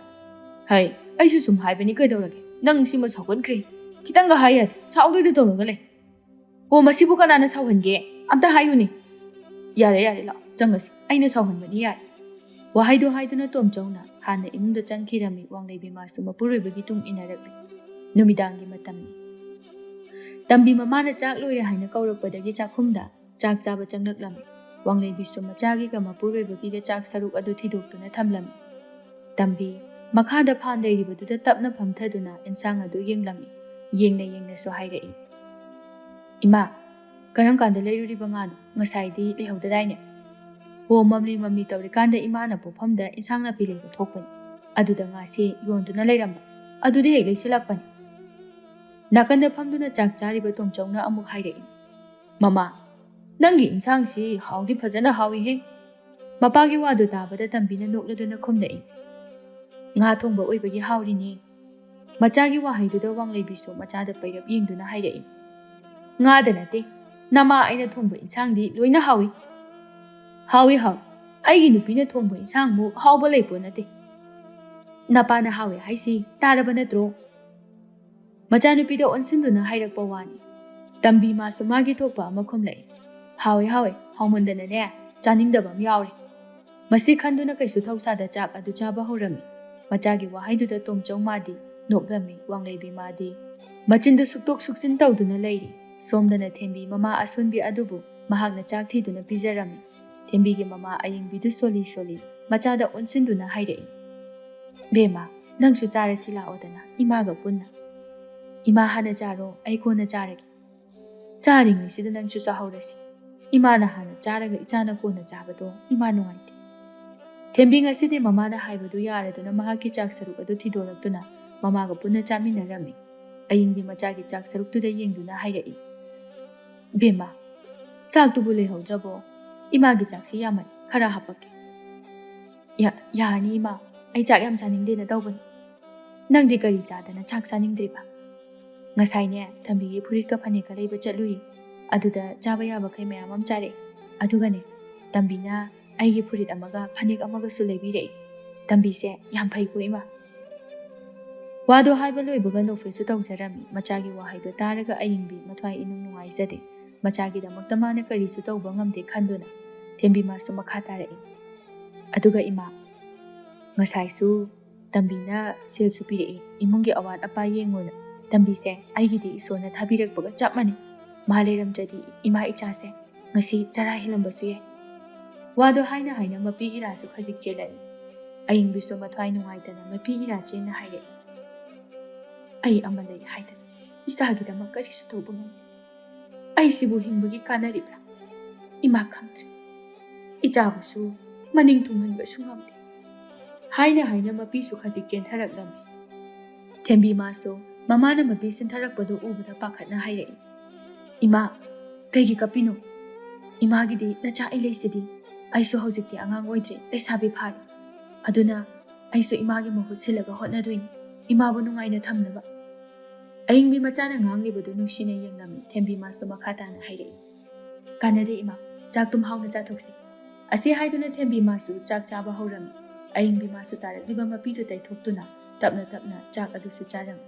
"ꯍꯩ, ꯑꯩꯁꯨ ꯁꯨꯝ ꯍꯥꯏꯕꯅꯤ ꯀꯩꯗꯧꯔꯒꯦ? ꯅꯪ ꯁꯤꯃ ꯁꯥꯎꯒꯟꯈ꯭ꯔꯦ꯫ ꯈꯤꯇꯪꯒ ꯍꯥꯏ ꯌꯥꯗꯦ, ꯁꯥꯎꯗꯣꯏꯗ ꯇꯧꯔꯒ ꯂꯩ꯫ ꯑꯣ, ꯃꯁꯤꯕꯨ ꯀꯅꯥꯅ ꯁꯥꯎꯍꯟꯒꯦ? ꯑꯝꯇ ꯍꯥꯏꯌꯨꯅꯦ꯫ ꯌꯥꯔꯦ, ꯌꯥꯔꯦ, ꯂꯥꯛꯑꯣ, ꯆꯪꯉꯁꯤ꯫ ꯑꯩꯅ ꯁꯥꯎꯍꯟꯕꯅꯤ, ꯌꯥꯔꯦ꯫" ꯋꯥꯍꯩꯗꯣ ꯍꯥꯏꯗꯨꯅ ꯇꯣꯝꯆꯧꯅ ꯍꯥꯟꯅ ꯏꯃꯨꯡꯗ ꯆꯪꯈꯤꯔꯝꯃꯤ꯫ ꯋꯥꯡꯂꯩꯕꯤ ꯃꯥꯁꯨ ꯃꯄꯨꯔꯣꯏꯕꯒꯤ ꯇꯨꯡ ꯏꯟꯅꯔꯛꯂꯤ꯫ ꯅꯨꯃꯤꯗꯥꯡꯒꯤ ꯃꯇꯝꯅꯤ꯫ ꯇꯝꯕꯤ ꯃꯃꯥꯅ ꯆꯥꯛ ꯂꯣꯏꯔꯦ ꯍꯥꯏꯅ ꯀꯧꯔꯛꯄꯗꯒꯤ ꯆꯥꯛꯈꯨꯝꯗ ꯆꯥꯛ ꯆꯥꯕ ꯆꯪꯂꯛꯂꯝꯃꯤ꯫ ꯋꯥꯡꯂꯩꯕꯤꯁꯨ ꯃꯆꯥꯒꯤꯒ ꯃꯄꯨꯔꯣꯏꯕꯒꯤꯒ ꯆꯥꯛ ꯁꯔꯨꯛ ꯑꯗꯨ ꯊꯤꯗꯣꯛꯇꯨꯅ ꯊꯝꯂꯝꯃꯤ꯫ ꯇꯝꯕꯤ, ꯃꯈꯥꯗ ꯐꯥꯟ ꯂꯩꯔꯤꯕꯗꯨꯗ ꯇꯞꯅ ꯐꯝꯊꯗꯨꯅ ꯏꯟꯁꯥꯡ ꯑꯗꯨ ꯌꯦꯡꯂꯝꯃꯤ꯫ ꯌꯦꯡꯅ ꯌꯦꯡꯅꯁꯨ ꯍꯥꯏꯔꯛꯏ, "ꯏꯃꯥ, ꯀꯔꯝ ꯀꯥꯟꯗ ꯂꯩꯔꯨꯔꯤꯕ ꯉꯥꯅꯣ? ꯉꯁꯥꯏꯗꯤ ꯂꯩꯍꯧꯗꯗꯥꯏꯅꯦ?" "ꯍꯣ, ꯃꯝꯂꯤ ꯃꯝꯂꯤ ꯇꯧꯔꯤꯀꯥꯟꯗ ꯏꯃꯥꯅ ꯄꯣꯠꯐꯝꯗ ꯏꯟꯁꯥꯡ ꯅꯥꯄꯤ ꯂꯩꯕ ꯊꯣꯛꯄꯅꯤ꯫ ꯑꯗꯨꯗ ꯉꯥꯁꯦ ꯌꯣꯟꯗꯨꯅ ꯂꯩꯔꯝꯕ꯫ ꯑꯗꯨꯗ ꯍꯦꯛ ꯂꯩꯁꯤꯜꯂꯛꯄꯅꯤ꯫" ꯅꯥꯀꯟꯗ ꯐꯝꯗꯨꯅ ꯆꯥꯛ ꯆꯥꯔꯤꯕ ꯇꯣꯝꯆꯧꯅ ꯑꯃꯨꯛ ꯍꯥꯏꯔꯛꯏ, "ꯃꯃꯥ, ꯅꯪꯒꯤ ꯏꯟꯁꯥꯡꯁꯤ ꯍꯥꯎꯗꯤ ꯐꯖꯅ ꯍꯥꯎꯏꯍꯦ꯫" ꯃꯄꯥꯒꯤ ꯋꯥꯗꯨ ꯇꯥꯕꯗ ꯇꯝꯕꯤꯅ ꯅꯣꯛꯂꯗꯨꯅ ꯈꯨꯝꯂꯛꯏ, "ꯉꯥ ꯊꯣꯡꯕ ꯑꯣꯏꯕꯒꯤ ꯍꯥꯎꯔꯤꯅꯦ꯫" ꯃꯆꯥꯒꯤ ꯋꯥꯍꯩꯗꯨꯗ ꯋꯥꯡꯂꯩꯕꯤꯁꯨ ꯃꯆꯥꯗ ꯄꯩꯔꯞ ꯌꯦꯡꯗꯨꯅ ꯍꯥꯏꯔꯛꯏ, "ꯉꯥꯗ ꯅꯠꯇꯦ, ꯅꯃꯥ ꯑꯩꯅ ꯊꯣꯡꯕ ꯏꯟꯁꯥꯡꯗꯤ ꯂꯣꯏꯅ ꯍꯥꯎꯏ꯫" "ꯍꯥꯎꯏ, ꯍꯥꯎꯏ꯫ ꯑꯩꯒꯤ ꯅꯨꯄꯤꯅ ꯊꯣꯡꯕ ꯏꯟꯁꯥꯡꯃꯨꯛ ꯍꯥꯎꯕ ꯂꯩꯄꯣꯠ ꯅꯠꯇꯦ꯫" "ꯅꯄꯥꯅ ꯍꯥꯎꯏ ꯍꯥꯏꯁꯤ ꯇꯥꯔꯕ ꯅꯠꯇ꯭ꯔꯣ?" ꯃꯆꯥꯅꯨꯄꯤꯗ ꯑꯣꯟꯁꯤꯟꯗꯨꯅ ꯍꯥꯏꯔꯛꯄ ꯋꯥꯅꯤ꯫ ꯇꯝꯕꯤ ꯃꯥꯁꯨ ꯃꯥꯒꯤ ꯊꯣꯛꯄ ꯑꯃ ꯈꯨꯝꯂꯛꯏ, "ꯍꯥꯎꯏ, ꯍꯥꯎꯏ, ꯍꯥꯎꯃꯟꯗꯅꯅꯦ ꯆꯥꯅꯤꯡꯗꯕ ꯑꯃ ꯌꯥꯎꯔꯦ꯫" ꯃꯁꯤ ꯈꯟꯗꯨꯅ ꯀꯩꯁꯨ ꯊꯧꯁꯥꯗ ꯆꯥꯛ ꯑꯗꯨ ꯆꯥꯕ ꯍꯧꯔꯝꯃꯤ꯫ ꯃꯆꯥꯒꯤ ꯋꯥꯍꯩꯗꯨꯗ ꯇꯣꯝꯆꯧ ꯃꯥꯗꯤ ꯅꯣꯛꯂꯝꯃꯤ, ꯋꯥꯡꯂꯩꯕꯤ ꯃꯥꯗꯤ ꯃꯆꯤꯟꯗꯨ ꯁꯨꯛꯇꯣꯛ ꯁꯨꯛꯆꯤꯟ ꯇꯧꯗꯨꯅ ꯂꯩꯔꯤ꯫ ꯁꯣꯝꯗꯅ ꯊꯦꯝꯕꯤ ꯃꯃꯥ ꯑꯁꯣꯟꯕꯤ ꯑꯗꯨꯕꯨ ꯃꯍꯥꯛꯅ ꯆꯥꯛ ꯊꯤꯗꯨꯅ ꯄꯤꯖꯔꯝꯃꯤ꯫ ꯊꯦꯝꯕꯤꯒꯤ ꯃꯃꯥ ꯑꯌꯤꯡꯕꯤꯗꯨ ꯁꯣꯜꯂꯤ ꯁꯣꯜꯂꯤ ꯃꯆꯥꯗ ꯑꯣꯟꯁꯤꯟꯗꯨꯅ ꯍꯥꯏꯔꯛꯏ, "ꯕꯦꯝꯃ, ꯅꯪꯁꯨ ꯆꯥꯔꯁꯤ ꯂꯥꯛꯑꯣꯗꯅ ꯏꯃꯥꯒ ꯄꯨꯟꯅ꯫" "ꯏꯃꯥ ꯍꯥꯟꯅ ꯆꯥꯔꯣ, ꯑꯩ ꯀꯣꯟꯅ ꯆꯥꯔꯒꯦ꯫" "ꯆꯥꯔꯤꯉꯩꯁꯤꯗ ꯅꯪꯁꯨ ꯆꯥꯍꯧꯔꯁꯤ꯫ ꯏꯃꯥꯅ ꯍꯥꯟꯅ ꯆꯥꯔꯒ ꯏꯆꯥꯅ ꯀꯣꯟꯅ ꯆꯥꯕꯗꯣ ꯏꯃꯥ ꯅꯨꯡꯉꯥꯏꯇꯦ꯫" ꯊꯦꯝꯕꯤ ꯉꯁꯤꯗꯤ ꯃꯃꯥꯅ ꯍꯥꯏꯕꯗꯨ ꯌꯥꯔꯗꯨꯅ ꯃꯍꯥꯛꯀꯤ ꯆꯥꯛ ꯁꯔꯨꯛ ꯑꯗꯨ ꯊꯤꯗꯣꯔꯛꯇꯨꯅ ꯃꯃꯥꯒ ꯄꯨꯟꯅ ꯆꯥꯃꯤꯟꯅꯔꯝꯃꯤ꯫ ꯑꯌꯤꯡꯕꯤ ꯃꯆꯥꯒꯤ ꯆꯥꯛ ꯁꯔꯨꯛꯇꯨꯗ ꯌꯦꯡꯗꯨꯅ ꯍꯥꯏꯔꯛꯏ, "ꯕꯦꯝꯃ, ꯆꯥꯛꯇꯨꯕꯨ ꯂꯩꯍꯧꯗ꯭ꯔꯕꯣ? ꯏꯃꯥꯒꯤ ꯆꯥꯛꯁꯤ ꯌꯥꯝꯃꯟ, ꯈꯔ ꯍꯥꯞꯄꯛꯀꯦ꯫" "ꯌꯥ-, ꯌꯥꯔꯅꯤ ꯏꯃꯥ, ꯑꯩ ꯆꯥꯛ ꯌꯥꯝ ꯆꯥꯅꯤꯡꯗꯦꯅ ꯇꯧꯕꯅꯤ꯫" "ꯅꯪꯗꯤ ꯀꯔꯤ ꯆꯥꯗꯅ ꯆꯥꯛ ꯆꯥꯅꯤꯡꯗ꯭ꯔꯤꯕ?" "ꯉꯁꯥꯏꯅꯦ, ꯊꯝꯕꯤꯒꯤ ꯐꯨꯔꯤꯠꯀ ꯐꯅꯦꯛꯀ ꯂꯩꯕ ꯆꯠꯂꯨꯏ꯫ ꯑꯗꯨꯗ ꯆꯥꯕ ꯌꯥꯕꯈꯩ ꯃꯌꯥꯝ ꯑꯃ ꯆꯥꯔꯛꯑꯦ꯫ ꯑꯗꯨꯒꯅꯦ, ꯇꯝꯕꯤꯅ ꯑꯩꯒꯤ ꯐꯨꯔꯤꯠ ꯑꯃꯒ ꯐꯅꯦꯛ ꯑꯃꯒꯁꯨ ꯂꯩꯕꯤꯔꯛꯏ꯫ ꯇꯝꯕꯤꯁꯦ ꯌꯥꯝ ꯐꯩꯀꯣ ꯏꯃꯥ꯫" ꯋꯥꯗꯣ ꯍꯥꯏꯕ ꯂꯣꯏꯕꯒ ꯅꯣꯛꯐꯦꯠꯁꯨ ꯇꯧꯖꯔꯝꯃꯤ꯫ ꯃꯆꯥꯒꯤ ꯋꯥꯍꯩꯗꯣ ꯇꯥꯔꯒ ꯑꯌꯤꯡꯕꯤ ꯃꯊ꯭ꯋꯥꯏ ꯏꯅꯨꯡ ꯅꯨꯡꯉꯥꯏꯖꯗꯦ꯫ ꯃꯆꯥꯒꯤꯗꯃꯛꯇ ꯃꯥꯅ ꯀꯔꯤꯁꯨ ꯇꯧꯕ ꯉꯝꯗꯦ ꯈꯟꯗꯨꯅ ꯊꯦꯝꯕꯤ ꯃꯥꯁꯨ ꯃꯈꯥ ꯇꯥꯔꯛꯏ, "ꯑꯗꯨꯒ ꯏꯃꯥ, ꯉꯁꯥꯏꯁꯨ ꯇꯝꯕꯤꯅ ꯁꯦꯜꯁꯨ ꯄꯤꯔꯛꯏ, ꯏꯃꯨꯡꯒꯤ ꯑꯋꯥꯠ ꯑꯄꯥ ꯌꯦꯡꯉꯣꯅ꯫ ꯇꯝꯕꯤꯁꯦ ꯑꯩꯒꯤꯗꯤ ꯏꯁꯣꯔꯅ ꯊꯥꯕꯤꯔꯛꯄꯒ ꯆꯞ ꯃꯥꯟꯅꯩ꯫ ꯃꯥ ꯂꯩꯔꯝꯗ꯭ꯔꯗꯤ ꯏꯃꯥ ꯏꯆꯥꯁꯦ ꯉꯁꯤ ꯆꯔꯥ ꯍꯦꯜꯂꯝꯕꯁꯨ ꯌꯥꯏ꯫" ꯋꯥꯗꯣ ꯍꯥꯏꯅ ꯍꯥꯏꯅ ꯃꯄꯤ ꯏꯔꯥꯁꯨ ꯈꯖꯤꯛ ꯆꯦꯜꯂꯛꯏ꯫ ꯑꯌꯤꯡꯕꯤꯁꯨ ꯃꯊ꯭ꯋꯥꯏ ꯅꯨꯡꯉꯥꯏꯇꯅ ꯃꯄꯤ ꯏꯔꯥ ꯆꯦꯟꯅ ꯍꯥꯏꯔꯛꯏ, "ꯑꯩ ꯑꯃ ꯂꯩ ꯍꯥꯏꯗꯅ ꯏꯆꯥꯒꯤꯗꯃꯛ ꯀꯔꯤꯁꯨ ꯇꯧꯕ ꯉꯝꯗꯦ꯫ ꯑꯩꯁꯤꯕꯨ ꯍꯤꯡꯕꯒꯤ ꯀꯥꯟꯅꯔꯤꯕ꯭ꯔꯥ? ꯏꯃꯥ ꯈꯪꯗ꯭ꯔꯦ꯫ ꯏꯆꯥꯕꯨꯁꯨ ꯃꯅꯤꯡ ꯊꯨꯡꯍꯟꯕꯁꯨ ꯉꯝꯗꯦ꯫" ꯍꯥꯏꯅ ꯍꯥꯏꯅ ꯃꯄꯤꯁꯨ ꯈꯖꯤꯛ ꯆꯦꯟꯊꯔꯛꯂꯝꯃꯤ꯫ ꯊꯦꯝꯕꯤ ꯃꯥꯁꯨ ꯃꯃꯥꯅ ꯃꯄꯤ ꯁꯤꯟꯊꯔꯛꯄꯗꯨ ꯎꯕꯗ ꯄꯥꯈꯠꯅ ꯍꯥꯏꯔꯛꯏ, "ꯏꯃꯥ, ꯀꯩꯒꯤ ꯀꯞꯄꯤꯅꯣ? ꯏꯃꯥꯒꯤꯗꯤ ꯅꯆꯥ ꯑꯩ ꯂꯩꯁꯤꯗꯤ꯫ ꯑꯩꯁꯨ ꯍꯧꯖꯤꯛꯇꯤ ꯑꯉꯥꯡ ꯑꯣꯏꯗ꯭ꯔꯦ, ꯂꯩꯁꯥꯕꯤ ꯐꯥꯔꯦ꯫ ꯑꯗꯨꯅ ꯑꯩꯁꯨ ꯏꯃꯥꯒꯤ ꯃꯍꯨꯠ ꯁꯤꯜꯂꯒ ꯍꯣꯠꯅꯗꯣꯏꯅꯤ, ꯏꯃꯥꯕꯨ ꯅꯨꯡꯉꯥꯏꯅ ꯊꯝꯅꯕ"꯫ ꯑꯌꯤꯡꯕꯤ ꯃꯆꯥꯅ ꯉꯥꯡꯂꯤꯕꯗꯨ ꯅꯨꯡꯁꯤꯅ ꯌꯦꯡꯂꯝꯃꯤ꯫ ꯊꯦꯝꯕꯤ ꯃꯥꯁꯨ ꯃꯈꯥ ꯇꯥꯅ ꯍꯥꯏꯔꯛꯏ, "ꯀꯥꯟꯅꯗꯦ ꯏꯃꯥ, ꯆꯥꯛꯇꯨꯝ ꯍꯥꯎꯅ ꯆꯥꯊꯣꯛꯁꯤ"꯫ ꯑꯁꯤ ꯍꯥꯏꯗꯨꯅ ꯊꯦꯝꯕꯤ ꯃꯥꯁꯨ ꯆꯥꯛ ꯆꯥꯕ ꯍꯧꯔꯝꯃꯤ꯫ ꯑꯌꯤꯡꯕꯤ ꯃꯥꯁꯨ ꯇꯥꯔꯛꯂꯤꯕ ꯃꯄꯤꯗꯨ ꯇꯩꯊꯣꯛꯇꯨꯅ ꯇꯞꯅ ꯇꯞꯅ ꯆꯥꯛ ꯑꯗꯨꯁꯨ ꯆꯥꯔꯝꯃꯤ꯫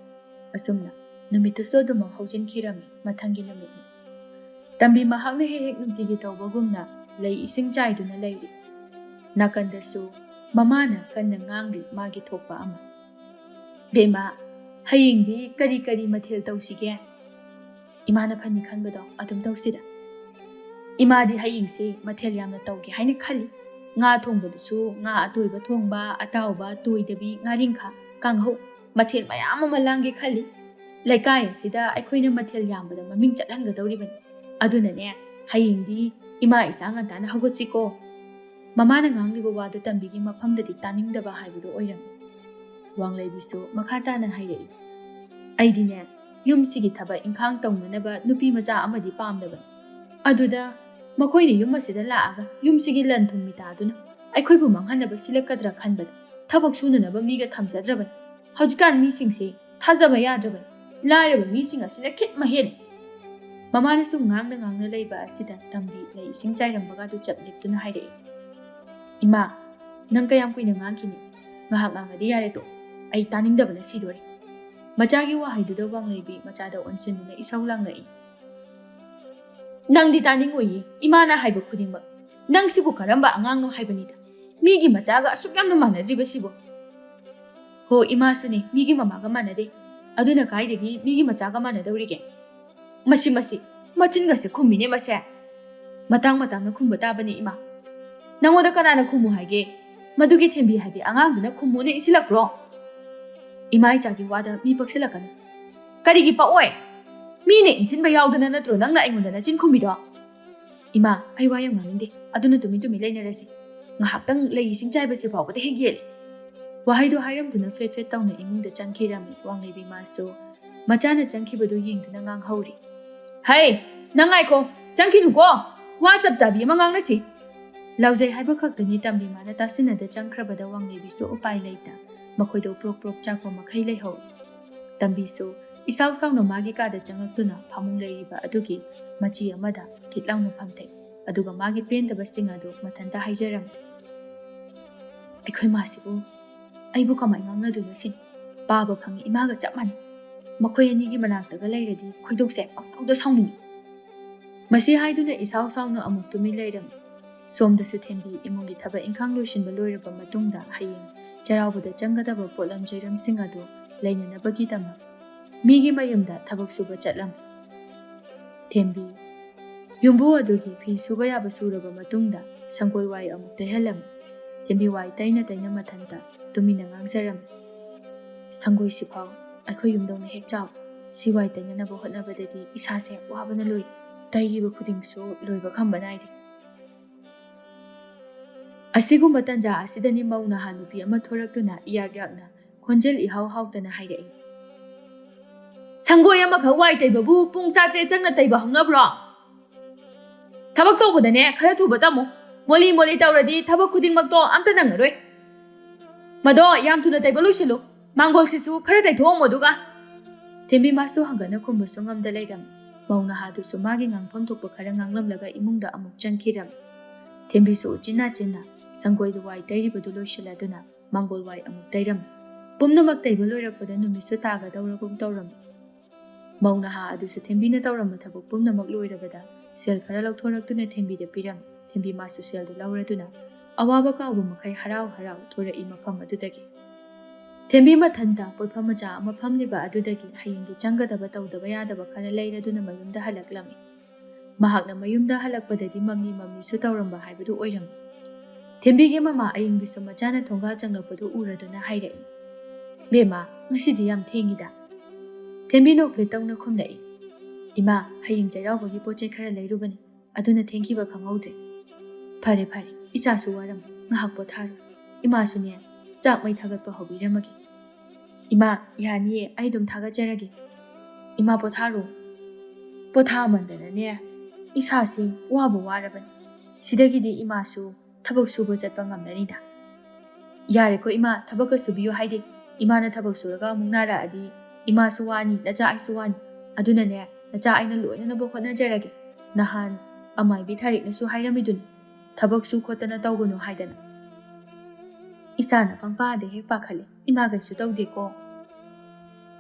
ꯑꯁꯨꯝꯅ ꯅꯨꯃꯤꯠꯇꯨꯁꯨ ꯑꯗꯨꯃꯛ ꯍꯧꯖꯤꯟꯈꯤꯔꯝꯃꯤ꯫ ꯃꯊꯪꯒꯤ ꯅꯨꯃꯤꯠꯅꯤ꯫ ꯇꯝꯕꯤ ꯃꯍꯥꯛꯅ ꯍꯦꯛ ꯍꯦꯛ ꯅꯨꯡꯇꯤꯒꯤ ꯇꯧꯕꯒꯨꯝꯅ ꯂꯩ ꯏꯁꯤꯡ ꯆꯥꯏꯗꯨꯅ ꯂꯩꯔꯤ꯫ ꯅꯥꯀꯟꯗꯁꯨ ꯃꯃꯥꯅ ꯀꯟꯅ ꯉꯥꯡꯂꯤ ꯃꯥꯒꯤ ꯊꯣꯛꯄ ꯑꯃ꯫ "ꯕꯦꯝꯃ, ꯍꯌꯦꯡꯗꯤ ꯀꯔꯤ ꯀꯔꯤ ꯃꯊꯦꯜ ꯇꯧꯁꯤꯒꯦ?" "ꯏꯃꯥꯅ ꯐꯅꯤ ꯈꯟꯕꯗꯣ ꯑꯗꯨꯝ ꯇꯧꯁꯤꯗ꯫ ꯏꯃꯥꯗꯤ ꯍꯌꯦꯡꯁꯦ ꯃꯊꯦꯜ ꯌꯥꯝꯅ ꯇꯧꯒꯦ ꯍꯥꯏꯅ ꯈꯜꯂꯤ꯫ ꯉꯥ ꯊꯣꯡꯕꯗꯨꯁꯨ ꯉꯥ ꯑꯇꯣꯏꯕ ꯊꯣꯡꯕ, ꯑꯇꯥꯎꯕ, ꯇꯣꯏꯗꯕꯤ, ꯉꯥꯔꯤꯡꯈꯥ, ꯀꯥꯡꯍꯧ, ꯃꯊꯦꯜ ꯃꯌꯥꯝ ꯑꯃ ꯂꯥꯡꯒꯦ ꯈꯜꯂꯤ꯫ ꯂꯩꯀꯥꯏ ꯑꯁꯤꯗ ꯑꯩꯈꯣꯏꯅ ꯃꯊꯦꯜ ꯌꯥꯝꯕꯗ ꯃꯃꯤꯡ ꯆꯠꯍꯟꯒꯗꯧꯔꯤꯕꯅꯤ꯫ ꯑꯗꯨꯅꯅꯦ, ꯍꯌꯦꯡꯗꯤ ꯏꯃꯥ ꯏꯆꯥ ꯉꯟꯇꯥꯅ ꯍꯧꯒꯠꯁꯤꯀꯣ"꯫ ꯃꯃꯥꯅ ꯉꯥꯡꯂꯤꯕ ꯋꯥꯗꯨ ꯇꯝꯕꯤꯒꯤ ꯃꯐꯝꯗꯗꯤ ꯇꯥꯅꯤꯡꯗꯕ ꯍꯥꯏꯕꯗꯨ ꯑꯣꯏꯔꯝꯃꯤ꯫ ꯋꯥꯡꯂꯩꯕꯤꯁꯨ ꯃꯈꯥ ꯇꯥꯅ ꯍꯥꯏꯔꯛꯏ, "ꯑꯩꯗꯤꯅꯦ, ꯌꯨꯝꯁꯤꯒꯤ ꯊꯕꯛ ꯏꯪꯈꯥꯡ ꯇꯧꯅꯅꯕ ꯅꯨꯄꯤ ꯃꯆꯥ ꯑꯃꯗꯤ ꯄꯥꯝꯗꯕꯅꯤ꯫ ꯑꯗꯨꯗ ꯃꯈꯣꯏꯅ ꯌꯨꯝ ꯑꯁꯤꯗ ꯂꯥꯛꯑꯒ ꯌꯨꯝꯁꯤꯒꯤ ꯂꯟ ꯊꯨꯝ ꯃꯤꯇꯥꯗꯨꯅ ꯑꯩꯈꯣꯏꯕꯨ ꯃꯥꯡꯍꯟꯅꯕ ꯁꯤꯜꯂꯛꯀꯗ꯭ꯔꯥ ꯈꯟꯕꯗ ꯊꯕꯛ ꯁꯨꯅꯅꯕ ꯃꯤꯒ ꯊꯝꯖꯗ꯭ꯔꯕꯅꯤ꯫ ꯍꯧꯖꯤꯛꯀꯥꯟ ꯃꯤꯁꯤꯡꯁꯤ ꯊꯥꯖꯕ ꯌꯥꯗ꯭ꯔꯕꯅꯤ꯫ ꯂꯥꯏꯔꯕ ꯃꯤꯁꯤꯡ ꯑꯁꯤꯅ ꯈꯤꯠ ꯃꯍꯦꯜꯂꯤ"꯫ ꯃꯃꯥꯅ ꯁꯨꯝ ꯉꯥꯡꯅ ꯉꯥꯡꯅ ꯂꯩꯕ ꯑꯁꯤꯗ ꯇꯝꯕꯤ ꯂꯩ ꯏꯁꯤꯡ ꯆꯥꯏꯔꯝꯕꯒ ꯑꯗꯨ ꯆꯞ ꯂꯦꯞꯇꯨꯅ ꯍꯥꯏꯔꯛꯏ, "ꯏꯃꯥ, ꯅꯪ ꯀꯌꯥꯝ ꯀꯨꯏꯅ ꯉꯥꯡꯈꯤꯅꯤ? ꯉꯥꯏꯍꯥꯛ ꯉꯥꯡꯉꯗꯤ ꯌꯥꯔꯦ ꯇꯣ꯫ ꯑꯩ ꯇꯥꯅꯤꯡꯗꯕꯅ ꯁꯤꯗꯣꯔꯦ"꯫ ꯃꯆꯥꯒꯤ ꯋꯥꯍꯩꯗꯨꯗ ꯋꯥꯡꯂꯩꯕꯤ ꯃꯆꯥꯗ ꯑꯣꯟꯁꯤꯟꯗꯨꯅ ꯏꯁꯧ ꯂꯥꯡꯂꯛꯏ, "ꯅꯪꯗꯤ ꯇꯥꯅꯤꯡꯉꯣꯏꯌꯦ ꯏꯃꯥꯅ ꯍꯥꯏꯕ ꯈꯨꯗꯤꯡꯃꯛ꯫ ꯅꯪꯁꯤꯕꯨ ꯀꯔꯝꯕ ꯑꯉꯥꯡꯅꯣ ꯍꯥꯏꯕꯅꯤꯗ, ꯃꯤꯒꯤ ꯃꯆꯥꯒ ꯑꯁꯨꯛ ꯌꯥꯝꯅ ꯃꯥꯟꯅꯗ꯭ꯔꯤꯕꯁꯤꯕꯨ"꯫ "ꯍꯣ, ꯏꯃꯥꯁꯨꯅꯦ ꯃꯤꯒꯤ ꯃꯃꯥꯒ ꯃꯥꯟꯅꯗꯦ꯫ ꯑꯗꯨꯅ ꯀꯥꯏꯗꯒꯤ ꯃꯤꯒꯤ ꯃꯆꯥꯒ ꯃꯥꯟꯅꯗꯧꯔꯤꯒꯦ? ꯃꯁꯤ, ꯃꯁꯤ, ꯃꯆꯤꯟꯒꯁꯦ ꯈꯨꯝꯃꯤꯅꯦ ꯃꯁꯦ꯫ ꯃꯇꯥꯡ ꯃꯇꯥꯡꯅ ꯈꯨꯝꯕ ꯇꯥꯕꯅꯤ ꯏꯃꯥ꯫ ꯅꯪꯉꯣꯟꯗ ꯀꯅꯥꯅ ꯈꯨꯝꯃꯨ ꯍꯥꯏꯒꯦ? ꯃꯗꯨꯒꯤ ꯊꯦꯝꯕꯤ ꯍꯥꯏꯕꯤ ꯑꯉꯥꯡꯗꯨꯅ ꯈꯨꯝꯃꯨꯅ ꯏꯟꯁꯤꯜꯂꯛꯄ꯭ꯔꯣ? ꯏꯃꯥ ꯏꯆꯥꯒꯤ ꯋꯥꯗ ꯃꯤ ꯄꯛꯁꯤꯜꯂꯛꯀꯅꯨ"꯫ "ꯀꯔꯤꯒꯤ ꯄꯛꯑꯣꯏ? ꯃꯤꯅ ꯏꯟꯁꯤꯟꯕ ꯌꯥꯎꯗꯅ ꯅꯠꯇ꯭ꯔꯣ ꯅꯪꯅ ꯑꯩꯉꯣꯟꯗ ꯅꯆꯤꯟ ꯈꯨꯝꯃꯤꯗꯣ?" "ꯏꯃꯥ, ꯑꯩ ꯋꯥ ꯌꯥꯝ ꯉꯥꯡꯅꯤꯡꯗꯦ꯫ ꯑꯗꯨꯅ ꯇꯨꯃꯤꯟ ꯇꯨꯃꯤꯟ ꯂꯩꯅꯔꯁꯤ꯫ ꯉꯥꯏꯍꯥꯛꯇꯪ ꯂꯩ ꯏꯁꯤꯡ ꯆꯥꯏꯕꯁꯤ ꯐꯥꯎꯕꯗ ꯍꯦꯛ ꯌꯦꯠꯂꯦ"꯫ ꯋꯥꯍꯩꯗꯨ ꯍꯥꯏꯔꯝꯗꯨꯅ ꯐꯦꯠ ꯐꯦꯠ ꯇꯧꯅ ꯏꯃꯨꯡꯗ ꯆꯪꯈꯤꯔꯝꯃꯤ꯫ ꯋꯥꯡꯂꯩꯕꯤ ꯃꯥꯁꯨ ꯃꯆꯥꯅ ꯆꯪꯈꯤꯕꯗꯨ ꯌꯦꯡꯗꯨꯅ ꯉꯥꯡꯍꯧꯔꯤ꯫ "ꯍꯩ, ꯅꯪ ꯉꯥꯏꯈꯣ, ꯆꯪꯈꯤꯅꯨꯀꯣ꯫ ꯋꯥ ꯆꯞ ꯆꯥꯕꯤ ꯑꯃ ꯉꯥꯡꯅꯁꯤ꯫" ꯂꯥꯎꯖꯩ ꯍꯥꯏꯕ ꯈꯛꯇꯅꯤ ꯇꯝꯕꯤ ꯃꯥꯅ ꯇꯥꯁꯤꯟꯅꯗ ꯆꯪꯈ꯭ꯔꯕꯗ ꯋꯥꯡꯂꯩꯕꯤꯁꯨ ꯎꯄꯥꯏ ꯂꯩꯇ ꯃꯈꯣꯏꯗꯣ ꯄ꯭ꯔꯣꯛ ꯄ꯭ꯔꯣꯛ ꯆꯥꯛꯄ ꯃꯈꯩ ꯂꯩꯍꯧꯏ꯫ ꯇꯝꯕꯤꯁꯨ ꯏꯁꯥꯎ ꯁꯥꯎꯅ ꯃꯥꯒꯤ ꯀꯥꯗ ꯆꯪꯉꯛꯇꯨꯅ ꯐꯃꯨꯡ ꯂꯩꯔꯤꯕ ꯑꯗꯨꯒꯤ ꯃꯆꯤ ꯑꯃꯗ ꯈꯤꯠ ꯂꯥꯎꯅ ꯐꯝꯊꯩ꯫ ꯑꯗꯨꯒ ꯃꯥꯒꯤ ꯄꯦꯟꯗꯕꯁꯤꯡ ꯑꯗꯨ ꯃꯊꯟꯇ ꯍꯥꯏꯖꯔꯝꯃꯤ꯫ "ꯑꯩꯈꯣꯏ ꯃꯥꯁꯤꯕꯨ ꯑꯩꯕꯨ ꯀꯃꯥꯏ ꯉꯥꯡꯅꯗꯣꯏꯅꯣ ꯁꯤꯅꯤ꯫ ꯄꯥꯕ ꯐꯪꯉꯤ ꯏꯃꯥꯒ ꯆꯞ ꯃꯥꯟꯅꯩ꯫ ꯃꯈꯣꯏ ꯑꯅꯤꯒꯤ ꯃꯅꯥꯛꯇꯒ ꯂꯩꯔꯗꯤ ꯈꯣꯏꯗꯧꯁꯦ ꯄꯪꯁꯥꯎꯗ ꯁꯥꯎꯅꯤꯡꯉꯤ꯫" ꯃꯁꯤ ꯍꯥꯏꯗꯨꯅ ꯏꯁꯥꯎ ꯁꯥꯎꯅ ꯑꯃꯨꯛ ꯇꯨꯃꯤꯟ ꯂꯩꯔꯝꯃꯤ꯫ ꯁꯣꯝꯗꯁꯨ ꯊꯦꯝꯕꯤ ꯏꯃꯨꯡꯒꯤ ꯊꯕꯛ ꯏꯪꯈꯥꯡ ꯂꯣꯏꯁꯤꯟꯕ ꯂꯣꯏꯔꯕ ꯃꯇꯨꯡꯗ ꯍꯌꯦꯡ ꯆꯩꯔꯥꯎꯕꯗ ꯆꯪꯒꯗꯕ ꯄꯣꯠꯂꯝ ꯆꯩꯔꯝꯁꯤꯡ ꯑꯗꯨ ꯂꯩꯅꯅꯕꯒꯤꯗꯃꯛ ꯃꯤꯒꯤ ꯃꯌꯨꯝꯗ ꯊꯕꯛ ꯁꯨꯕ ꯆꯠꯂꯝꯃꯤ꯫ ꯊꯦꯝꯕꯤ ꯌꯨꯝꯕꯨ ꯑꯗꯨꯒꯤ ꯐꯤ ꯁꯨꯕ ꯌꯥꯕ ꯁꯨꯔꯕ ꯃꯇꯨꯡꯗ ꯁꯪꯒꯣꯏ ꯋꯥꯏ ꯑꯃꯨꯛ ꯇꯩꯍꯜꯂꯝꯃꯤ꯫ ꯊꯦꯝꯕꯤ ꯋꯥꯏ ꯇꯩꯅ ꯇꯩꯅ ꯃꯊꯟꯇ ꯇꯨꯃꯤꯟꯅ ꯉꯥꯡꯖꯔꯝꯃꯤ꯫ "ꯁꯪꯒꯣꯏꯁꯤꯐꯥꯎ ꯑꯩꯈꯣꯏ ꯌꯨꯝꯗꯧꯅ ꯍꯦꯛ ꯆꯥꯎ꯫ ꯁꯤ ꯋꯥꯏ ꯇꯩꯅꯅꯕ ꯍꯣꯠꯅꯕꯗꯗꯤ ꯏꯁꯥꯁꯦ ꯋꯥꯕꯅ ꯂꯣꯏꯔꯦ꯫ ꯇꯩꯔꯤꯕ ꯈꯨꯗꯤꯡꯁꯨ ꯂꯣꯏꯕ ꯈꯝꯕ ꯅꯥꯏꯗꯦ꯫" ꯑꯁꯤꯒꯨꯝꯕ ꯇꯟꯖꯥ ꯑꯁꯤꯗꯅꯤ ꯃꯧ ꯅꯍꯥ ꯅꯨꯄꯤ ꯑꯃ ꯊꯣꯔꯛꯇꯨꯅ ꯏꯌꯥꯛ ꯌꯥꯛꯅ ꯈꯣꯟꯖꯦꯜ ꯏꯍꯥꯎ ꯍꯥꯎꯇꯅ ꯍꯥꯏꯔꯛꯏ꯫ "ꯁꯪꯒꯣꯏ ꯑꯃꯈꯛ ꯋꯥꯏ ꯇꯩꯕꯕꯨ ꯄꯨꯡ ꯆꯥꯇ꯭ꯔꯦꯠ ꯆꯪꯅ ꯇꯩꯕ ꯍꯧꯅꯕ꯭ꯔꯣ? ꯊꯕꯛ ꯇꯧꯕꯗꯅꯦ ꯈꯔ ꯊꯨꯕ ꯇꯝꯃꯨ꯫ ꯃꯣꯂꯤ ꯃꯣꯂꯤ ꯇꯧꯔꯗꯤ ꯊꯕꯛ ꯈꯨꯗꯤꯡꯃꯛꯇꯣ ꯑꯝꯇ ꯅꯪꯉꯔꯣꯏ꯫ ꯃꯗꯣ ꯌꯥꯝ ꯊꯨꯅ ꯇꯩꯕ ꯂꯣꯏꯁꯤꯜꯂꯨ꯫ ꯃꯥꯡꯒꯣꯜꯁꯤꯁꯨ ꯈꯔ ꯇꯩꯊꯣꯛꯑꯝꯃꯣ ꯑꯗꯨꯒ꯫" ꯊꯦꯝꯕꯤ ꯃꯥꯁꯨ ꯍꯪꯒꯠꯅ ꯈꯨꯝꯕꯁꯨ ꯉꯝꯗ ꯂꯩꯔꯝꯃꯤ꯫ ꯃꯧ ꯅꯍꯥꯗꯨꯁꯨ ꯃꯥꯒꯤ ꯉꯥꯡꯐꯝ ꯊꯣꯛꯄ ꯈꯔ ꯉꯥꯡꯂꯝꯂꯒ ꯏꯃꯨꯡꯗ ꯑꯃꯨꯛ ꯆꯪꯈꯤꯔꯝꯃꯤ꯫ ꯊꯦꯝꯕꯤꯁꯨ ꯎꯆꯤꯟ ꯅꯥꯆꯤꯟꯅ ꯁꯪꯒꯣꯏꯗ ꯋꯥꯏ ꯇꯩꯔꯤꯕꯗꯨ ꯂꯣꯏꯁꯤꯜꯂꯗꯨꯅ ꯃꯥꯡꯒꯣꯜ ꯋꯥꯏ ꯑꯃꯨꯛ ꯇꯩꯔꯝꯃꯤ꯫ ꯄꯨꯝꯅꯃꯛ ꯇꯩꯕ ꯂꯣꯏꯔꯛꯄꯗ ꯅꯨꯃꯤꯠꯁꯨ ꯇꯥꯒꯗꯧꯔꯒꯨꯝ ꯇꯧꯔꯝꯃꯤ꯫ ꯃꯧ ꯅꯍꯥ ꯑꯗꯨꯁꯨ ꯊꯦꯝꯕꯤꯅ ꯇꯧꯔꯝꯕ ꯊꯕꯛ ꯄꯨꯝꯅꯃꯛ ꯂꯣꯏꯔꯕꯗ ꯁꯦꯜ ꯈꯔ ꯂꯧꯊꯣꯔꯛꯇꯨꯅ ꯊꯦꯝꯕꯤꯗ ꯄꯤꯔꯝꯃꯤ꯫ ꯊꯦꯝꯕꯤ ꯃꯥꯁꯨ ꯁꯦꯜꯗꯨ ꯂꯧꯔꯗꯨꯅ ꯑꯋꯥꯕ ꯀꯥꯎꯕ ꯃꯈꯩ ꯍꯔꯥꯎ ꯍꯔꯥꯎ ꯊꯣꯔꯛꯏ ꯃꯐꯝ ꯑꯗꯨꯗꯒꯤ꯫ ꯊꯦꯝꯕꯤ ꯃꯊꯟꯇ ꯄꯣꯠꯐꯝ ꯃꯆꯥ ꯑꯃ ꯐꯝꯂꯤꯕ ꯑꯗꯨꯗꯒꯤ ꯍꯌꯦꯡꯒꯤ ꯆꯪꯒꯗꯕ ꯇꯧꯗꯕ ꯌꯥꯗꯕ ꯈꯔ ꯂꯩꯔꯗꯨꯅ ꯃꯌꯨꯝꯗ ꯍꯜꯂꯛꯂꯝꯃꯤ꯫ ꯃꯍꯥꯛꯅ ꯃꯌꯨꯝꯗ ꯍꯜꯂꯛꯄꯗꯗꯤ ꯃꯝꯂꯤ ꯃꯝꯂꯤꯁꯨ ꯇꯧꯔꯝꯕ ꯍꯥꯏꯕꯗꯨ ꯑꯣꯏꯔꯝꯃꯤ꯫ ꯊꯦꯝꯕꯤꯒꯤ ꯃꯃꯥ ꯑꯌꯤꯡꯕꯤꯁꯨ ꯃꯆꯥꯅ ꯊꯣꯡꯒꯥꯜ ꯆꯪꯂꯛꯄꯗꯨ ꯎꯔꯗꯨꯅ ꯍꯥꯏꯔꯛꯏ, "ꯕꯦꯝꯃ, ꯉꯁꯤꯗꯤ ꯌꯥꯝ ꯊꯦꯡꯉꯤꯗ?" ꯊꯦꯝꯕꯤ ꯅꯣꯛꯐꯦꯠ ꯇꯧꯅ ꯈꯨꯝꯂꯛꯏ, "ꯏꯃꯥ, ꯍꯌꯦꯡ ꯆꯩꯔꯥꯎꯕꯒꯤ ꯄꯣꯠ ꯆꯩ ꯈꯔ ꯂꯩꯔꯨꯕꯅꯤ, ꯑꯗꯨꯅ ꯊꯦꯡꯈꯤꯕ ꯈꯪꯍꯧꯗ꯭ꯔꯦ꯫" "ꯐꯔꯦ ꯐꯔꯦ, ꯏꯆꯥꯁꯨ ꯋꯥꯔꯝꯃꯤ, ꯉꯥꯏꯍꯥꯛ ꯄꯣꯊꯥꯔꯣ꯫ ꯏꯃꯥꯁꯨꯅꯦ, ꯆꯥꯛ ꯃꯩ ꯊꯥꯒꯠꯄ ꯍꯧꯕꯤꯔꯝꯃꯒꯦ꯫ "ꯏꯃꯥ, ꯌꯥꯅꯤꯌꯦ, ꯑꯩ ꯑꯗꯨꯝ ꯊꯥꯒꯠꯆꯔꯒꯦ꯫ ꯏꯃꯥ, ꯄꯣꯊꯥꯔꯣ꯫ ꯄꯣꯊꯥꯃꯟꯗꯅꯅꯦ, ꯏꯁꯥꯁꯤ ꯋꯥꯕꯨ ꯋꯥꯔꯕꯅꯤ꯫ ꯁꯤꯗꯒꯤꯗꯤ ꯏꯃꯥꯁꯨ ꯊꯕꯛ ꯁꯨꯕ ꯆꯠꯄ ꯉꯝꯂꯅꯤꯗ꯫" "ꯌꯥꯔꯦꯀꯣ ꯏꯃꯥ, ꯊꯕꯛꯀ ꯁꯨꯕꯤꯌꯨ ꯍꯥꯏꯗꯦ꯫ ꯏꯃꯥꯅ ꯊꯕꯛ ꯁꯨꯔꯒ ꯑꯃꯨꯛ ꯅꯥꯔꯛꯑꯗꯤ ꯏꯃꯥꯁꯨ ꯋꯥꯅꯤ, ꯅꯆꯥ ꯑꯩꯁꯨ ꯋꯥꯅꯤ꯫ ꯑꯗꯨꯅꯅꯦ, ꯅꯆꯥ ꯑꯩꯅ ꯂꯣꯏꯅꯅꯕ ꯍꯣꯠꯅꯖꯔꯒꯦ꯫ ꯅꯍꯥꯟ ꯑꯃꯥꯏꯕꯤ ꯊꯥꯔꯤꯛꯅꯁꯨ ꯍꯥꯏꯔꯝꯃꯤꯗꯨꯅꯤ, ꯊꯕꯛ ꯁꯨ ꯈꯣꯠꯇꯅ ꯇꯧꯒꯅꯨ ꯍꯥꯏꯗꯅ꯫ ꯏꯆꯥꯅ ꯄꯪꯄꯥꯗ ꯍꯦꯛ ꯄꯥꯈꯠꯂꯦ꯫ ꯏꯃꯥ ꯀꯩꯁꯨ ꯇꯧꯗꯦꯀꯣ꯫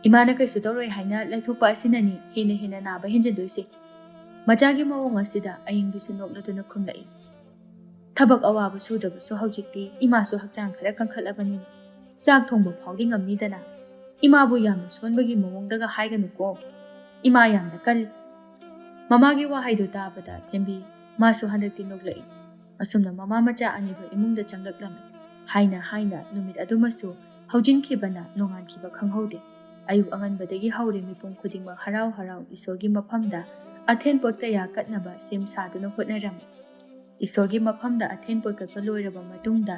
ꯏꯃꯥꯅ ꯀꯩꯁꯨ ꯇꯧꯔꯣꯏ ꯍꯥꯏꯅ ꯂꯩꯊꯣꯛꯄ ꯑꯁꯤꯅꯅꯤ ꯍꯦꯟꯅ ꯍꯦꯟꯅ ꯅꯥꯕ ꯍꯦꯟꯖꯤꯟꯗꯣꯏꯁꯦ꯫" ꯃꯆꯥꯒꯤ ꯃꯑꯣꯡ ꯑꯁꯤꯗ ꯑꯌꯤꯡꯕꯤꯁꯨ ꯅꯣꯛꯂꯗꯨꯅ ꯈꯨꯝꯂꯛꯏ꯫ "ꯊꯕꯛ ꯑꯋꯥꯕ ꯁꯨꯗ꯭ꯔꯕꯁꯨ ꯍꯧꯖꯤꯛꯇꯤ ꯏꯃꯥꯁꯨ ꯍꯛꯆꯥꯡ ꯈꯔ ꯀꯟꯈꯠꯂꯕꯅꯤꯅ ꯆꯥꯛ ꯊꯣꯡꯕ ꯐꯥꯎꯗꯤ ꯉꯝꯅꯤꯗꯅ꯫ ꯏꯃꯥꯕꯨ ꯌꯥꯝꯅ ꯁꯣꯟꯕꯒꯤ ꯃꯑꯣꯡꯗꯒ ꯍꯥꯏꯒꯅꯨꯀꯣ꯫ ꯏꯃꯥ ꯌꯥꯝꯅ ꯀꯜꯂꯤ꯫" ꯃꯃꯥꯒꯤ ꯋꯥꯍꯩꯗꯨ ꯇꯥꯕꯗ ꯊꯦꯝꯕꯤ ꯃꯥꯁꯨ ꯍꯟꯗꯛꯇꯤ ꯅꯣꯛꯂꯛꯏ꯫ ꯑꯁꯨꯝꯅ ꯃꯃꯥ ꯃꯆꯥ ꯑꯅꯤꯗꯨ ꯏꯃꯨꯡꯗ ꯆꯪꯂꯛꯂꯝꯃꯤ꯫ ꯍꯥꯏꯅ ꯍꯥꯏꯅ ꯅꯨꯃꯤꯠ ꯑꯗꯨꯃꯁꯨ ꯍꯧꯖꯤꯟꯈꯤꯕꯅ ꯅꯣꯡꯉꯥꯟꯈꯤꯕ ꯈꯪꯍꯧꯗꯦ꯫ ꯑꯌꯨꯛ ꯑꯉꯟꯕꯗꯒꯤ ꯍꯧꯔꯦ ꯃꯤꯄꯨꯝ ꯈꯨꯗꯤꯡꯃꯛ ꯍꯔꯥꯎ ꯍꯔꯥꯎ ꯏꯁꯣꯔꯒꯤ ꯃꯐꯝꯗ ꯑꯊꯦꯟ ꯄꯣꯠ ꯀꯌꯥ ꯀꯠꯅꯕ ꯁꯦꯝ ꯁꯥꯗꯨꯅ ꯍꯣꯠꯅꯔꯝꯃꯤ꯫ ꯏꯁꯣꯔꯒꯤ ꯃꯐꯝꯗ ꯑꯊꯦꯟ ꯄꯣꯠ ꯀꯠꯄ ꯂꯣꯏꯔꯕ ꯃꯇꯨꯡꯗ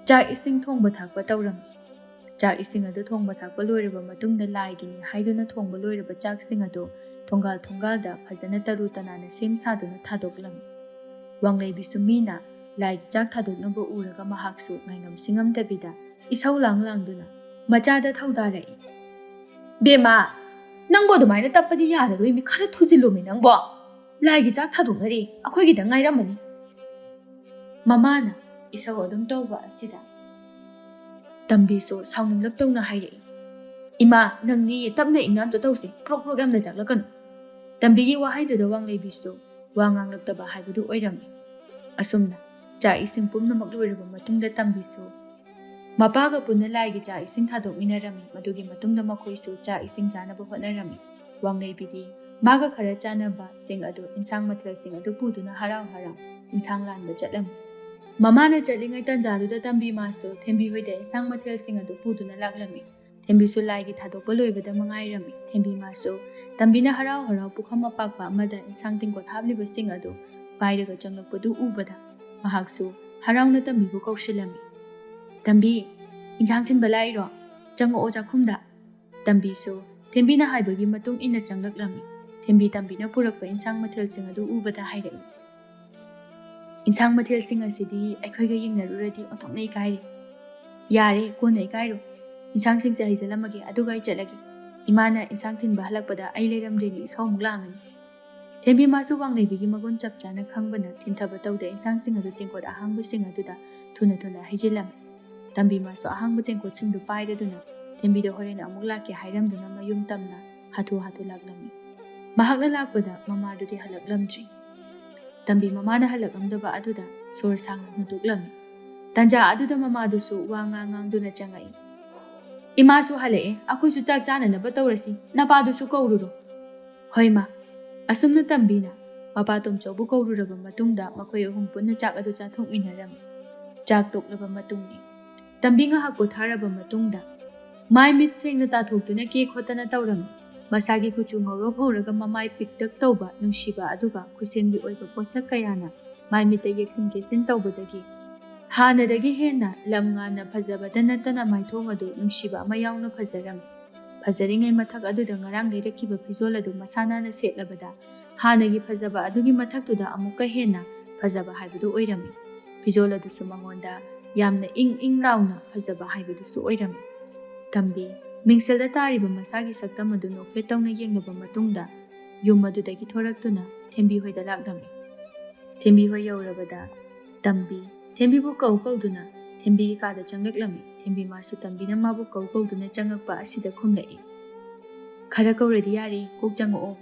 ꯆꯥꯛ ꯏꯁꯤꯡ ꯊꯣꯡꯕ ꯊꯥꯛꯄ ꯇꯧꯔꯝꯃꯤ꯫ ꯆꯥꯛ ꯏꯁꯤꯡ ꯑꯗꯨ ꯊꯣꯡꯕ ꯊꯥꯛꯄ ꯂꯣꯏꯔꯕ ꯃꯇꯨꯡꯗ ꯂꯥꯏꯒꯤꯅꯤ ꯍꯥꯏꯗꯨꯅ ꯊꯣꯡꯕ ꯂꯣꯏꯔꯕ ꯆꯥꯛꯁꯤꯡ ꯑꯗꯨ ꯊꯣꯡꯒꯥꯜ ꯊꯣꯡꯒꯥꯜꯗ ꯐꯖꯅ ꯇꯔꯨ ꯇꯅꯥꯟꯅ ꯁꯦꯝ ꯁꯥꯗꯨꯅ ꯊꯥꯗꯣꯛꯂꯝꯃꯤ꯫ ꯋꯥꯡꯂꯩꯕꯤꯁꯨ ꯃꯤꯅ ꯂꯥꯏꯒꯤ ꯆꯥꯛ ꯊꯥꯗꯣꯛꯅꯕ ꯎꯔꯒ ꯃꯍꯥꯛꯁꯨ ꯉꯥꯏꯉꯝ ꯁꯤꯡꯉꯝꯗꯕꯤꯗ ꯏꯁꯧ ꯂꯥꯡ ꯂꯥꯡꯗꯨꯅ ꯃꯆꯥꯗ ꯊꯧꯗꯥꯔꯛꯏ꯫ "ꯕꯦꯝꯃ, ꯅꯪꯕꯨ ꯑꯗꯨꯃꯥꯏꯅ ꯇꯞꯄꯗꯤ ꯌꯥꯔꯔꯣꯏꯃꯤ, ꯈꯔ ꯊꯨꯖꯤꯜꯂꯨꯃꯤ ꯅꯪꯕꯣ꯫ ꯂꯥꯏꯒꯤ ꯆꯥꯛ ꯊꯥꯗꯣꯛꯅꯔꯤ, ꯑꯩꯈꯣꯏꯒꯤꯗꯪ ꯉꯥꯏꯔꯝꯃꯅꯤ꯫" ꯃꯃꯥꯅ ꯏꯁꯧ ꯑꯗꯨꯝ ꯇꯧꯕ ꯑꯁꯤꯗ ꯇꯝꯕꯤꯁꯨ ꯁꯥꯎꯅꯤꯡꯂꯞ ꯇꯧꯅ ꯍꯥꯏꯔꯛꯏ, "ꯏꯃꯥ, ꯅꯪꯅꯤ ꯇꯞꯅ ꯏꯪꯅ ꯑꯝꯇ ꯇꯧꯁꯦ, ꯄ꯭ꯔꯣꯛ ꯄ꯭ꯔꯣꯛ ꯌꯥꯝꯅ ꯆꯥꯛꯂꯛꯀꯅꯨ꯫" ꯇꯝꯕꯤꯒꯤ ꯋꯥꯍꯩꯗꯨꯗ ꯋꯥꯡꯂꯩꯕꯤꯁꯨ ꯋꯥ ꯉꯥꯡꯂꯛꯇꯕ ꯍꯥꯏꯕꯗꯨ ꯑꯣꯏꯔꯝꯃꯤ꯫ ꯑꯁꯨꯝꯅ ꯆꯥꯛ ꯏꯁꯤꯡ ꯄꯨꯝꯅꯃꯛ ꯂꯣꯏꯔꯕ ꯃꯇꯨꯡꯗ ꯇꯝꯕꯤꯁꯨ ꯃꯄꯥꯒ ꯄꯨꯟꯅ ꯂꯥꯏꯒꯤ ꯆꯥꯛ ꯏꯁꯤꯡ ꯊꯥꯗꯣꯛꯃꯤꯟꯅꯔꯝꯃꯤ꯫ ꯃꯗꯨꯒꯤ ꯃꯇꯨꯡꯗ ꯃꯈꯣꯏꯁꯨ ꯆꯥꯛ ꯏꯁꯤꯡ ꯆꯥꯅꯕ ꯍꯣꯠꯅꯔꯝꯃꯤ꯫ ꯋꯥꯡꯂꯩꯕꯤꯗꯤ ꯃꯥꯒ ꯈꯔ ꯆꯥꯅꯕꯁꯤꯡ ꯑꯗꯨ, ꯏꯟꯁꯥꯡ ꯃꯊꯦꯜꯁꯤꯡ ꯑꯗꯨ ꯄꯨꯗꯨꯅ ꯍꯔꯥꯎ ꯍꯔꯥꯎ ꯏꯟꯁꯥꯡ ꯂꯥꯟꯕ ꯆꯠꯂꯝꯃꯤ꯫ ꯃꯃꯥꯅ ꯆꯠꯂꯤꯉꯩ ꯇꯟꯖꯥꯗꯨꯗ ꯇꯝꯕꯤ ꯃꯥꯁꯨ ꯊꯦꯝꯕꯤ ꯍꯣꯏꯗ ꯏꯟꯁꯥꯡ ꯃꯊꯦꯜꯁꯤꯡ ꯑꯗꯨ ꯄꯨꯗꯨꯅ ꯂꯥꯛꯂꯝꯃꯤ꯫ ꯊꯦꯝꯕꯤꯁꯨ ꯂꯥꯏꯒꯤ ꯊꯥꯗꯣꯛꯄ ꯂꯣꯏꯕꯗ ꯃꯉꯥꯏꯔꯝꯃꯤ꯫ ꯊꯦꯝꯕꯤ ꯃꯥꯁꯨ ꯇꯝꯕꯤꯅ ꯍꯔꯥꯎ ꯍꯔꯥꯎ ꯄꯨꯈꯝ ꯑꯄꯥꯛꯄ ꯑꯃꯗ ꯏꯟꯁꯥꯡ ꯇꯦꯡꯀꯣꯠ ꯍꯥꯞꯂꯤꯕꯁꯤꯡ ꯑꯗꯨ ꯄꯥꯏꯔꯒ ꯆꯪꯂꯛꯄꯗꯨ ꯎꯕꯗ ꯃꯍꯥꯛꯁꯨ ꯍꯔꯥꯎꯅ ꯇꯝꯕꯤꯕꯨ ꯀꯧꯁꯤꯜꯂꯝꯃꯤ꯫ "ꯇꯝꯕꯤ, "ꯏꯟꯁꯥꯡ ꯊꯤꯟꯕ ꯂꯥꯛꯏꯔꯣ? ꯆꯪꯉꯛꯑꯣ ꯆꯥꯛꯈꯨꯝꯗ꯫" ꯇꯝꯕꯤꯁꯨ ꯊꯦꯝꯕꯤꯅ ꯍꯥꯏꯕꯒꯤ ꯃꯇꯨꯡ ꯏꯟꯅ ꯆꯪꯂꯛꯂꯝꯃꯤ꯫ ꯊꯦꯝꯕꯤ ꯇꯝꯕꯤꯅ ꯄꯨꯔꯛꯄ ꯏꯟꯁꯥꯡ ꯃꯊꯦꯜꯁꯤꯡ ꯑꯗꯨ ꯎꯕꯗ ꯍꯥꯏꯔꯛꯏ, "ꯏꯟꯁꯥꯡ ꯃꯊꯦꯜꯁꯤꯡ ꯑꯁꯤꯗꯤ ꯑꯩꯈꯣꯏꯒ ꯌꯦꯡꯅꯔꯨꯔꯗꯤ ꯑꯣꯟꯊꯣꯛꯅ ꯏꯀꯥꯏꯔꯦ꯫" "ꯌꯥꯔꯦ, ꯀꯣꯟꯅ ꯏꯀꯥꯏꯔꯣ꯫ ꯏꯟꯁꯥꯡꯁꯤꯡꯁꯦ ꯍꯩꯖꯤꯜꯂꯝꯃꯒꯦ, ꯑꯗꯨꯒ ꯑꯩ ꯆꯠꯂꯒꯦ꯫ ꯏꯃꯥꯅ ꯏꯟꯁꯥꯡ ꯊꯤꯟꯕ ꯍꯜꯂꯛꯄꯗ ꯑꯩ ꯂꯩꯔꯝꯗ꯭ꯔꯦꯅꯦ, ꯏꯁꯧ ꯑꯃꯨꯛ ꯂꯥꯡꯉꯅꯤ꯫" ꯊꯦꯝꯕꯤ ꯃꯥꯁꯨ ꯋꯥꯡꯂꯩꯕꯤꯒꯤ ꯃꯒꯨꯟ ꯆꯞ ꯆꯥꯅ ꯈꯪꯕꯅ ꯊꯤꯟꯊꯕ ꯇꯧꯗ ꯏꯟꯁꯥꯡꯁꯤꯡ ꯑꯗꯨ ꯇꯦꯡꯀꯣꯠ ꯑꯍꯥꯡꯕꯁꯤꯡ ꯑꯗꯨꯗ ꯊꯨꯅ ꯊꯨꯅ ꯍꯩꯖꯤꯜꯂꯝꯃꯤ꯫ ꯇꯝꯕꯤ ꯃꯥꯁꯨ ꯑꯍꯥꯡꯕ ꯇꯦꯡꯀꯣꯠꯁꯤꯡꯗꯨ ꯄꯥꯏꯔꯗꯨꯅ ꯊꯦꯝꯕꯤꯗ ꯍꯣꯔꯦꯟ ꯑꯃꯨꯛ ꯂꯥꯛꯀꯦ ꯍꯥꯏꯔꯝꯗꯨꯅ ꯃꯌꯨꯝ ꯇꯝꯅ ꯍꯥꯊꯨ ꯍꯥꯊꯨ ꯂꯥꯛꯂꯝꯃꯤ꯫ ꯃꯍꯥꯛꯅ ꯂꯥꯛꯄꯗ ꯃꯃꯥꯗꯨꯗꯤ ꯍꯜꯂꯛꯂꯝꯗ꯭ꯔꯤ꯫ ꯇꯝꯕꯤ ꯃꯃꯥꯅ ꯍꯜꯂꯛꯂꯝꯗꯕ ꯑꯗꯨꯗ ꯁꯣꯔ ꯁꯥꯡꯅ ꯍꯣꯟꯗꯣꯛꯂꯝꯃꯤ꯫ ꯇꯟꯖꯥ ꯑꯗꯨꯗ ꯃꯃꯥꯗꯨꯁꯨ ꯋꯥ ꯉꯥꯡ ꯉꯥꯡꯗꯨꯅ ꯆꯪꯉꯛꯏ꯫ "ꯏꯃꯥꯁꯨ ꯍꯜꯂꯛꯑꯦ, ꯑꯩꯈꯣꯏꯁꯨ ꯆꯥꯛ ꯆꯥꯅꯅꯕ ꯇꯧꯔꯁꯤ, ꯅꯄꯥꯗꯨꯁꯨ ꯀꯧꯔꯨꯔꯣ꯫" "ꯍꯣꯏ ꯃꯥ꯫" ꯑꯁꯨꯝꯅ ꯇꯝꯕꯤꯅ ꯃꯄꯥ ꯇꯣꯝꯆꯧꯕꯨ ꯀꯧꯔꯨꯔꯕ ꯃꯇꯨꯡꯗ ꯃꯈꯣꯏ ꯑꯍꯨꯝ ꯄꯨꯟꯅ ꯆꯥꯛ ꯑꯗꯨ ꯆꯥꯊꯣꯛꯃꯤꯟꯅꯔꯝꯃꯤ꯫ ꯆꯥꯛ ꯇꯣꯛꯂꯕ ꯃꯇꯨꯡꯅꯤ꯫ ꯇꯝꯕꯤ ꯉꯥꯏꯍꯥꯛ ꯄꯣꯊꯥꯔꯕ ꯃꯇꯨꯡꯗ ꯃꯥꯏ ꯃꯤꯠ ꯁꯦꯡꯅ ꯇꯥꯊꯣꯛꯇꯨꯅ ꯀꯦ ꯈꯣꯠꯇꯅ ꯇꯧꯔꯝꯃꯤ꯫ ꯃꯁꯥꯒꯤ ꯀꯨꯆꯨ ꯉꯧꯔꯣꯛ ꯉꯧꯔꯒ ꯃꯃꯥꯏ ꯄꯤꯛꯇꯛ ꯇꯧꯕ ꯅꯨꯡꯁꯤꯕ ꯑꯗꯨꯒ ꯈꯨꯠꯁꯦꯝꯒꯤ ꯑꯣꯏꯕ ꯄꯣꯠꯁꯛ ꯀꯌꯥꯅ ꯃꯥꯏ ꯃꯤꯠꯇ ꯌꯦꯛꯁꯤꯟ ꯀꯦꯁꯤꯟ ꯇꯧꯕꯗꯒꯤ ꯍꯥꯟꯅꯗꯒꯤ ꯍꯦꯟꯅ ꯂꯝ ꯉꯥꯟꯅ ꯐꯖꯕꯇ ꯅꯠꯇꯅ ꯃꯥꯏꯊꯣꯡ ꯑꯗꯨ ꯅꯨꯡꯁꯤꯕ ꯑꯃ ꯌꯥꯎꯅ ꯐꯖꯔꯝꯃꯤ꯫ ꯐꯖꯔꯤꯉꯩ ꯃꯊꯛ ꯑꯗꯨꯗ ꯉꯔꯥꯡ ꯂꯩꯔꯛꯈꯤꯕ ꯐꯤꯖꯣꯜ ꯑꯗꯨ ꯃꯁꯥ ꯅꯥꯟꯅ ꯁꯦꯠꯂꯕꯗ ꯍꯥꯟꯅꯒꯤ ꯐꯖꯕ ꯑꯗꯨꯒꯤ ꯃꯊꯛꯇꯨꯗ ꯑꯃꯨꯛꯀ ꯍꯦꯟꯅ ꯐꯖꯕ ꯍꯥꯏꯕꯗꯨ ꯑꯣꯏꯔꯝꯃꯤ꯫ ꯐꯤꯖꯣꯜ ꯑꯗꯨꯁꯨ ꯃꯉꯣꯟꯗ ꯌꯥꯝꯅ ꯏꯪ ꯏꯪ ꯂꯥꯎꯅ ꯐꯖꯕ ꯍꯥꯏꯕꯗꯨꯁꯨ ꯑꯣꯏꯔꯝꯃꯤ꯫ ꯇꯝꯕꯤ ꯃꯤꯡꯁꯦꯜꯗ ꯇꯥꯔꯤꯕ ꯃꯁꯥꯒꯤ ꯁꯛꯇꯝ ꯑꯗꯨ ꯅꯣꯛꯐꯦꯠ ꯇꯧꯅ ꯌꯦꯡꯂꯕ ꯃꯇꯨꯡꯗ ꯌꯨꯝ ꯑꯗꯨꯗꯒꯤ ꯊꯣꯔꯛꯇꯨꯅ ꯊꯦꯝꯕꯤ ꯍꯣꯏꯗ ꯂꯥꯛꯂꯝꯃꯤ꯫ ꯊꯦꯝꯕꯤ ꯍꯣꯏ ꯌꯧꯔꯕꯗ ꯇꯝꯕꯤ ꯊꯦꯝꯕꯤꯕꯨ ꯀꯧ ꯀꯧꯗꯨꯅ ꯊꯦꯝꯕꯤꯒꯤ ꯀꯥꯗ ꯆꯪꯂꯛꯂꯝꯃꯤ꯫ ꯊꯦꯝꯕꯤ ꯃꯥꯁꯨ ꯇꯝꯕꯤꯅ ꯃꯥꯕꯨ ꯀꯧ ꯀꯧꯗꯨꯅ ꯆꯪꯉꯛꯄ ꯑꯁꯤꯗ ꯈꯨꯝꯂꯛꯏ, "ꯈꯔ ꯀꯧꯔꯗꯤ ꯌꯥꯔꯦ, ꯀꯣꯛ ꯆꯪꯉꯛꯑꯣ꯫"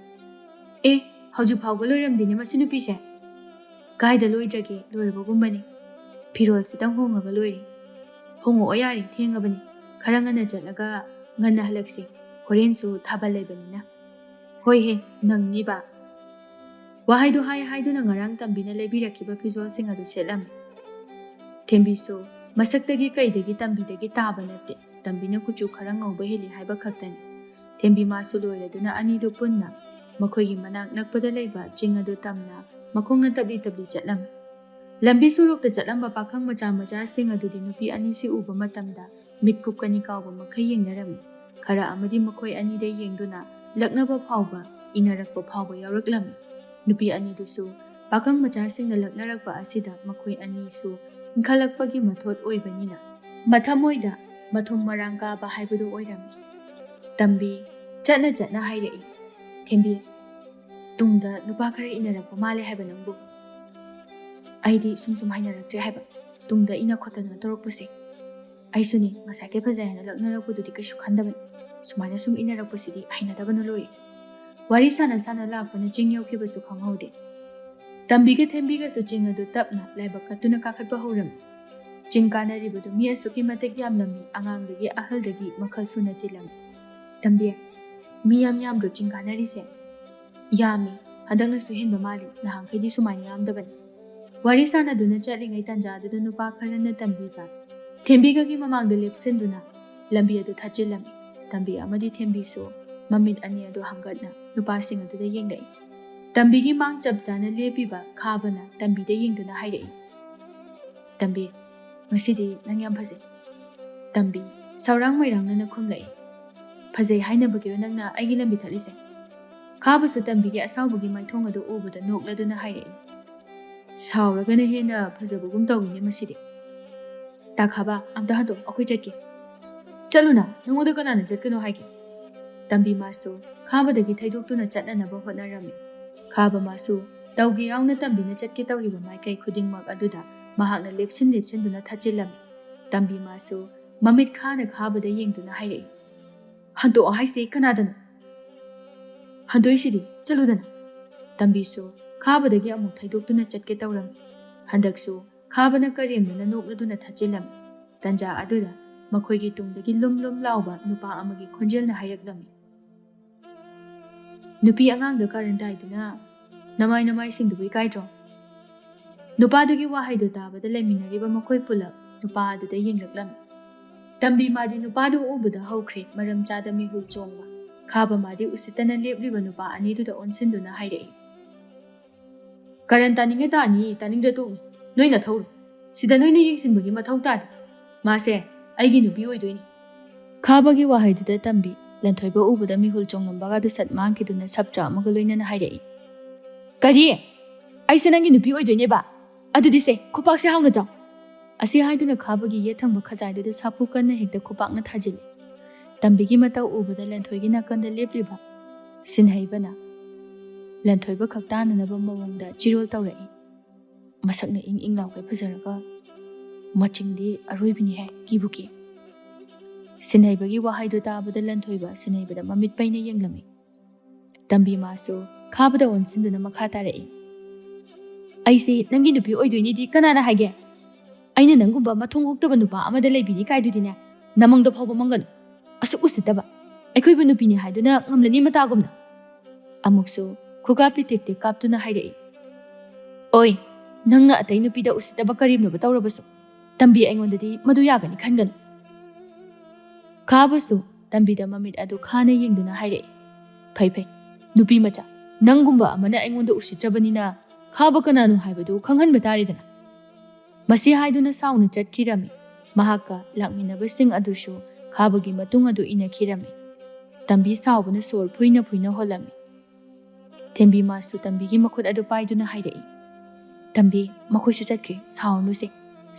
"ꯑꯦ, ꯍꯧꯖꯤꯛ ꯐꯥꯎꯕ ꯂꯣꯏꯔꯝꯗꯦꯅꯦ ꯃꯁꯤ ꯅꯨꯄꯤꯁꯦ꯫" "ꯀꯥꯏꯗ ꯂꯣꯏꯗ꯭ꯔꯒꯦ, ꯂꯣꯏꯔꯕꯒꯨꯝꯕꯅꯤ꯫ ꯐꯤꯔꯣꯜꯁꯤꯇꯪ ꯍꯣꯡꯉꯒ ꯂꯣꯏꯔꯦ꯫" "ꯍꯣꯡꯉꯛꯑꯣ ꯌꯥꯔꯦ, ꯊꯦꯡꯉꯕꯅꯤ꯫ ꯈꯔ ꯉꯟꯅ ꯆꯠꯂꯒ ꯉꯟꯅ ꯍꯜꯂꯛꯁꯤ꯫ ꯍꯣꯔꯦꯟꯁꯨ ꯊꯥꯕꯜ ꯂꯩꯕꯅꯤꯅ꯫" "ꯍꯣꯏꯍꯦ, ꯅꯪꯅꯤꯕ꯫" ꯋꯥꯍꯩꯗꯨ ꯍꯥꯏ ꯍꯥꯏꯗꯨꯅ ꯉꯔꯥꯡ ꯇꯝꯕꯤꯅ ꯂꯩꯕꯤꯔꯛꯈꯤꯕ ꯐꯤꯖꯣꯜꯁꯤꯡ ꯑꯗꯨ ꯁꯦꯠꯂꯝꯃꯤ꯫ ꯊꯦꯝꯕꯤꯁꯨ ꯃꯁꯛꯇꯒꯤ ꯀꯩꯗꯒꯤ ꯇꯝꯕꯤꯗꯒꯤ ꯇꯥꯕ ꯅꯠꯇꯦ꯫ ꯇꯝꯕꯤꯅ ꯀꯨꯆꯨ ꯈꯔ ꯉꯧꯕ ꯍꯦꯜꯂꯤ ꯍꯥꯏꯕ ꯈꯛꯇꯅꯤ꯫ ꯊꯦꯝꯕꯤ ꯃꯥꯁꯨ ꯂꯣꯏꯔꯗꯨꯅ ꯑꯅꯤꯗꯨ ꯄꯨꯟꯅ ꯃꯈꯣꯏꯒꯤ ꯃꯅꯥꯛ ꯅꯛꯄꯗ ꯂꯩꯕ ꯆꯤꯡ ꯑꯗꯨ ꯇꯝꯅ ꯃꯈꯣꯡꯅ ꯇꯞꯂꯤ ꯇꯞꯂꯤ ꯆꯠꯂꯝꯃꯤ꯫ ꯂꯝꯕꯤ ꯁꯣꯔꯣꯛꯇ ꯆꯠꯂꯝꯕ ꯄꯥꯈꯪ ꯃꯆꯥ ꯃꯆꯥꯁꯤꯡ ꯑꯗꯨꯗꯤ ꯅꯨꯄꯤ ꯑꯅꯤꯁꯤ ꯎꯕ ꯃꯇꯝꯗ ꯃꯤꯠ ꯀꯨꯞꯀꯅꯤ ꯀꯥꯎꯕ ꯃꯈꯩ ꯌꯦꯡꯅꯔꯝꯃꯤ꯫ ꯈꯔ ꯑꯃꯗꯤ ꯃꯈꯣꯏ ꯑꯅꯤꯗ ꯌꯦꯡꯗꯨꯅ ꯂꯛꯅꯕ ꯐꯥꯎꯕ, ꯏꯅꯔꯛꯄ ꯐꯥꯎꯕ ꯌꯥꯎꯔꯛꯂꯝꯃꯤ꯫ ꯅꯨꯄꯤ ꯑꯅꯤꯗꯨꯁꯨ ꯄꯥꯈꯪ ꯃꯆꯥꯁꯤꯡꯅ ꯂꯛꯅꯔꯛꯄ ꯑꯁꯤꯗ ꯃꯈꯣꯏ ꯑꯅꯤꯁꯨ ꯏꯟꯈꯠꯂꯛꯄꯒꯤ ꯃꯊꯣꯠ ꯑꯣꯏꯕꯅꯤꯅ ꯃꯊꯃꯣꯏꯗ ꯃꯊꯨꯝ ꯃꯔꯥꯡ ꯀꯥꯕ ꯍꯥꯏꯕꯗꯨ ꯑꯣꯏꯔꯝꯃꯤ꯫ ꯇꯝꯕꯤ ꯆꯠꯅ ꯆꯠꯅ ꯍꯥꯏꯔꯛꯏ, "ꯊꯦꯝꯕꯤ, ꯇꯨꯡꯗ ꯅꯨꯄꯥ ꯈꯔ ꯏꯟꯅꯔꯛꯄ ꯃꯥꯜꯂꯦ ꯍꯥꯏꯕ ꯅꯪꯕꯨ꯫ ꯑꯩꯗꯤ ꯁꯨꯝ ꯁꯨꯝ ꯍꯩꯅꯔꯛꯇ꯭ꯔꯦ ꯍꯥꯏꯕ, ꯇꯨꯡꯗ ꯏꯟꯅ ꯈꯣꯠꯇꯅ ꯇꯧꯔꯛꯄꯁꯦ꯫ ꯑꯩꯁꯨꯅꯦ, ꯉꯁꯥꯏ ꯀꯩ ꯐꯖꯩ ꯍꯥꯏꯅ ꯂꯛꯅꯔꯛꯄꯗꯨꯗꯤ ꯀꯩꯁꯨ ꯈꯟꯗꯕꯅꯤ꯫ ꯁꯨꯃꯥꯏꯅ ꯁꯨꯝ ꯏꯟꯅꯔꯛꯄꯁꯤꯗꯤ ꯍꯩꯅꯗꯕꯅ ꯂꯣꯏꯔꯦ꯫" ꯋꯥꯔꯤ ꯁꯥꯟꯅ ꯁꯥꯟꯅ ꯂꯥꯛꯄꯅ ꯆꯤꯡ ꯌꯧꯈꯤꯕꯁꯨ ꯈꯪꯍꯧꯗꯦ꯫ ꯇꯝꯕꯤꯒ ꯊꯦꯝꯕꯤꯒꯁꯨ ꯆꯤꯡ ꯑꯗꯨ ꯇꯞꯅ ꯂꯥꯏꯕꯛ ꯀꯠꯇꯨꯅ ꯀꯥꯈꯠꯄ ꯍꯧꯔꯝꯃꯤ꯫ ꯆꯤꯡ ꯀꯥꯅꯔꯤꯕꯗꯨ ꯃꯤ ꯑꯁꯨꯛꯀꯤ ꯃꯇꯤꯛ ꯌꯥꯝꯂꯝꯃꯤ, ꯑꯉꯥꯡꯗꯒꯤ ꯑꯍꯜꯗꯒꯤ ꯃꯈꯜ ꯁꯨꯅ ꯇꯤꯜꯂꯝꯃꯤ꯫ "ꯇꯝꯕꯤ, ꯃꯤ ꯌꯥꯝ ꯌꯥꯝꯗ꯭ꯔꯣ ꯆꯤꯡ ꯀꯥꯅꯔꯤꯁꯦ?" "ꯌꯥꯝꯃꯤ, ꯍꯟꯗꯛꯅꯁꯨ ꯍꯦꯟꯕ ꯃꯥꯜꯂꯤ, ꯅꯍꯥꯟꯈꯩꯗꯤ ꯁꯨꯃꯥꯏꯅ ꯌꯥꯝꯗꯕꯅꯤ꯫" ꯋꯥꯔꯤ ꯁꯥꯟꯅꯗꯨꯅ ꯆꯠꯂꯤꯉꯩ ꯇꯟꯖꯥꯗꯨꯗ ꯅꯨꯄꯥ ꯈꯔꯅ ꯇꯝꯕꯤꯒ ꯊꯦꯝꯕꯤꯒꯒꯤ ꯃꯃꯥꯡꯗ ꯂꯦꯞꯁꯤꯟꯗꯨꯅ ꯂꯝꯕꯤ ꯑꯗꯨ ꯊꯠꯆꯤꯜꯂꯝꯃꯤ꯫ ꯇꯝꯕꯤ ꯑꯃꯗꯤ ꯊꯦꯝꯕꯤꯁꯨ ꯃꯃꯤꯠ ꯑꯅꯤ ꯑꯗꯨ ꯍꯪꯒꯠꯅ ꯅꯨꯄꯥꯁꯤꯡ ꯑꯗꯨꯗ ꯌꯦꯡꯂꯛꯏ꯫ ꯇꯝꯕꯤꯒꯤ ꯃꯥꯡ ꯆꯞ ꯆꯥꯅ ꯂꯦꯞꯄꯤꯕ ꯈꯥꯕꯅ ꯇꯝꯕꯤꯗ ꯌꯦꯡꯗꯨꯅ ꯍꯥꯏꯔꯛꯏ, "ꯇꯝꯕꯤ, ꯉꯁꯤꯗꯤ ꯅꯪ ꯌꯥꯝ ꯐꯖꯩ꯫" ꯇꯝꯕꯤ ꯁꯧꯔꯥꯡ ꯃꯣꯏꯔꯥꯡꯅꯅ ꯈꯨꯝꯂꯛꯏ, "ꯐꯖꯩ ꯍꯥꯏꯅꯕꯒꯤꯔꯣ ꯅꯪꯅ ꯑꯩꯒꯤ ꯂꯝꯕꯤ ꯊꯠꯂꯤꯁꯦ?" ꯈꯥꯕꯁꯨ ꯇꯝꯕꯤꯒꯤ ꯑꯁꯥꯎꯕꯒꯤ ꯃꯥꯏꯊꯣꯡ ꯑꯗꯨ ꯎꯕꯗ ꯅꯣꯛꯂꯗꯨꯅ ꯍꯥꯏꯔꯛꯏ, "ꯁꯥꯎꯔꯒꯅ ꯍꯦꯟꯅ ꯐꯖꯕꯒꯨꯝ ꯇꯧꯏꯅꯦ ꯃꯁꯤꯗꯤ꯫ ꯇꯥ ꯈꯥꯕ, ꯑꯝꯇ ꯍꯟꯗꯣꯛ, ꯑꯩꯈꯣꯏ ꯆꯠꯀꯦ꯫" "ꯆꯠꯂꯨꯅ, ꯅꯉꯣꯟꯗ ꯀꯅꯥꯅ ꯆꯠꯀꯅꯣ ꯍꯥꯏꯒꯦ?" ꯇꯝꯕꯤ ꯃꯥꯁꯨ ꯈꯥꯕꯗꯒꯤ ꯊꯩꯗꯣꯛꯇꯨꯅ ꯆꯠꯅꯅꯕ ꯍꯣꯠꯅꯔꯝꯃꯤ꯫ ꯈꯥꯕ ꯃꯥꯁꯨ ꯇꯧꯒꯦ ꯌꯥꯎꯅ ꯇꯝꯕꯤꯅ ꯆꯠꯀꯦ ꯇꯧꯔꯤꯕ ꯃꯥꯏꯀꯩ ꯈꯨꯗꯤꯡꯃꯛ ꯑꯗꯨꯗ ꯃꯍꯥꯛꯅ ꯂꯦꯞꯁꯤꯟ ꯂꯦꯞꯁꯤꯟꯗꯨꯅ ꯊꯠꯆꯤꯜꯂꯝꯃꯤ꯫ ꯇꯝꯕꯤ ꯃꯥꯁꯨ ꯃꯃꯤꯠ ꯈꯥꯅ ꯈꯥꯕꯗ ꯌꯦꯡꯗꯨꯅ ꯍꯥꯏꯔꯛꯏ, "ꯍꯟꯗꯣꯛꯑꯣ ꯍꯥꯏꯁꯦ ꯀꯅꯥꯗꯅꯣ?" "ꯍꯟꯗꯣꯛꯏꯁꯤꯗꯤ, ꯆꯠꯂꯨꯗꯅ꯫" ꯇꯝꯕꯤꯁꯨ ꯈꯥꯕꯗꯒꯤ ꯑꯃꯨꯛ ꯊꯩꯗꯣꯛꯇꯨꯅ ꯆꯠꯀꯦ ꯇꯧꯔꯝꯃꯤ꯫ ꯍꯟꯗꯛꯁꯨ ꯈꯥꯕꯅ ꯀꯔꯦꯝꯅꯅ ꯅꯣꯛꯂꯗꯨꯅ ꯊꯠꯆꯤꯜꯂꯝꯃꯤ꯫ ꯇꯟꯖꯥ ꯑꯗꯨꯗ ꯃꯈꯣꯏꯒꯤ ꯇꯨꯡꯗꯒꯤ ꯂꯨꯝ ꯂꯨꯝ ꯂꯥꯎꯕ ꯅꯨꯄꯥ ꯑꯃꯒꯤ ꯈꯣꯟꯖꯦꯜꯅ ꯍꯥꯏꯔꯛꯂꯝꯃꯤ, "ꯅꯨꯄꯤ ꯑꯉꯥꯡꯗ ꯀꯥꯔꯟ ꯇꯥꯏꯗꯨꯅ ꯅꯃꯥꯏ ꯅꯃꯥꯏꯁꯤꯡꯗꯨꯕꯨ ꯏꯀꯥꯏꯗ꯭ꯔꯣ?" ꯅꯨꯄꯥꯗꯨꯒꯤ ꯋꯥꯍꯩꯗꯨ ꯇꯥꯕꯗ ꯂꯩꯃꯤꯟꯅꯔꯤꯕ ꯃꯈꯣꯏ ꯄꯨꯂꯞ ꯅꯨꯄꯥ ꯑꯗꯨꯗ ꯌꯦꯡꯂꯛꯂꯝꯃꯤ꯫ ꯇꯝꯕꯤ ꯃꯥꯗꯤ ꯅꯨꯄꯥꯗꯨ ꯎꯕꯗ ꯍꯧꯈ꯭ꯔꯦ ꯃꯔꯝ ꯆꯥꯗ ꯃꯤꯍꯨꯜ ꯆꯣꯡꯕ꯫ ꯈꯥꯕ ꯃꯥꯗꯤ ꯎꯁꯤꯠꯇꯅ ꯂꯦꯞꯂꯤꯕ ꯅꯨꯄꯥ ꯑꯅꯤꯗꯨꯗ ꯑꯣꯟꯁꯤꯟꯗꯨꯅ ꯍꯥꯏꯔꯛꯏ, "ꯀꯔꯟ ꯇꯥꯅꯤꯡꯉꯦ ꯇꯥꯅꯤ, ꯇꯥꯅꯤꯡꯗ꯭ꯔ ꯇꯣꯛꯅꯤ꯫ ꯅꯣꯏ ꯅꯊꯧꯔꯣ? ꯁꯤꯗ ꯅꯣꯏꯅ ꯌꯦꯡꯁꯤꯟꯕꯒꯤ ꯃꯊꯧ ꯇꯥꯗꯦ꯫ ꯃꯥꯁꯦ ꯑꯩꯒꯤ ꯅꯨꯄꯤ ꯑꯣꯏꯗꯣꯏꯅꯤ꯫ ꯈꯥꯕꯒꯤ ꯋꯥꯍꯩꯗꯨꯗ ꯇꯝꯕꯤ ꯂꯟꯊꯣꯏꯕ ꯎꯕꯗ ꯃꯤꯍꯨꯜ ꯆꯣꯡꯂꯝꯕꯒ ꯑꯗꯨ ꯁꯠ ꯃꯥꯡꯈꯤꯗꯨꯅ ꯁꯞꯇ꯭ꯔ ꯑꯃꯒ ꯂꯣꯏꯅꯅ ꯍꯥꯏꯔꯛꯏ, "ꯀꯔꯤ? ꯑꯩꯁꯦ ꯅꯪꯒꯤ ꯅꯨꯄꯤ ꯑꯣꯏꯗꯣꯏꯅꯦꯕ? ꯑꯗꯨꯗꯤ ꯁꯦ, ꯈꯨꯄꯥꯛꯁꯦ ꯍꯥꯎꯅ ꯆꯥꯎ!" ꯑꯁꯤ ꯍꯥꯏꯗꯨꯅ ꯈꯥꯕꯒꯤ ꯌꯦꯠ ꯊꯪꯕ ꯈꯖꯥꯏꯗꯨꯗ ꯁꯥꯐꯨ ꯀꯟꯅ ꯍꯦꯛꯇ ꯈꯨꯄꯥꯛꯅ ꯊꯥꯖꯤꯜꯂꯤ꯫ ꯇꯝꯕꯤꯒꯤ ꯃꯇꯧ ꯎꯕꯗ ꯂꯟꯊꯣꯏꯒꯤ ꯅꯥꯀꯟꯗ ꯂꯦꯞꯂꯤꯕ ꯁꯤꯟꯍꯩꯕꯅ ꯂꯟꯊꯣꯏꯕ ꯈꯛ ꯇꯥꯅꯅꯕ ꯃꯑꯣꯡꯗ ꯆꯤꯔꯣꯜ ꯇꯧꯔꯛꯏ꯫ ꯃꯁꯛꯅ ꯏꯪ ꯏꯪ ꯂꯥꯎꯒꯩ ꯐꯖꯔꯒ ꯃꯆꯤꯡꯗꯤ ꯑꯔꯣꯏꯕꯤꯅꯤꯍꯦ, ꯀꯤꯕꯨ ꯀꯤ꯫ ꯁꯤꯟꯍꯩꯕꯒꯤ ꯋꯥꯍꯩꯗꯨ ꯇꯥꯕꯗ ꯂꯟꯊꯣꯏꯕ ꯁꯤꯟꯍꯩꯕꯗ ꯃꯃꯤꯠ ꯄꯩꯅ ꯌꯦꯡꯂꯝꯃꯤ꯫ ꯇꯝꯕꯤ ꯃꯥꯁꯨ ꯈꯥꯕꯗ ꯑꯣꯟꯁꯤꯟꯗꯨꯅ ꯃꯈꯥ ꯇꯥꯔꯛꯏ, "ꯑꯩꯁꯦ ꯅꯪꯒꯤ ꯅꯨꯄꯤ ꯑꯣꯏꯗꯣꯏꯅꯤꯗꯤ ꯀꯅꯥꯅ ꯍꯥꯏꯒꯦ? ꯑꯩꯅ ꯅꯪꯒꯨꯝꯕ ꯃꯊꯣꯡ ꯍꯨꯛꯇꯕ ꯅꯨꯄꯥ ꯑꯃꯗ ꯂꯩꯕꯤꯅꯤ ꯀꯥꯏꯗꯨꯗꯤꯅꯦ, ꯅꯃꯪꯗ ꯐꯥꯎꯕ ꯃꯪꯒꯅꯨ꯫ ꯑꯁꯨꯛ ꯎꯁꯤꯠꯇꯕ! ꯑꯩꯈꯣꯏꯕꯨ ꯅꯨꯄꯤꯅꯤ ꯍꯥꯏꯗꯨꯅ ꯉꯝꯂꯅꯤ ꯃꯇꯥꯒꯨꯝꯅ!" ꯑꯃꯨꯛꯁꯨ ꯈꯨꯒꯥ ꯄꯤꯇꯦꯛ ꯇꯦꯛ ꯀꯥꯞꯇꯨꯅ ꯍꯥꯏꯔꯛꯏ, "ꯑꯣꯏ, ꯅꯪꯅ ꯑꯇꯩ ꯅꯨꯄꯤꯗ ꯎꯁꯤꯠꯇꯕ ꯀꯔꯦꯝꯅꯕ ꯇꯧꯔꯕꯁꯨ, ꯇꯝꯕꯤ ꯑꯩꯉꯣꯟꯗꯗꯤ ꯃꯗꯨ ꯌꯥꯒꯅꯤ ꯈꯟꯒꯅꯨ!" ꯈꯥꯕꯁꯨ ꯇꯝꯕꯤꯗ ꯃꯃꯤꯠ ꯑꯗꯨ ꯈꯥꯅ ꯌꯦꯡꯗꯨꯅ ꯍꯥꯏꯔꯛꯏ, "ꯐꯩ ꯐꯩ, ꯅꯨꯄꯤ ꯃꯆꯥ, ꯅꯪꯒꯨꯝꯕ ꯑꯃꯅ ꯑꯩꯉꯣꯟꯗ ꯎꯁꯤꯠꯇ꯭ꯔꯕꯅꯤꯅ ꯈꯥꯕ ꯀꯅꯥꯅꯣ ꯍꯥꯏꯕꯗꯨ ꯈꯪꯍꯟꯕ ꯇꯥꯔꯦꯗꯅ!" ꯃꯁꯤ ꯍꯥꯏꯗꯨꯅ ꯁꯥꯎꯅ ꯆꯠꯈꯤꯔꯝꯃꯤ꯫ ꯃꯍꯥꯛꯀ ꯂꯥꯛꯃꯤꯟꯅꯕꯁꯤꯡ ꯑꯗꯨꯁꯨ ꯈꯥꯕꯒꯤ ꯃꯇꯨꯡ ꯑꯗꯨ ꯏꯟꯅꯈꯤꯔꯝꯃꯤ꯫ ꯇꯝꯕꯤ ꯁꯥꯎꯕꯅ ꯁꯣꯔ ꯐꯨꯏꯅ ꯐꯨꯏꯅ ꯍꯣꯜꯂꯝꯃꯤ꯫ ꯊꯦꯝꯕꯤ ꯃꯥꯁꯨ ꯇꯝꯕꯤꯒꯤ ꯃꯈꯨꯠ ꯑꯗꯨ ꯄꯥꯏꯗꯨꯅ ꯍꯥꯏꯔꯛꯏ, "ꯇꯝꯕꯤ, ꯃꯈꯣꯏꯁꯨ ꯆꯠꯈ꯭ꯔꯦ, ꯁꯥꯎꯔꯅꯨꯁꯦ꯫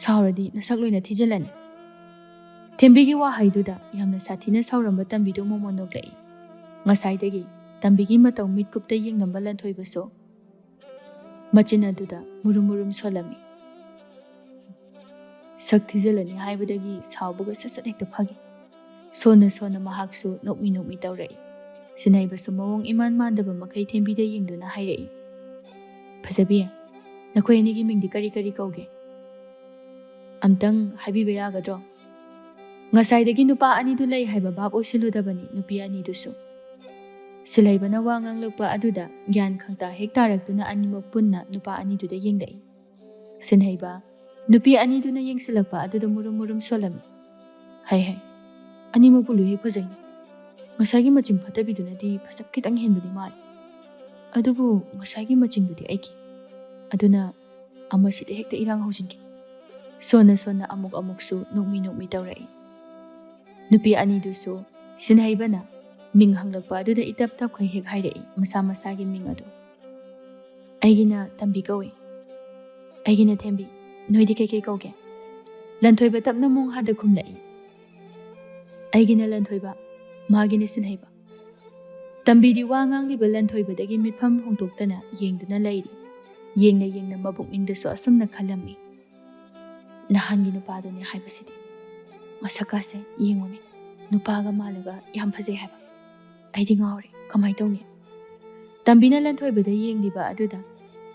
ꯁꯥꯎꯔꯗꯤ ꯅꯁꯛ ꯂꯣꯏꯅ ꯊꯤꯖꯤꯜꯂꯅꯤ꯫" ꯊꯦꯝꯕꯤꯒꯤ ꯋꯥꯍꯩꯗꯨꯗ ꯌꯥꯝꯅ ꯁꯥꯊꯤꯅ ꯁꯥꯎꯔꯝꯕ ꯇꯝꯕꯤꯗꯨ ꯃꯣꯃꯣꯟ ꯅꯣꯛꯂꯛꯏ꯫ ꯉꯁꯥꯏꯗꯒꯤ ꯇꯝꯕꯤꯒꯤ ꯃꯇꯧ ꯃꯤꯠꯀꯨꯞꯇ ꯌꯦꯡꯂꯝꯕ ꯂꯟꯊꯣꯏꯕꯁꯨ ꯃꯆꯤꯟ ꯑꯗꯨꯗ ꯃꯨꯔꯨꯝ ꯃꯨꯔꯨꯝ ꯁꯣꯜꯂꯝꯃꯤ꯫ ꯁꯛ ꯊꯤꯖꯤꯜꯂꯅꯤ ꯍꯥꯏꯕꯗꯒꯤ ꯁꯥꯎꯕꯒ ꯁꯠ ꯁꯠ ꯍꯦꯛꯇ ꯐꯈꯤ꯫ ꯁꯣꯟꯅ ꯁꯣꯟꯅ ꯃꯍꯥꯛꯁꯨ ꯅꯣꯛꯃꯤ ꯅꯣꯛꯃꯤ ꯇꯧꯔꯛꯏ꯫ ꯁꯤꯟꯍꯩꯕꯁꯨ ꯃꯑꯣꯡ ꯏꯃꯥꯟ ꯃꯥꯟꯗꯕ ꯃꯈꯩ ꯊꯦꯝꯕꯤꯗ ꯌꯦꯡꯗꯨꯅ ꯍꯥꯏꯔꯛꯏ, "ꯐꯖꯕꯤ, ꯅꯈꯣꯏ ꯑꯅꯤꯒꯤ ꯃꯤꯡꯗꯤ ꯀꯔꯤ ꯀꯔꯤ ꯀꯧꯒꯦ? ꯑꯝꯇꯪ ꯍꯥꯏꯕꯤꯕ ꯌꯥꯒꯗ꯭ꯔꯣ?" ꯉꯁꯥꯏꯗꯒꯤ ꯅꯨꯄꯥ ꯑꯅꯤꯗꯨ ꯂꯩ ꯍꯥꯏꯕ ꯚꯥꯞ ꯑꯣꯏꯁꯤꯜꯂꯨꯗꯕꯅꯤ ꯅꯨꯄꯤ ꯑꯅꯤꯗꯨꯁꯨ꯫ ꯁꯤꯜꯍꯩꯕꯅ ꯋꯥ ꯉꯥꯡꯂꯛꯄ ꯑꯗꯨꯗ ꯒ꯭ꯌꯥꯟ ꯈꯪꯇꯥ ꯍꯦꯛ ꯇꯥꯔꯛꯇꯨꯅ ꯑꯅꯤꯃꯛ ꯄꯨꯟꯅ ꯅꯨꯄꯥ ꯑꯅꯤꯗꯨꯗ ꯌꯦꯡꯂꯛꯏ꯫ ꯁꯤꯟꯍꯩꯕ ꯅꯨꯄꯤ ꯑꯅꯤꯗꯨꯅ ꯌꯦꯡꯁꯤꯜꯂꯛꯄ ꯑꯗꯨꯗ ꯃꯨꯔꯨꯝ ꯃꯨꯔꯨꯝ ꯁꯣꯜꯂꯝꯃꯤ꯫ "ꯍꯩ ꯍꯩ, ꯑꯅꯤꯃꯛꯄꯨ ꯂꯣꯏ ꯍꯦꯛ ꯐꯖꯩꯅꯦ꯫ ꯉꯁꯥꯏꯒꯤ ꯃꯆꯤꯡ ꯐꯠꯇꯕꯤꯗꯨꯅꯗꯤ ꯐꯖꯕ ꯈꯤꯇꯪ ꯍꯦꯟꯕꯗꯤ ꯃꯥꯜꯂꯤ꯫ ꯑꯗꯨꯕꯨ ꯉꯁꯥꯏꯒꯤ ꯃꯆꯤꯡꯗꯨꯗꯤ ꯑꯩꯒꯤ꯫ ꯑꯗꯨꯅ ꯑꯃꯁꯤꯗ ꯍꯦꯛꯇ ꯏꯔꯥꯡ ꯍꯧꯖꯤꯟꯒꯦ꯫" ꯁꯣꯟꯅ ꯁꯣꯟꯅ ꯑꯃꯨꯛ ꯑꯃꯨꯛꯁꯨ ꯅꯣꯛꯃꯤ ꯅꯣꯛꯃꯤ ꯇꯧꯔꯛꯏ꯫ ꯅꯨꯄꯤ ꯑꯅꯤꯗꯨꯁꯨ ꯁꯤꯟꯍꯩꯕꯅ ꯃꯤꯡ ꯍꯪꯂꯛꯄ ꯑꯗꯨꯗ ꯏꯇꯞ ꯇꯞꯈꯩ ꯍꯦꯛ ꯍꯥꯏꯔꯛꯏ ꯃꯁꯥ ꯃꯁꯥꯒꯤ ꯃꯤꯡ ꯑꯗꯨ꯫ "ꯑꯩꯒꯤꯅ ꯇꯝꯕꯤ ꯀꯧꯏ꯫" "ꯑꯩꯒꯤꯅ ꯊꯦꯝꯕꯤ꯫ ꯅꯣꯏꯗꯤ ꯀꯩꯀꯩ ꯀꯧꯒꯦ?" ꯂꯟꯊꯣꯏꯕ ꯇꯞꯅ ꯃꯣꯡ ꯍꯥꯗ ꯈꯨꯝꯂꯛꯏ꯫ "ꯑꯩꯒꯤꯅ ꯂꯟꯊꯣꯏꯕ, ꯃꯥꯒꯤꯅ ꯁꯤꯟꯍꯩꯕ꯫" ꯇꯝꯕꯤꯗꯤ ꯋꯥ ꯉꯥꯡꯂꯤꯕ ꯂꯟꯊꯣꯏꯕꯗꯒꯤ ꯃꯤꯠꯐꯝ ꯍꯣꯡꯗꯣꯛꯇꯅ ꯌꯦꯡꯗꯨꯅ ꯂꯩꯔꯤ꯫ ꯌꯦꯡꯅ ꯌꯦꯡꯅ ꯃꯕꯨꯛꯅꯤꯡꯗꯁꯨ ꯑꯁꯨꯝꯅ ꯈꯜꯂꯝꯃꯤ, "ꯅꯍꯥꯟꯒꯤ ꯅꯨꯄꯥꯗꯨꯅꯦ ꯍꯥꯏꯕꯁꯤꯗꯤ꯫ ꯃꯁꯛꯀꯥꯁꯦ ꯌꯦꯡꯉꯨꯅꯦ, ꯅꯨꯄꯥꯒ ꯃꯥꯜꯂꯒ ꯌꯥꯝ ꯐꯖꯩ ꯍꯥꯏꯕ꯫ ꯑꯩꯗꯤ ꯉꯥꯎꯔꯦ, ꯀꯃꯥꯏ ꯇꯧꯅꯤ?" ꯇꯝꯕꯤꯅ ꯂꯟꯊꯣꯏꯕꯗ ꯌꯦꯡꯂꯤꯕ ꯑꯗꯨꯗ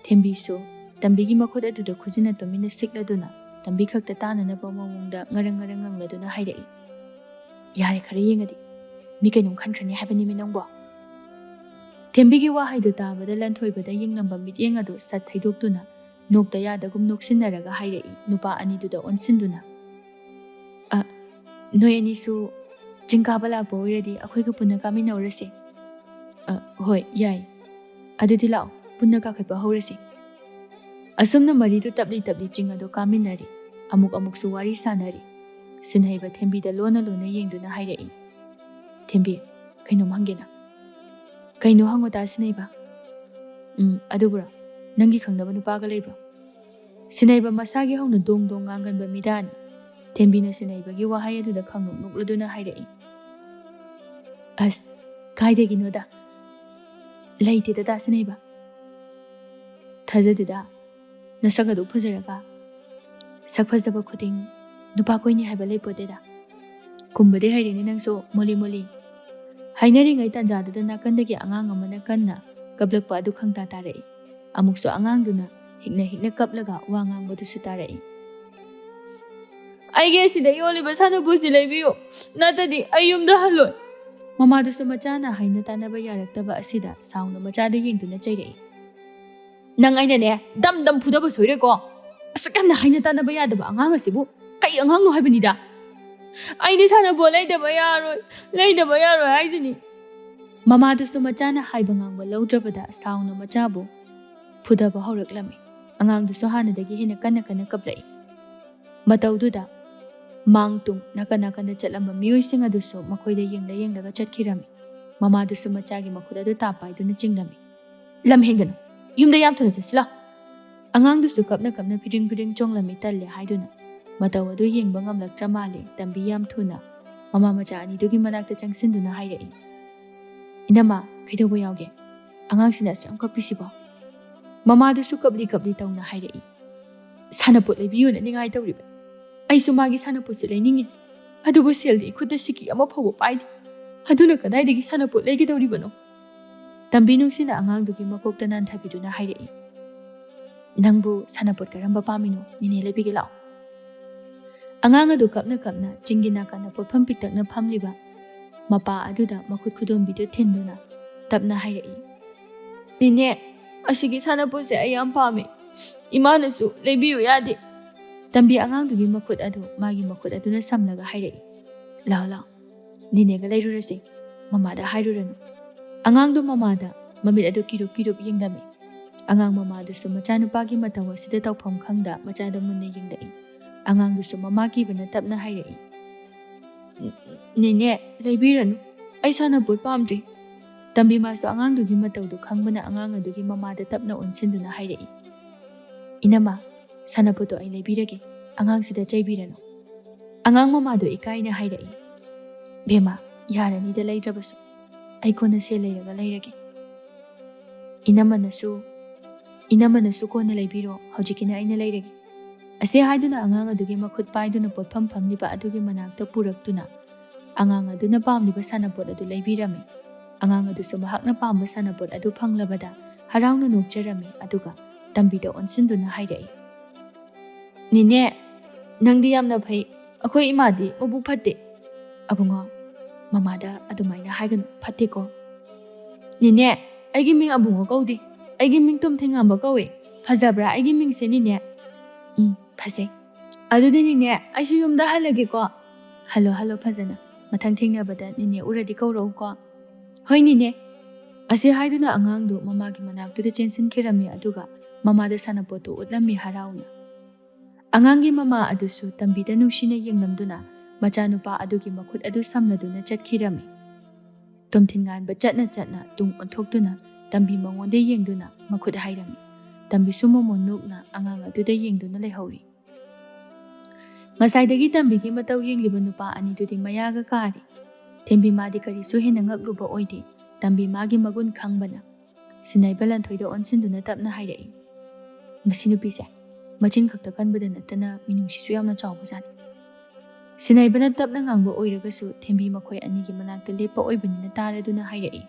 ꯊꯦꯝꯕꯤꯁꯨ ꯇꯝꯕꯤꯒꯤ ꯃꯈꯨꯠ ꯑꯗꯨꯗ ꯈꯨꯖꯤꯟꯅ ꯇꯨꯃꯤꯟꯅ ꯁꯤꯛꯂꯗꯨꯅ ꯇꯝꯕꯤ ꯈꯛꯇ ꯇꯥꯅꯅꯕ ꯃꯑꯣꯡꯗ ꯉꯔꯪ ꯉꯔꯪ ꯉꯪꯂꯗꯨꯅ ꯍꯥꯏꯔꯛꯏ, "ꯌꯥꯔꯦ, ꯈꯔ ꯌꯦꯡꯉꯗꯤ꯫ ꯃꯤ ꯀꯩꯅꯣꯝ ꯈꯟꯈ꯭ꯔꯅꯤ ꯍꯥꯏꯕꯅꯤꯃꯤ ꯅꯪꯕꯣ?" ꯊꯦꯝꯕꯤꯒꯤ ꯋꯥꯍꯩꯗꯨ ꯇꯥꯕꯗ ꯂꯟꯊꯣꯏꯕꯗ ꯌꯦꯡꯂꯝꯕ ꯃꯤꯠꯌꯦꯡ ꯑꯗꯨ ꯁꯠ ꯊꯩꯗꯣꯛꯇꯨꯅ ꯅꯣꯛꯇ ꯌꯥꯗꯒꯨꯝ ꯅꯣꯛꯁꯤꯟꯅꯔꯒ ꯍꯥꯏꯔꯛꯏ ꯅꯨꯄꯥ ꯑꯅꯤꯗꯨꯗ ꯑꯣꯟꯁꯤꯟꯗꯨꯅ, "ꯑ, ꯅꯣꯏ ꯑꯅꯤꯁꯨ ꯆꯤꯡ ꯀꯥꯕ ꯂꯥꯛꯄ ꯑꯣꯏꯔꯗꯤ ꯑꯩꯈꯣꯏꯒ ꯄꯨꯟꯅ ꯀꯥꯃꯤꯟꯅꯧꯔꯁꯦ꯫" "ꯑ, ꯍꯣꯏ, ꯌꯥꯏ꯫ ꯑꯗꯨꯗꯤ ꯂꯥꯛꯑꯣ, ꯄꯨꯟꯅ ꯀꯥꯈꯠꯄ ꯍꯧꯔꯁꯤ꯫" ꯑꯁꯨꯝꯅ ꯃꯔꯤꯗꯨ ꯇꯞꯂꯤ ꯇꯞꯂꯤ ꯆꯤꯡ ꯑꯗꯨ ꯀꯥꯃꯤꯟꯅꯔꯤ꯫ ꯑꯃꯨꯛ ꯑꯃꯨꯛꯁꯨ ꯋꯥꯔꯤ ꯁꯥꯟꯅꯔꯤ꯫ ꯁꯤꯟꯍꯩꯕ ꯊꯦꯝꯕꯤꯗ ꯂꯣꯟꯅ ꯂꯣꯟꯅ ꯌꯦꯡꯗꯨꯅ ꯍꯥꯏꯔꯛꯏ, "ꯊꯦꯝꯕꯤ, ꯀꯩꯅꯣꯝ ꯍꯪꯒꯦꯅ꯫" "ꯀꯩꯅꯣ ꯍꯪꯉꯣ ꯇꯥ ꯁꯤꯟꯍꯩꯕ꯫" "ꯎꯝ, ꯑꯗꯨꯕꯨꯔꯣ? ꯅꯪꯒꯤ ꯈꯪꯅꯕ ꯅꯨꯄꯥꯒ ꯂꯩꯕ꯭ꯔꯣ?" ꯁꯤꯟꯍꯩꯕ ꯃꯁꯥꯒꯤ ꯍꯧꯅ ꯗꯣꯡ ꯗꯣꯡ ꯉꯥꯡꯒꯟꯕ ꯃꯤꯗꯥꯅꯤ꯫ ꯊꯦꯝꯕꯤꯅ ꯁꯤꯟꯍꯩꯕꯒꯤ ꯋꯥꯍꯩ ꯑꯗꯨꯗ ꯈꯪꯅꯣꯛ ꯅꯣꯛꯂꯗꯨꯅ ꯍꯥꯏꯔꯛꯏ, "ꯑꯁ, ꯀꯥꯏꯗꯒꯤꯅꯣꯗ꯫ ꯂꯩꯇꯦꯗ ꯇꯥ ꯁꯤꯟꯍꯩꯕ꯫ ꯊꯥꯖꯗꯦꯗ, ꯅꯁꯛ ꯑꯗꯨꯛ ꯐꯖꯔꯒ꯫ ꯁꯛ ꯐꯖꯕ ꯈꯨꯗꯤꯡ ꯅꯨꯄꯥ ꯀꯣꯏꯅꯤ ꯍꯥꯏꯕ ꯂꯩꯄꯣꯠꯇꯦꯗ꯫ ꯀꯨꯝꯕꯗꯤ ꯍꯩꯔꯦꯅꯦ ꯅꯪꯁꯨ, ꯃꯣꯂꯤ ꯃꯣꯂꯤ꯫" ꯍꯥꯏꯅꯔꯤꯉꯩ ꯇꯥꯟꯖꯥꯗꯨꯗ ꯅꯥꯀꯟꯗꯒꯤ ꯑꯉꯥꯡ ꯑꯃꯅ ꯀꯟꯅ ꯀꯞꯂꯛꯄ ꯑꯗꯨ ꯈꯪꯇꯥ ꯇꯥꯔꯛꯏ꯫ ꯑꯃꯨꯛꯁꯨ ꯑꯉꯥꯡꯗꯨꯅ ꯍꯤꯛꯅ ꯍꯤꯛꯅ ꯀꯞꯂꯒ ꯋꯥ ꯉꯥꯡꯕꯗꯨꯁꯨ ꯇꯥꯔꯛꯏ꯫ "ꯑꯩꯒꯤ ꯑꯁꯤꯗ ꯌꯣꯜꯂꯤꯕ ꯁꯥꯟꯅꯄꯣꯠꯁꯤ ꯂꯩꯕꯤꯌꯨ, ꯅꯠꯇ꯭ꯔꯗꯤ ꯑꯩ ꯌꯨꯝꯗ ꯍꯜꯂꯣꯏ꯫" ꯃꯃꯥꯗꯨꯁꯨ ꯃꯆꯥꯅ ꯍꯥꯏꯅ ꯇꯥꯟꯅꯕ ꯌꯥꯔꯛꯇꯕ ꯑꯁꯤꯗ ꯁꯥꯎꯅ ꯃꯆꯥꯗ ꯌꯦꯡꯗꯨꯅ ꯆꯩꯔꯛꯏ꯫ "ꯅꯪ ꯑꯩꯅꯅꯦ ꯗꯝ ꯗꯝ ꯐꯨꯗꯕ ꯁꯣꯏꯔꯦꯀꯣ꯫ ꯑꯁꯨꯛ ꯌꯥꯝꯅ ꯍꯥꯏꯅ ꯇꯥꯟꯅꯕ ꯌꯥꯗꯕ ꯑꯉꯥꯡ ꯑꯁꯤꯕꯨ ꯀꯩ ꯑꯉꯥꯡꯅꯣ ꯍꯥꯏꯕꯅꯤꯗ?" "ꯑꯩꯗꯤ ꯁꯥꯟꯅꯄꯣꯠ ꯂꯩꯗꯕ ꯌꯥꯔꯣꯏ, ꯂꯩꯗꯕ ꯌꯥꯔꯣꯏ ꯍꯥꯏꯁꯤꯅꯤ꯫" ꯃꯃꯥꯗꯨꯁꯨ ꯃꯆꯥꯅ ꯍꯥꯏꯕ ꯉꯥꯡꯕ ꯂꯧꯗ꯭ꯔꯕꯗ ꯁꯥꯎꯅ ꯃꯆꯥꯕꯨ ꯐꯨꯗꯕ ꯍꯧꯔꯛꯂꯝꯃꯤ꯫ ꯑꯉꯥꯡꯗꯨꯁꯨ ꯍꯥꯟꯅꯗꯒꯤ ꯍꯦꯟꯅ ꯀꯟꯅ ꯀꯟꯅ ꯀꯞꯂꯛꯏ꯫ ꯃꯇꯧꯗꯨꯗ ꯃꯥꯡ ꯇꯨꯡ ꯅꯥꯀꯟ ꯅꯥꯀꯟꯗ ꯆꯠꯂꯝꯕ ꯃꯤꯑꯣꯏꯁꯤꯡ ꯑꯗꯨꯁꯨ ꯃꯈꯣꯏꯗ ꯌꯦꯡꯂ ꯌꯦꯡꯂꯒ ꯆꯠꯈꯤꯔꯝꯃꯤ꯫ ꯃꯃꯥꯗꯨꯁꯨ ꯃꯆꯥꯒꯤ ꯃꯈꯨꯠ ꯑꯗꯨ ꯇꯥꯞ ꯄꯥꯏꯗꯨꯅ ꯆꯤꯡꯂꯝꯃꯤ꯫ "ꯂꯝ ꯍꯦꯟꯒꯅꯨ, ꯌꯨꯝꯗ ꯌꯥꯝ ꯊꯨꯅ ꯆꯠꯁꯤꯜꯂꯣ!" ꯑꯉꯥꯡꯗꯨꯁꯨ ꯀꯞꯅ ꯀꯞꯅ ꯐꯤꯗ꯭ꯔꯤꯡ ꯐꯤꯗ꯭ꯔꯤꯡ ꯆꯣꯡꯂꯝꯃꯤ ꯇꯜꯂꯦ ꯍꯥꯏꯗꯨꯅ꯫ ꯃꯇꯧ ꯑꯗꯨ ꯌꯦꯡꯕ ꯉꯝꯂꯛꯇ꯭ꯔ ꯃꯥꯜꯂꯦ ꯇꯝꯕꯤ ꯌꯥꯝ ꯊꯨꯅ ꯃꯃꯥ ꯃꯆꯥ ꯑꯅꯤꯗꯨꯒꯤ ꯃꯅꯥꯛꯇ ꯆꯪꯁꯤꯟꯗꯨꯅ ꯍꯥꯏꯔꯛꯏ, "ꯏꯅꯝꯃ, ꯀꯩꯗꯧꯕ ꯌꯥꯎꯒꯦ? ꯑꯉꯥꯡꯁꯤꯅ ꯑꯁꯨꯛ ꯌꯥꯝ ꯀꯞꯄꯤꯁꯤꯕꯣ?" ꯃꯃꯥꯗꯨꯁꯨ ꯀꯞꯂꯤ ꯀꯞꯂꯤ ꯇꯧꯅ ꯍꯥꯏꯔꯛꯏ, "ꯁꯥꯟꯅꯄꯣꯠ ꯂꯩꯕꯤꯌꯨꯅ ꯅꯤꯡꯉꯥꯏ ꯇꯧꯔꯤꯕ꯫ ꯑꯩꯁꯨ ꯃꯥꯒꯤ ꯁꯥꯟꯅꯄꯣꯠꯁꯦ ꯂꯩꯅꯤꯡꯉꯤ꯫ ꯑꯗꯨꯕꯨ ꯁꯦꯜꯗꯤ ꯏꯈꯨꯠꯇ ꯁꯤꯀꯤ ꯑꯃ ꯐꯥꯎꯕ ꯄꯥꯏꯗꯦ꯫ ꯑꯗꯨꯅ ꯀꯗꯥꯏꯗꯒꯤ ꯁꯥꯟꯅꯄꯣꯠ ꯂꯩꯒꯗꯧꯔꯤꯕꯅꯣ?" ꯇꯝꯕꯤ ꯅꯨꯡꯁꯤꯅ ꯑꯉꯥꯡꯗꯨꯒꯤ ꯃꯀꯣꯛꯇ ꯅꯥꯟꯊꯕꯤꯗꯨꯅ ꯍꯥꯏꯔꯛꯏ, "ꯅꯪꯕꯨ ꯁꯥꯟꯅꯄꯣꯠ ꯀꯔꯝꯕ ꯄꯥꯝꯃꯤꯅꯣ? ꯅꯤꯅꯦ ꯂꯩꯕꯤꯒꯦ ꯂꯥꯛꯑꯣ꯫" ꯑꯉꯥꯡ ꯑꯗꯨ ꯀꯞꯅ ꯀꯞꯅ ꯆꯤꯡꯒꯤ ꯅꯥꯀꯟꯗ ꯄꯣꯠꯐꯝ ꯄꯤꯛꯇꯛꯅ ꯐꯝꯂꯤꯕ ꯃꯄꯥ ꯑꯗꯨꯗ ꯃꯈꯨꯠ ꯈꯨꯗꯣꯝꯕꯤꯗꯨ ꯊꯤꯟꯗꯨꯅ ꯇꯞꯅ ꯍꯥꯏꯔꯛꯏ, "ꯅꯤꯅꯦ, ꯑꯁꯤꯒꯤ ꯁꯥꯟꯅꯄꯣꯠꯁꯦ ꯑꯩ ꯌꯥꯝ ꯄꯥꯝꯃꯤ꯫ ꯏꯃꯥꯅꯁꯨ ꯂꯩꯕꯤꯌꯨ ꯌꯥꯗꯦ꯫" ꯇꯝꯕꯤ ꯑꯉꯥꯡꯗꯨꯒꯤ ꯃꯈꯨꯠ ꯑꯗꯨ ꯃꯥꯒꯤ ꯃꯈꯨꯠ ꯑꯗꯨꯅ ꯁꯝꯂꯒ ꯍꯥꯏꯔꯛꯏ, "ꯂꯥꯛꯑꯣ, ꯂꯥꯛꯑꯣ, ꯅꯤꯅꯦꯒ ꯂꯩꯔꯨꯔꯁꯦ꯫ ꯃꯃꯥꯗ ꯍꯥꯏꯔꯨꯔꯅꯨ꯫" ꯑꯉꯥꯡꯗꯣ ꯃꯃꯥꯗ ꯃꯃꯤꯠ ꯑꯗꯨ ꯀꯤꯔꯨꯞ ꯀꯤꯔꯨꯞ ꯌꯦꯡꯂꯝꯃꯤ꯫ ꯑꯉꯥꯡ ꯃꯃꯥꯗꯨꯁꯨ ꯃꯆꯥꯅꯨꯄꯥꯒꯤ ꯃꯇꯧ ꯑꯁꯤꯗ ꯇꯧꯐꯝ ꯈꯪꯗ ꯃꯆꯥꯗ ꯃꯨꯟꯅ ꯌꯦꯡꯂꯛꯏ꯫ ꯑꯉꯥꯡꯗꯨꯁꯨ ꯃꯃꯥ ꯀꯤꯕꯅ ꯇꯞꯅ ꯍꯥꯏꯔꯛꯏ, "ꯅꯤꯅꯦ, ꯂꯩꯕꯤꯔꯅꯨ꯫ ꯑꯩ ꯁꯥꯟꯅꯄꯣꯠ ꯄꯥꯝꯗ꯭ꯔꯤ꯫" ꯇꯝꯕꯤ ꯃꯥꯁꯨ ꯑꯉꯥꯡꯗꯨꯒꯤ ꯃꯇꯧꯗꯨ ꯈꯪꯕꯅ ꯑꯉꯥꯡ ꯑꯗꯨꯒꯤ ꯃꯃꯥꯗ ꯇꯞꯅ ꯑꯣꯟꯁꯤꯟꯗꯨꯅ ꯍꯥꯏꯔꯛꯏ, "ꯏꯅꯝꯃ, ꯁꯥꯟꯅꯄꯣꯠꯇꯣ ꯑꯩ ꯂꯩꯕꯤꯔꯒꯦ꯫ ꯑꯉꯥꯡꯁꯤꯗ ꯆꯩꯕꯤꯔꯅꯨ꯫" ꯑꯉꯥꯡ ꯃꯃꯥꯗꯣ ꯏꯀꯥꯏꯅ ꯍꯥꯏꯔꯛꯏ, "ꯕꯦꯝꯃ, ꯌꯥꯔꯅꯤꯗ ꯂꯩꯗ꯭ꯔꯕꯁꯨ꯫ ꯑꯩ ꯀꯣꯟꯅ ꯁꯦꯜ ꯂꯩꯔꯒ ꯂꯩꯔꯒꯦ꯫ ꯏꯅꯝꯃꯅꯁꯨ, ꯏꯅꯝꯃꯅꯁꯨ ꯀꯣꯟꯅ ꯂꯩꯕꯤꯔꯣ, ꯍꯧꯖꯤꯛꯀꯤꯅ ꯑꯩꯅ ꯂꯩꯔꯒꯦ꯫" ꯑꯁꯤ ꯍꯥꯏꯗꯨꯅ ꯑꯉꯥꯡ ꯑꯗꯨꯒꯤ ꯃꯈꯨꯠ ꯄꯥꯏꯗꯨꯅ ꯄꯣꯠꯐꯝ ꯐꯝꯂꯤꯕ ꯑꯗꯨꯒꯤ ꯃꯅꯥꯛꯇ ꯄꯨꯔꯛꯇꯨꯅ ꯑꯉꯥꯡ ꯑꯗꯨꯅ ꯄꯥꯝꯂꯤꯕ ꯁꯥꯟꯅꯄꯣꯠ ꯑꯗꯨ ꯂꯩꯕꯤꯔꯝꯃꯤ꯫ ꯑꯉꯥꯡ ꯑꯗꯨꯁꯨ ꯃꯍꯥꯛꯅ ꯄꯥꯝꯕ ꯁꯥꯟꯅꯄꯣꯠ ꯑꯗꯨ ꯐꯪꯂꯕꯗ ꯍꯔꯥꯎꯅ ꯅꯣꯛꯆꯔꯝꯃꯤ, ꯑꯗꯨꯒ ꯇꯝꯕꯤꯗ ꯑꯣꯟꯁꯤꯟꯗꯨꯅ ꯍꯥꯏꯔꯛꯏ, "ꯅꯦꯅꯦ, ꯅꯪꯗꯤ ꯌꯥꯝꯅ ꯐꯩ꯫ ꯑꯩꯈꯣꯏ ꯏꯃꯥꯗꯤ ꯃꯕꯨꯛ ꯐꯠꯇꯦ꯫" "ꯑꯕꯨꯡꯉꯣ, ꯃꯃꯥꯗ ꯑꯗꯨꯃꯥꯏꯅ ꯍꯥꯏꯒꯅꯨ, ꯐꯠꯇꯦꯀꯣ꯫" "ꯅꯦꯅꯦ, ꯑꯩꯒꯤ ꯃꯤꯡ ꯑꯕꯨꯡꯉꯣ ꯀꯧꯗꯦ, ꯑꯩꯒꯤ ꯃꯤꯡ ꯇꯣꯝ ꯊꯤꯉꯥꯝꯕ ꯀꯧꯋꯦ꯫ ꯐꯖꯕ꯭ꯔꯥ ꯑꯩꯒꯤ ꯃꯤꯡꯁꯦ, ꯅꯦꯅꯦ?" "ꯎꯝ, ꯐꯖꯩ꯫ ꯑꯗꯨꯗꯤ ꯅꯦꯅꯦ, ꯑꯩꯁꯨ ꯌꯨꯝꯗ ꯍꯜꯂꯒꯦꯀꯣ꯫" "ꯍꯜꯂꯣ, ꯍꯜꯂꯣ ꯐꯖꯅ꯫ ꯃꯊꯪ ꯊꯦꯡꯅꯕꯗ ꯅꯦꯅꯦ ꯎꯔꯗꯤ ꯀꯧꯔꯛꯎꯀꯣ꯫" "ꯍꯣꯏ ꯅꯦꯅꯦ꯫" ꯑꯁꯤ ꯍꯥꯏꯗꯨꯅ ꯑꯉꯥꯡꯗꯨ ꯃꯃꯥꯒꯤ ꯃꯅꯥꯛꯇꯨꯗ ꯆꯦꯟꯁꯤꯟꯈꯤꯔꯝꯃꯤ, ꯑꯗꯨꯒ ꯃꯃꯥꯗ ꯁꯥꯟꯅꯄꯣꯠꯇꯨ ꯎꯠꯂꯝꯃꯤ ꯍꯔꯥꯎꯅ꯫ ꯑꯉꯥꯡꯒꯤ ꯃꯃꯥ ꯑꯗꯨꯁꯨ ꯇꯝꯕꯤꯗ ꯅꯨꯡꯁꯤꯅ ꯌꯦꯡꯂꯝꯗꯨꯅ ꯃꯆꯥꯅꯨꯄꯥ ꯑꯗꯨꯒꯤ ꯃꯈꯨꯠ ꯑꯗꯨ ꯁꯝꯂꯗꯨꯅ ꯆꯠꯈꯤꯔꯝꯃꯤ꯫ ꯇꯣꯝꯊꯤꯟꯉꯥꯟꯕ ꯆꯠꯅ ꯆꯠꯅ ꯇꯨꯡ ꯑꯣꯟꯊꯣꯛꯇꯨꯅ ꯇꯝꯕꯤ ꯃꯉꯣꯟꯗ ꯌꯦꯡꯗꯨꯅ ꯃꯈꯨꯠ ꯍꯥꯏꯔꯝꯃꯤ꯫ ꯇꯝꯕꯤꯁꯨ ꯃꯣꯃꯣꯟ ꯅꯣꯛꯅ ꯑꯉꯥꯡ ꯑꯗꯨꯗ ꯌꯦꯡꯗꯨꯅ ꯂꯩꯍꯧꯔꯤ꯫ ꯉꯁꯥꯏꯗꯒꯤ ꯇꯝꯕꯤꯒꯤ ꯃꯇꯧ ꯌꯦꯡꯂꯤꯕ ꯅꯨꯄꯥ ꯑꯅꯤꯗꯨꯗꯤ ꯃꯌꯥꯒ ꯀꯥꯔꯤ꯫ ꯊꯦꯝꯕꯤ ꯃꯥꯗꯤ ꯀꯔꯤꯁꯨ ꯍꯦꯟꯅ ꯉꯛꯂꯨꯕ ꯑꯣꯏꯗꯦ꯫ ꯇꯝꯕꯤ ꯃꯥꯒꯤ ꯃꯒꯨꯟ ꯈꯪꯕꯅ ꯁꯤꯟꯅꯩꯕ ꯂꯟꯊꯣꯏꯗ ꯑꯣꯟꯁꯤꯟꯗꯨꯅ ꯇꯞꯅ ꯍꯥꯏꯔꯛꯏ, "ꯃꯁꯤ ꯅꯨꯄꯤꯁꯦ ꯃꯆꯤꯟ ꯈꯛꯇ ꯀꯟꯕꯗ ꯅꯠꯇꯅ ꯃꯤꯅꯨꯡꯁꯤꯁꯨ ꯌꯥꯝꯅ ꯆꯥꯎꯕꯖꯥꯠꯅꯤ"꯫ ꯁꯤꯟꯅꯩꯕꯅ ꯇꯞꯅ ꯉꯥꯡꯕ ꯑꯣꯏꯔꯒꯁꯨ ꯊꯦꯝꯕꯤ ꯃꯈꯣꯏ ꯑꯅꯤꯒꯤ ꯃꯅꯥꯛꯇ ꯂꯦꯞꯄ ꯑꯣꯏꯕꯅꯤꯅ ꯇꯥꯔꯗꯨꯅ ꯍꯥꯏꯔꯛꯏ,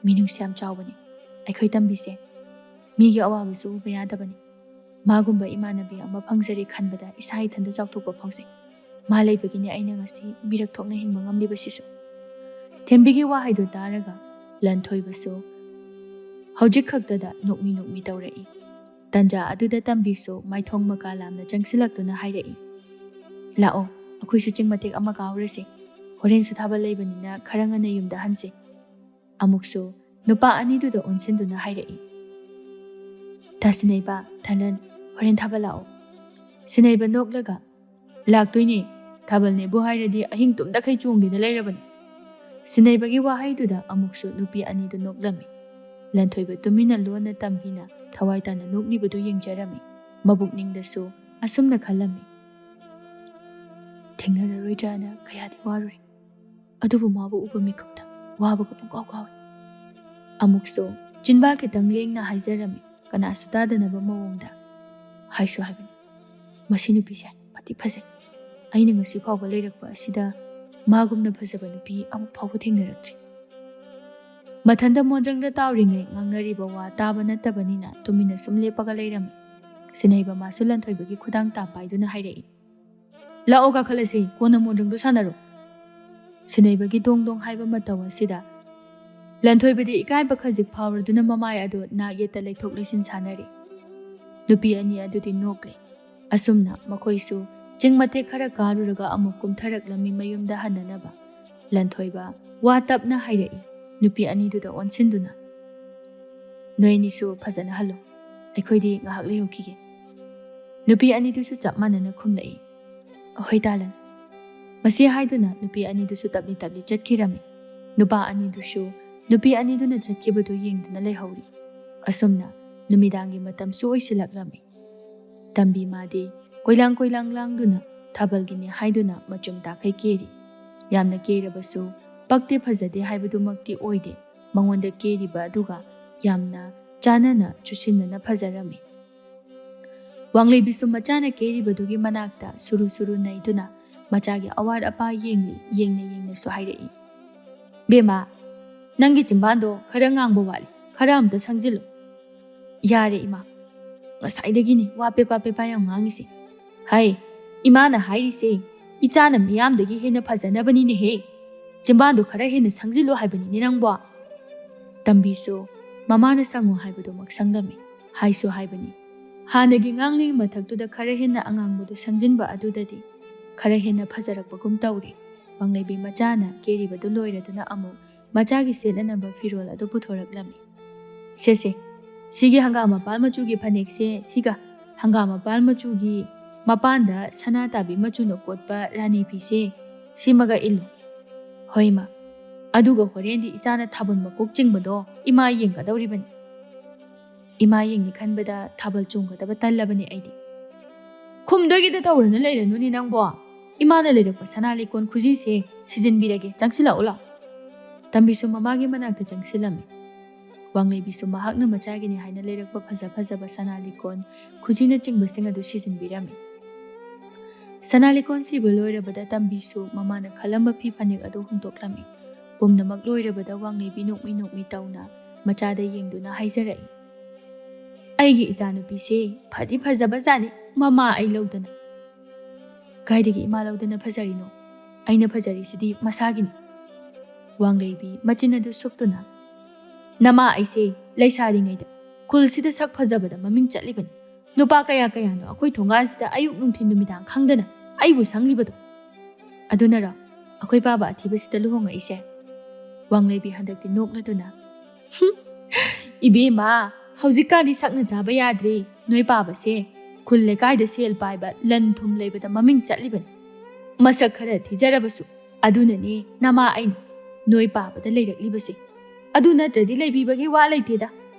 "ꯃꯤꯅꯨꯡꯁꯤ ꯌꯥꯝ ꯆꯥꯎꯕꯅꯤ꯫ ꯑꯩꯈꯣꯏ ꯇꯝꯕꯤꯁꯦ ꯃꯤꯒꯤ ꯑꯋꯥꯕꯁꯨ ꯎꯕ ꯌꯥꯗꯕꯅꯤ꯫ ꯃꯥꯒꯨꯝꯕ ꯏꯃꯥꯟꯅꯕꯤ ꯑꯃ ꯐꯪꯖꯔꯦ ꯈꯟꯕꯗ ꯏꯁꯥ ꯏꯊꯟꯇ ꯆꯥꯎꯊꯣꯛꯄ ꯐꯥꯎꯖꯩ꯫ ꯃꯥ ꯂꯩꯕꯒꯤꯅꯦ ꯑꯩꯅ ꯉꯁꯤ ꯃꯤꯔꯛ ꯊꯣꯛꯅ ꯍꯤꯡꯕ ꯉꯝꯂꯤꯕꯁꯤꯁꯨ"꯫ ꯊꯦꯝꯕꯤꯒꯤ ꯋꯥꯍꯩꯗꯨ ꯇꯥꯔꯒ ꯂꯟꯊꯣꯏꯕꯁꯨ ꯍꯧꯖꯤꯛ ꯈꯛꯇꯗ ꯅꯣꯛꯃꯤ ꯅꯣꯛꯃꯤ ꯇꯧꯔꯛꯏ꯫ ꯇꯟꯖꯥ ꯑꯗꯨꯗ ꯇꯝꯕꯤꯁꯨ ꯃꯥꯏꯊꯣꯡ ꯃꯀꯥ ꯂꯥꯝꯅ ꯆꯪꯁꯤꯜꯂꯛꯇꯨꯅ ꯍꯥꯏꯔꯛꯏ, "ꯂꯥꯛꯑꯣ, ꯑꯩꯈꯣꯏꯁꯨ ꯆꯤꯡ ꯃꯇꯦꯛ ꯑꯃ ꯀꯥꯎꯔꯁꯤ꯫ ꯍꯣꯔꯦꯟꯁꯨ ꯊꯥꯕꯜ ꯂꯩꯕꯅꯤꯅ ꯈꯔ ꯉꯟꯅ ꯌꯨꯝꯗ ꯍꯟꯁꯤ"꯫ ꯑꯃꯨꯛꯁꯨ ꯅꯨꯄꯥ ꯑꯅꯤꯗꯨꯗ ꯑꯣꯟꯁꯤꯟꯗꯨꯅ ꯍꯥꯏꯔꯛꯏ, "ꯇꯥ ꯁꯤꯟꯅꯩꯕ, ꯊꯥꯂꯟ, ꯍꯣꯔꯦꯟ ꯊꯥꯕꯜ ꯂꯥꯛꯑꯣ"꯫ ꯁꯤꯟꯅꯩꯕ ꯅꯣꯛꯂꯒ, "ꯂꯥꯛꯇꯣꯏꯅꯦ, ꯊꯥꯕꯜꯅꯦꯕꯨ ꯍꯥꯏꯔꯗꯤ ꯑꯍꯤꯡ ꯇꯨꯝꯗꯈꯩ ꯆꯣꯡꯗꯨꯅ ꯂꯩꯔꯕꯅꯤ"꯫ ꯁꯤꯟꯅꯩꯕꯒꯤ ꯋꯥꯍꯩꯗꯨꯗ ꯑꯃꯨꯛꯁꯨ ꯅꯨꯄꯤ ꯑꯅꯤꯗꯨ ꯅꯣꯛꯂꯝꯃꯤ꯫ ꯂꯟꯊꯣꯏꯕ ꯇꯨꯃꯤꯟꯅ ꯂꯣꯟꯅ ꯇꯝꯕꯤꯅ ꯊꯋꯥꯏ ꯇꯥꯅ ꯅꯣꯛꯂꯤꯕꯗꯨ ꯌꯦꯡꯖꯔꯝꯃꯤ꯫ ꯃꯕꯨꯛꯅꯤꯡꯗꯁꯨ ꯑꯁꯨꯝꯅ ꯈꯜꯂꯝꯃꯤ, "ꯊꯦꯡꯅꯔꯔꯣꯏꯗ꯭ꯔꯥꯅ ꯀꯌꯥꯗꯤ ꯋꯥꯔꯨꯔꯦ, ꯑꯗꯨꯕꯨ ꯃꯥꯕꯨ ꯎꯕ ꯃꯤꯀꯨꯞꯇ ꯋꯥꯕꯒ ꯄꯨꯡꯀꯥꯎ ꯀꯥꯎꯏ"꯫ ꯑꯃꯨꯛꯁꯨ ꯆꯤꯟꯕꯥꯜ ꯈꯤꯇꯪ ꯂꯦꯡꯅ ꯍꯥꯏꯖꯔꯝꯃꯤ, ꯀꯅꯥꯁꯨ ꯇꯥꯗꯅꯕ ꯃꯑꯣꯡꯗ꯫ ꯍꯥꯏꯁꯨ ꯍꯥꯏꯕꯅꯤ, "ꯃꯁꯤ ꯅꯨꯄꯤꯁꯦ ꯐꯗꯤ ꯐꯖꯩ꯫ ꯑꯩꯅ ꯉꯁꯤ ꯐꯥꯎꯕ ꯂꯩꯔꯛꯄ ꯑꯁꯤꯗ ꯃꯥꯒꯨꯝꯅ ꯐꯖꯕ ꯅꯨꯄꯤ ꯑꯃꯨꯛ ꯐꯥꯎꯕ ꯊꯦꯡꯅꯔꯛꯇ꯭ꯔꯤ"꯫ ꯃꯊꯟꯇ ꯃꯣꯟꯗ꯭ꯔꯪꯗ ꯇꯥꯎꯔꯤꯉꯩ ꯉꯥꯡꯅꯔꯤꯕ ꯋꯥ ꯇꯥꯕ ꯅꯠꯇꯕꯅꯤꯅ ꯇꯨꯃꯤꯟꯅ ꯁꯨꯝ ꯂꯦꯞꯄꯒ ꯂꯩꯔꯝꯃꯤ꯫ ꯁꯤꯟꯅꯩꯕ ꯃꯥꯁꯨ ꯂꯟꯊꯣꯏꯕꯒꯤ ꯈꯨꯗꯥꯡ ꯇꯥ ꯄꯥꯏꯗꯨꯅ ꯍꯥꯏꯔꯛꯏ, "ꯂꯥꯛꯑꯣ, ꯀꯥꯈꯠꯂꯁꯤ, ꯀꯣꯟꯅ ꯃꯣꯟꯗ꯭ꯔꯪꯗꯣ ꯁꯥꯟꯅꯔꯣ"꯫ ꯁꯤꯟꯅꯩꯕꯒꯤ ꯗꯣꯡ ꯗꯣꯡ ꯍꯥꯏꯕ ꯃꯇꯧ ꯑꯁꯤꯗ ꯂꯟꯊꯣꯏꯕꯗꯤ ꯏꯀꯥꯏꯕ ꯈꯖꯤꯛ ꯐꯥꯎꯔꯗꯨꯅ ꯃꯃꯥꯏ ꯑꯗꯨ ꯅꯥꯛ ꯌꯦꯠꯇ ꯂꯩꯊꯣꯛ ꯂꯩꯁꯤꯟ ꯁꯥꯟꯅꯔꯤ꯫ ꯅꯨꯄꯤ ꯑꯅꯤ ꯑꯗꯨꯗꯤ ꯅꯣꯛꯂꯤ꯫ ꯑꯁꯨꯝꯅ ꯃꯈꯣꯏꯁꯨ ꯆꯤꯡ ꯃꯇꯦꯛ ꯈꯔ ꯀꯥꯔꯨꯔꯒ ꯑꯃꯨꯛ ꯀꯨꯝꯊꯔꯛꯂꯝꯃꯤ ꯃꯌꯨꯝꯗ ꯍꯟꯅꯅꯕ꯫ ꯂꯟꯊꯣꯏꯕ ꯋꯥ ꯇꯞꯅ ꯍꯥꯏꯔꯛꯏ, ꯅꯨꯄꯤ ꯑꯅꯤꯗꯨꯗ ꯑꯣꯟꯁꯤꯟꯗꯨꯅ, "ꯅꯣꯏ ꯑꯅꯤꯁꯨ ꯐꯖꯅ ꯍꯜꯂꯣ, ꯑꯩꯈꯣꯏꯗꯤ ꯉꯥꯏꯍꯥꯛ ꯂꯩꯍꯧꯈꯤꯒꯦ"꯫ ꯅꯨꯄꯤ ꯑꯅꯤꯗꯨꯁꯨ ꯆꯞ ꯃꯥꯟꯅꯅ ꯈꯨꯝꯂꯛꯏ, "ꯑꯍꯣꯏ ꯇꯥꯂꯟ꯫" ꯃꯁꯤ ꯍꯥꯏꯗꯨꯅ ꯅꯨꯄꯤ ꯑꯅꯤꯗꯨꯁꯨ ꯇꯞꯂꯤ ꯇꯞꯂꯤ ꯆꯠꯈꯤꯔꯝꯃꯤ꯫ ꯅꯨꯄꯥ ꯑꯅꯤꯗꯨꯁꯨ ꯅꯨꯄꯤ ꯑꯅꯤꯗꯨꯅ ꯆꯠꯈꯤꯕꯗꯨ ꯌꯦꯡꯗꯨꯅ ꯂꯩꯍꯧꯔꯤ꯫ ꯑꯁꯨꯝꯅ ꯅꯨꯃꯤꯗꯥꯡꯒꯤ ꯃꯇꯝꯁꯨ ꯑꯣꯏꯁꯤꯜꯂꯛꯂꯝꯃꯤ꯫ ꯇꯝꯕꯤ ꯃꯥꯗꯤ ꯀꯣꯏꯂꯥꯡ ꯀꯣꯏꯂꯥꯡ ꯂꯥꯡꯗꯨꯅ ꯊꯥꯕꯜꯒꯤꯅꯤ ꯍꯥꯏꯗꯨꯅ ꯃꯆꯨꯝ ꯇꯥꯈꯩ ꯀꯦꯔꯤ꯫ ꯌꯥꯝꯅ ꯀꯦꯔꯕꯁꯨ ꯄꯛꯇꯦ ꯐꯖꯗꯦ ꯍꯥꯏꯕꯗꯨꯃꯛꯇꯤ ꯑꯣꯏꯗꯦ꯫ ꯃꯉꯣꯟꯗ ꯀꯦꯔꯤꯕ ꯑꯗꯨꯒ ꯌꯥꯝꯅ ꯆꯥꯟꯅꯅ ꯆꯨꯁꯤꯟꯅꯅ ꯐꯖꯔꯝꯃꯤ꯫ ꯋꯥꯡꯂꯩꯕꯤꯁꯨ ꯃꯆꯥꯅ ꯀꯦꯔꯤꯕꯗꯨꯒꯤ ꯃꯅꯥꯛꯇ ꯁꯨꯔꯨ ꯁꯨꯔꯨ ꯅꯩꯗꯨꯅ ꯃꯆꯥꯒꯤ ꯑꯋꯥꯠ ꯑꯄꯥ ꯌꯦꯡꯂꯤ, ꯌꯦꯡꯅ ꯌꯦꯡꯅꯁꯨ ꯍꯥꯏꯔꯛꯏ, "ꯕꯦꯝꯃ, ꯅꯪꯒꯤ ꯆꯤꯝꯕꯥꯟꯗꯣ ꯈꯔ ꯉꯥꯡꯕ ꯋꯥꯠꯂꯤ, ꯈꯔ ꯑꯝꯇ ꯁꯪꯖꯤꯜꯂꯨ꯫" "ꯌꯥꯔꯦ ꯏꯃꯥ, ꯉꯁꯥꯏꯗꯒꯤꯅꯦ ꯋꯥ ꯄꯦꯄꯥ ꯄꯦꯄꯥ ꯌꯥꯝ ꯉꯥꯡꯉꯤꯁꯦ꯫ ꯍꯥꯏ, ꯏꯃꯥꯅ ꯍꯥꯏꯔꯤꯁꯦ ꯏꯆꯥꯅ ꯃꯤꯌꯥꯝꯗꯒꯤ ꯍꯦꯟꯅ ꯐꯖꯅꯕꯅꯤꯅꯦꯍꯦ꯫ ꯆꯤꯝꯕꯥꯟꯗꯣ ꯈꯔ ꯍꯦꯟꯅ ꯁꯪꯖꯤꯜꯂꯨ ꯍꯥꯏꯕꯅꯤꯅꯦ ꯅꯪꯕꯣ꯫" ꯇꯝꯕꯤꯁꯨ ꯃꯃꯥꯅ ꯁꯪꯉꯨ ꯍꯥꯏꯕꯗꯨꯃꯛ ꯁꯪꯂꯝꯃꯤ꯫ ꯍꯥꯏꯁꯨ ꯍꯥꯏꯕꯅꯤ, ꯍꯥꯟꯅꯒꯤ ꯉꯥꯡꯂꯤꯉꯩ ꯃꯊꯛꯇꯨꯗ ꯈꯔ ꯍꯦꯟꯅ ꯑꯉꯥꯡꯕꯗꯨ ꯁꯪꯖꯤꯟꯕ ꯑꯗꯨꯗꯗꯤ ꯈꯔ ꯍꯦꯟꯅ ꯐꯖꯔꯛꯄꯒꯨꯝ ꯇꯧꯔꯤ꯫ ꯋꯥꯡꯂꯩꯕꯤ ꯃꯆꯥꯅ ꯀꯦꯔꯤꯕꯗꯨ ꯂꯣꯏꯔꯗꯨꯅ ꯑꯃꯨꯛ ꯃꯆꯥꯒꯤ ꯁꯦꯠꯅꯅꯕ ꯐꯤꯔꯣꯜ ꯑꯗꯨ ꯄꯨꯊꯣꯔꯛꯂꯝꯃꯤ꯫ "ꯁꯦ ꯁꯦ, ꯁꯤꯒꯤ ꯍꯪꯒꯥꯝ ꯃꯄꯥꯜ ꯃꯆꯨꯒꯤ ꯐꯅꯦꯛꯁꯦ ꯁꯤꯒ ꯍꯪꯒꯥꯝ ꯃꯄꯥꯜ ꯃꯆꯨꯒꯤ ꯃꯄꯥꯟꯗ ꯁꯅꯥ ꯇꯥꯕꯤ ꯃꯆꯨꯅ ꯀꯣꯠꯄ ꯔꯥꯅꯤ ꯐꯤꯁꯦ ꯁꯤꯃꯒ ꯏꯜꯂꯨ꯫" "ꯍꯣꯏ ꯏꯃꯥ, ꯑꯗꯨꯒ ꯍꯣꯔꯦꯟꯗꯤ ꯏꯆꯥꯅ ꯊꯥꯕꯜ ꯃꯀꯣꯛ ꯆꯤꯡꯕꯗꯣ ꯏꯃꯥ ꯌꯦꯡꯒꯗꯧꯔꯤꯕꯅꯤ꯫" ꯏꯃꯥ ꯌꯦꯡꯅꯤ ꯈꯟꯕꯗ ꯊꯥꯕꯜ ꯆꯣꯡꯒꯗꯕ ꯇꯜꯂꯕꯅꯤ ꯑꯩꯗꯤ꯫ "ꯈꯨꯝꯗꯣꯏꯒꯤꯗ ꯇꯧꯔꯅ ꯂꯩꯔꯅꯨꯅꯦ ꯅꯪꯕꯣ꯫ ꯏꯃꯥꯅ ꯂꯩꯔꯛꯄ ꯁꯅꯥ ꯂꯤꯛꯀꯣꯟ ꯈꯨꯖꯤꯁꯦ ꯁꯤꯖꯤꯟꯕꯤꯔꯒꯦ, ꯆꯪꯁꯤꯜꯂꯛꯎ ꯂꯥꯎ꯫" ꯇꯝꯕꯤꯁꯨ ꯃꯃꯥꯒꯤ ꯃꯅꯥꯛꯇ ꯆꯪꯁꯤꯜꯂꯝꯃꯤ꯫ ꯋꯥꯡꯂꯩꯕꯤꯁꯨ ꯃꯍꯥꯛꯅ ꯃꯆꯥꯒꯤꯅꯤ ꯍꯥꯏꯅ ꯂꯩꯔꯛꯄ ꯐꯖ ꯐꯖꯕ ꯁꯅꯥ ꯂꯤꯛꯀꯣꯟ ꯈꯨꯖꯤꯅꯆꯤꯡꯕꯁꯤꯡ ꯑꯗꯨ ꯁꯤꯖꯤꯟꯕꯤꯔꯝꯃꯤ꯫ ꯁꯅꯥ ꯂꯤꯛꯀꯣꯟ ꯁꯤꯕ ꯂꯣꯏꯔꯕꯗ ꯇꯝꯕꯤꯁꯨ ꯃꯃꯥꯅ ꯈꯜꯂꯝꯕ ꯐꯤ ꯐꯅꯦꯛ ꯑꯗꯨ ꯍꯣꯡꯗꯣꯛꯂꯝꯃꯤ꯫ ꯄꯨꯝꯅꯃꯛ ꯂꯣꯏꯔꯕꯗ ꯋꯥꯡꯂꯩꯕꯤ ꯅꯣꯛꯃꯤ ꯅꯣꯛꯃꯤ ꯇꯧꯅ ꯃꯆꯥꯗ ꯌꯦꯡꯗꯨꯅ ꯍꯥꯏꯖꯔꯛꯏ, "ꯑꯩꯒꯤ ꯏꯆꯥꯅꯨꯄꯤꯁꯦ ꯐꯗꯤ ꯐꯖꯕꯖꯥꯠꯅꯤ, ꯃꯃꯥ ꯑꯩ ꯂꯧꯗꯅ꯫" "ꯀꯥꯏꯗꯒꯤ ꯏꯃꯥ ꯂꯧꯗꯅ ꯐꯖꯔꯤꯅꯣ? ꯑꯩꯅ ꯐꯖꯔꯤꯁꯤꯗꯤ ꯃꯁꯥꯒꯤꯅꯤ꯫" ꯋꯥꯡꯂꯩꯕꯤ ꯃꯆꯤꯟ ꯑꯗꯨ ꯁꯨꯛꯇꯨꯅ, "ꯅꯃꯥ ꯑꯩꯁꯦ ꯂꯩꯁꯥꯔꯤꯉꯩꯗ ꯈꯨꯜꯁꯤꯗ ꯁꯛ ꯐꯖꯕꯗ ꯃꯃꯤꯡ ꯆꯠꯂꯤꯕꯅꯤ꯫ ꯅꯨꯄꯥ ꯀꯌꯥ ꯀꯌꯥꯅꯣ ꯑꯩꯈꯣꯏ ꯊꯣꯡꯒꯥꯟꯁꯤꯗ ꯑꯌꯨꯛ ꯅꯨꯡꯊꯤꯜ ꯅꯨꯃꯤꯗꯥꯡ ꯈꯪꯗꯅ ꯑꯩꯕꯨ ꯁꯪꯂꯤꯕꯗꯣ? ꯑꯗꯨꯅꯔꯣ ꯑꯩꯈꯣꯏ ꯄꯥꯕ ꯑꯊꯤꯕꯁꯤꯗ ꯂꯨꯍꯣꯡꯉꯛꯏꯁꯦ?" ꯋꯥꯡꯂꯩꯕꯤ ꯍꯟꯗꯛꯇꯤ ꯅꯣꯛꯂꯗꯨꯅ, "ꯍꯨꯝ, ꯏꯕꯦꯝꯃ, ꯍꯧꯖꯤꯛꯀꯥꯟꯗꯤ ꯁꯛꯅ ꯆꯥꯕ ꯌꯥꯗ꯭ꯔꯦ꯫ ꯅꯣꯏ ꯄꯥꯕꯁꯦ ꯈꯨꯜ ꯂꯩꯀꯥꯏꯗ ꯁꯦꯜ ꯄꯥꯏꯕ, ꯂꯟ ꯊꯨꯝ ꯂꯩꯕꯗ ꯃꯃꯤꯡ ꯆꯠꯂꯤꯕꯅꯤ꯫ ꯃꯁꯛ ꯈꯔ ꯊꯤꯖꯔꯕꯁꯨ꯫ ꯑꯗꯨꯅꯅꯦ ꯅꯃꯥ ꯑꯩꯅ ꯅꯣꯏ ꯄꯥꯕꯗ ꯂꯩꯔꯛꯂꯤꯕꯁꯦ꯫ ꯑꯗꯨ ꯅꯠꯇ꯭ꯔꯗꯤ ꯂꯩꯕꯤꯕꯒꯤ ꯋꯥ ꯂꯩꯇꯦꯗ꯫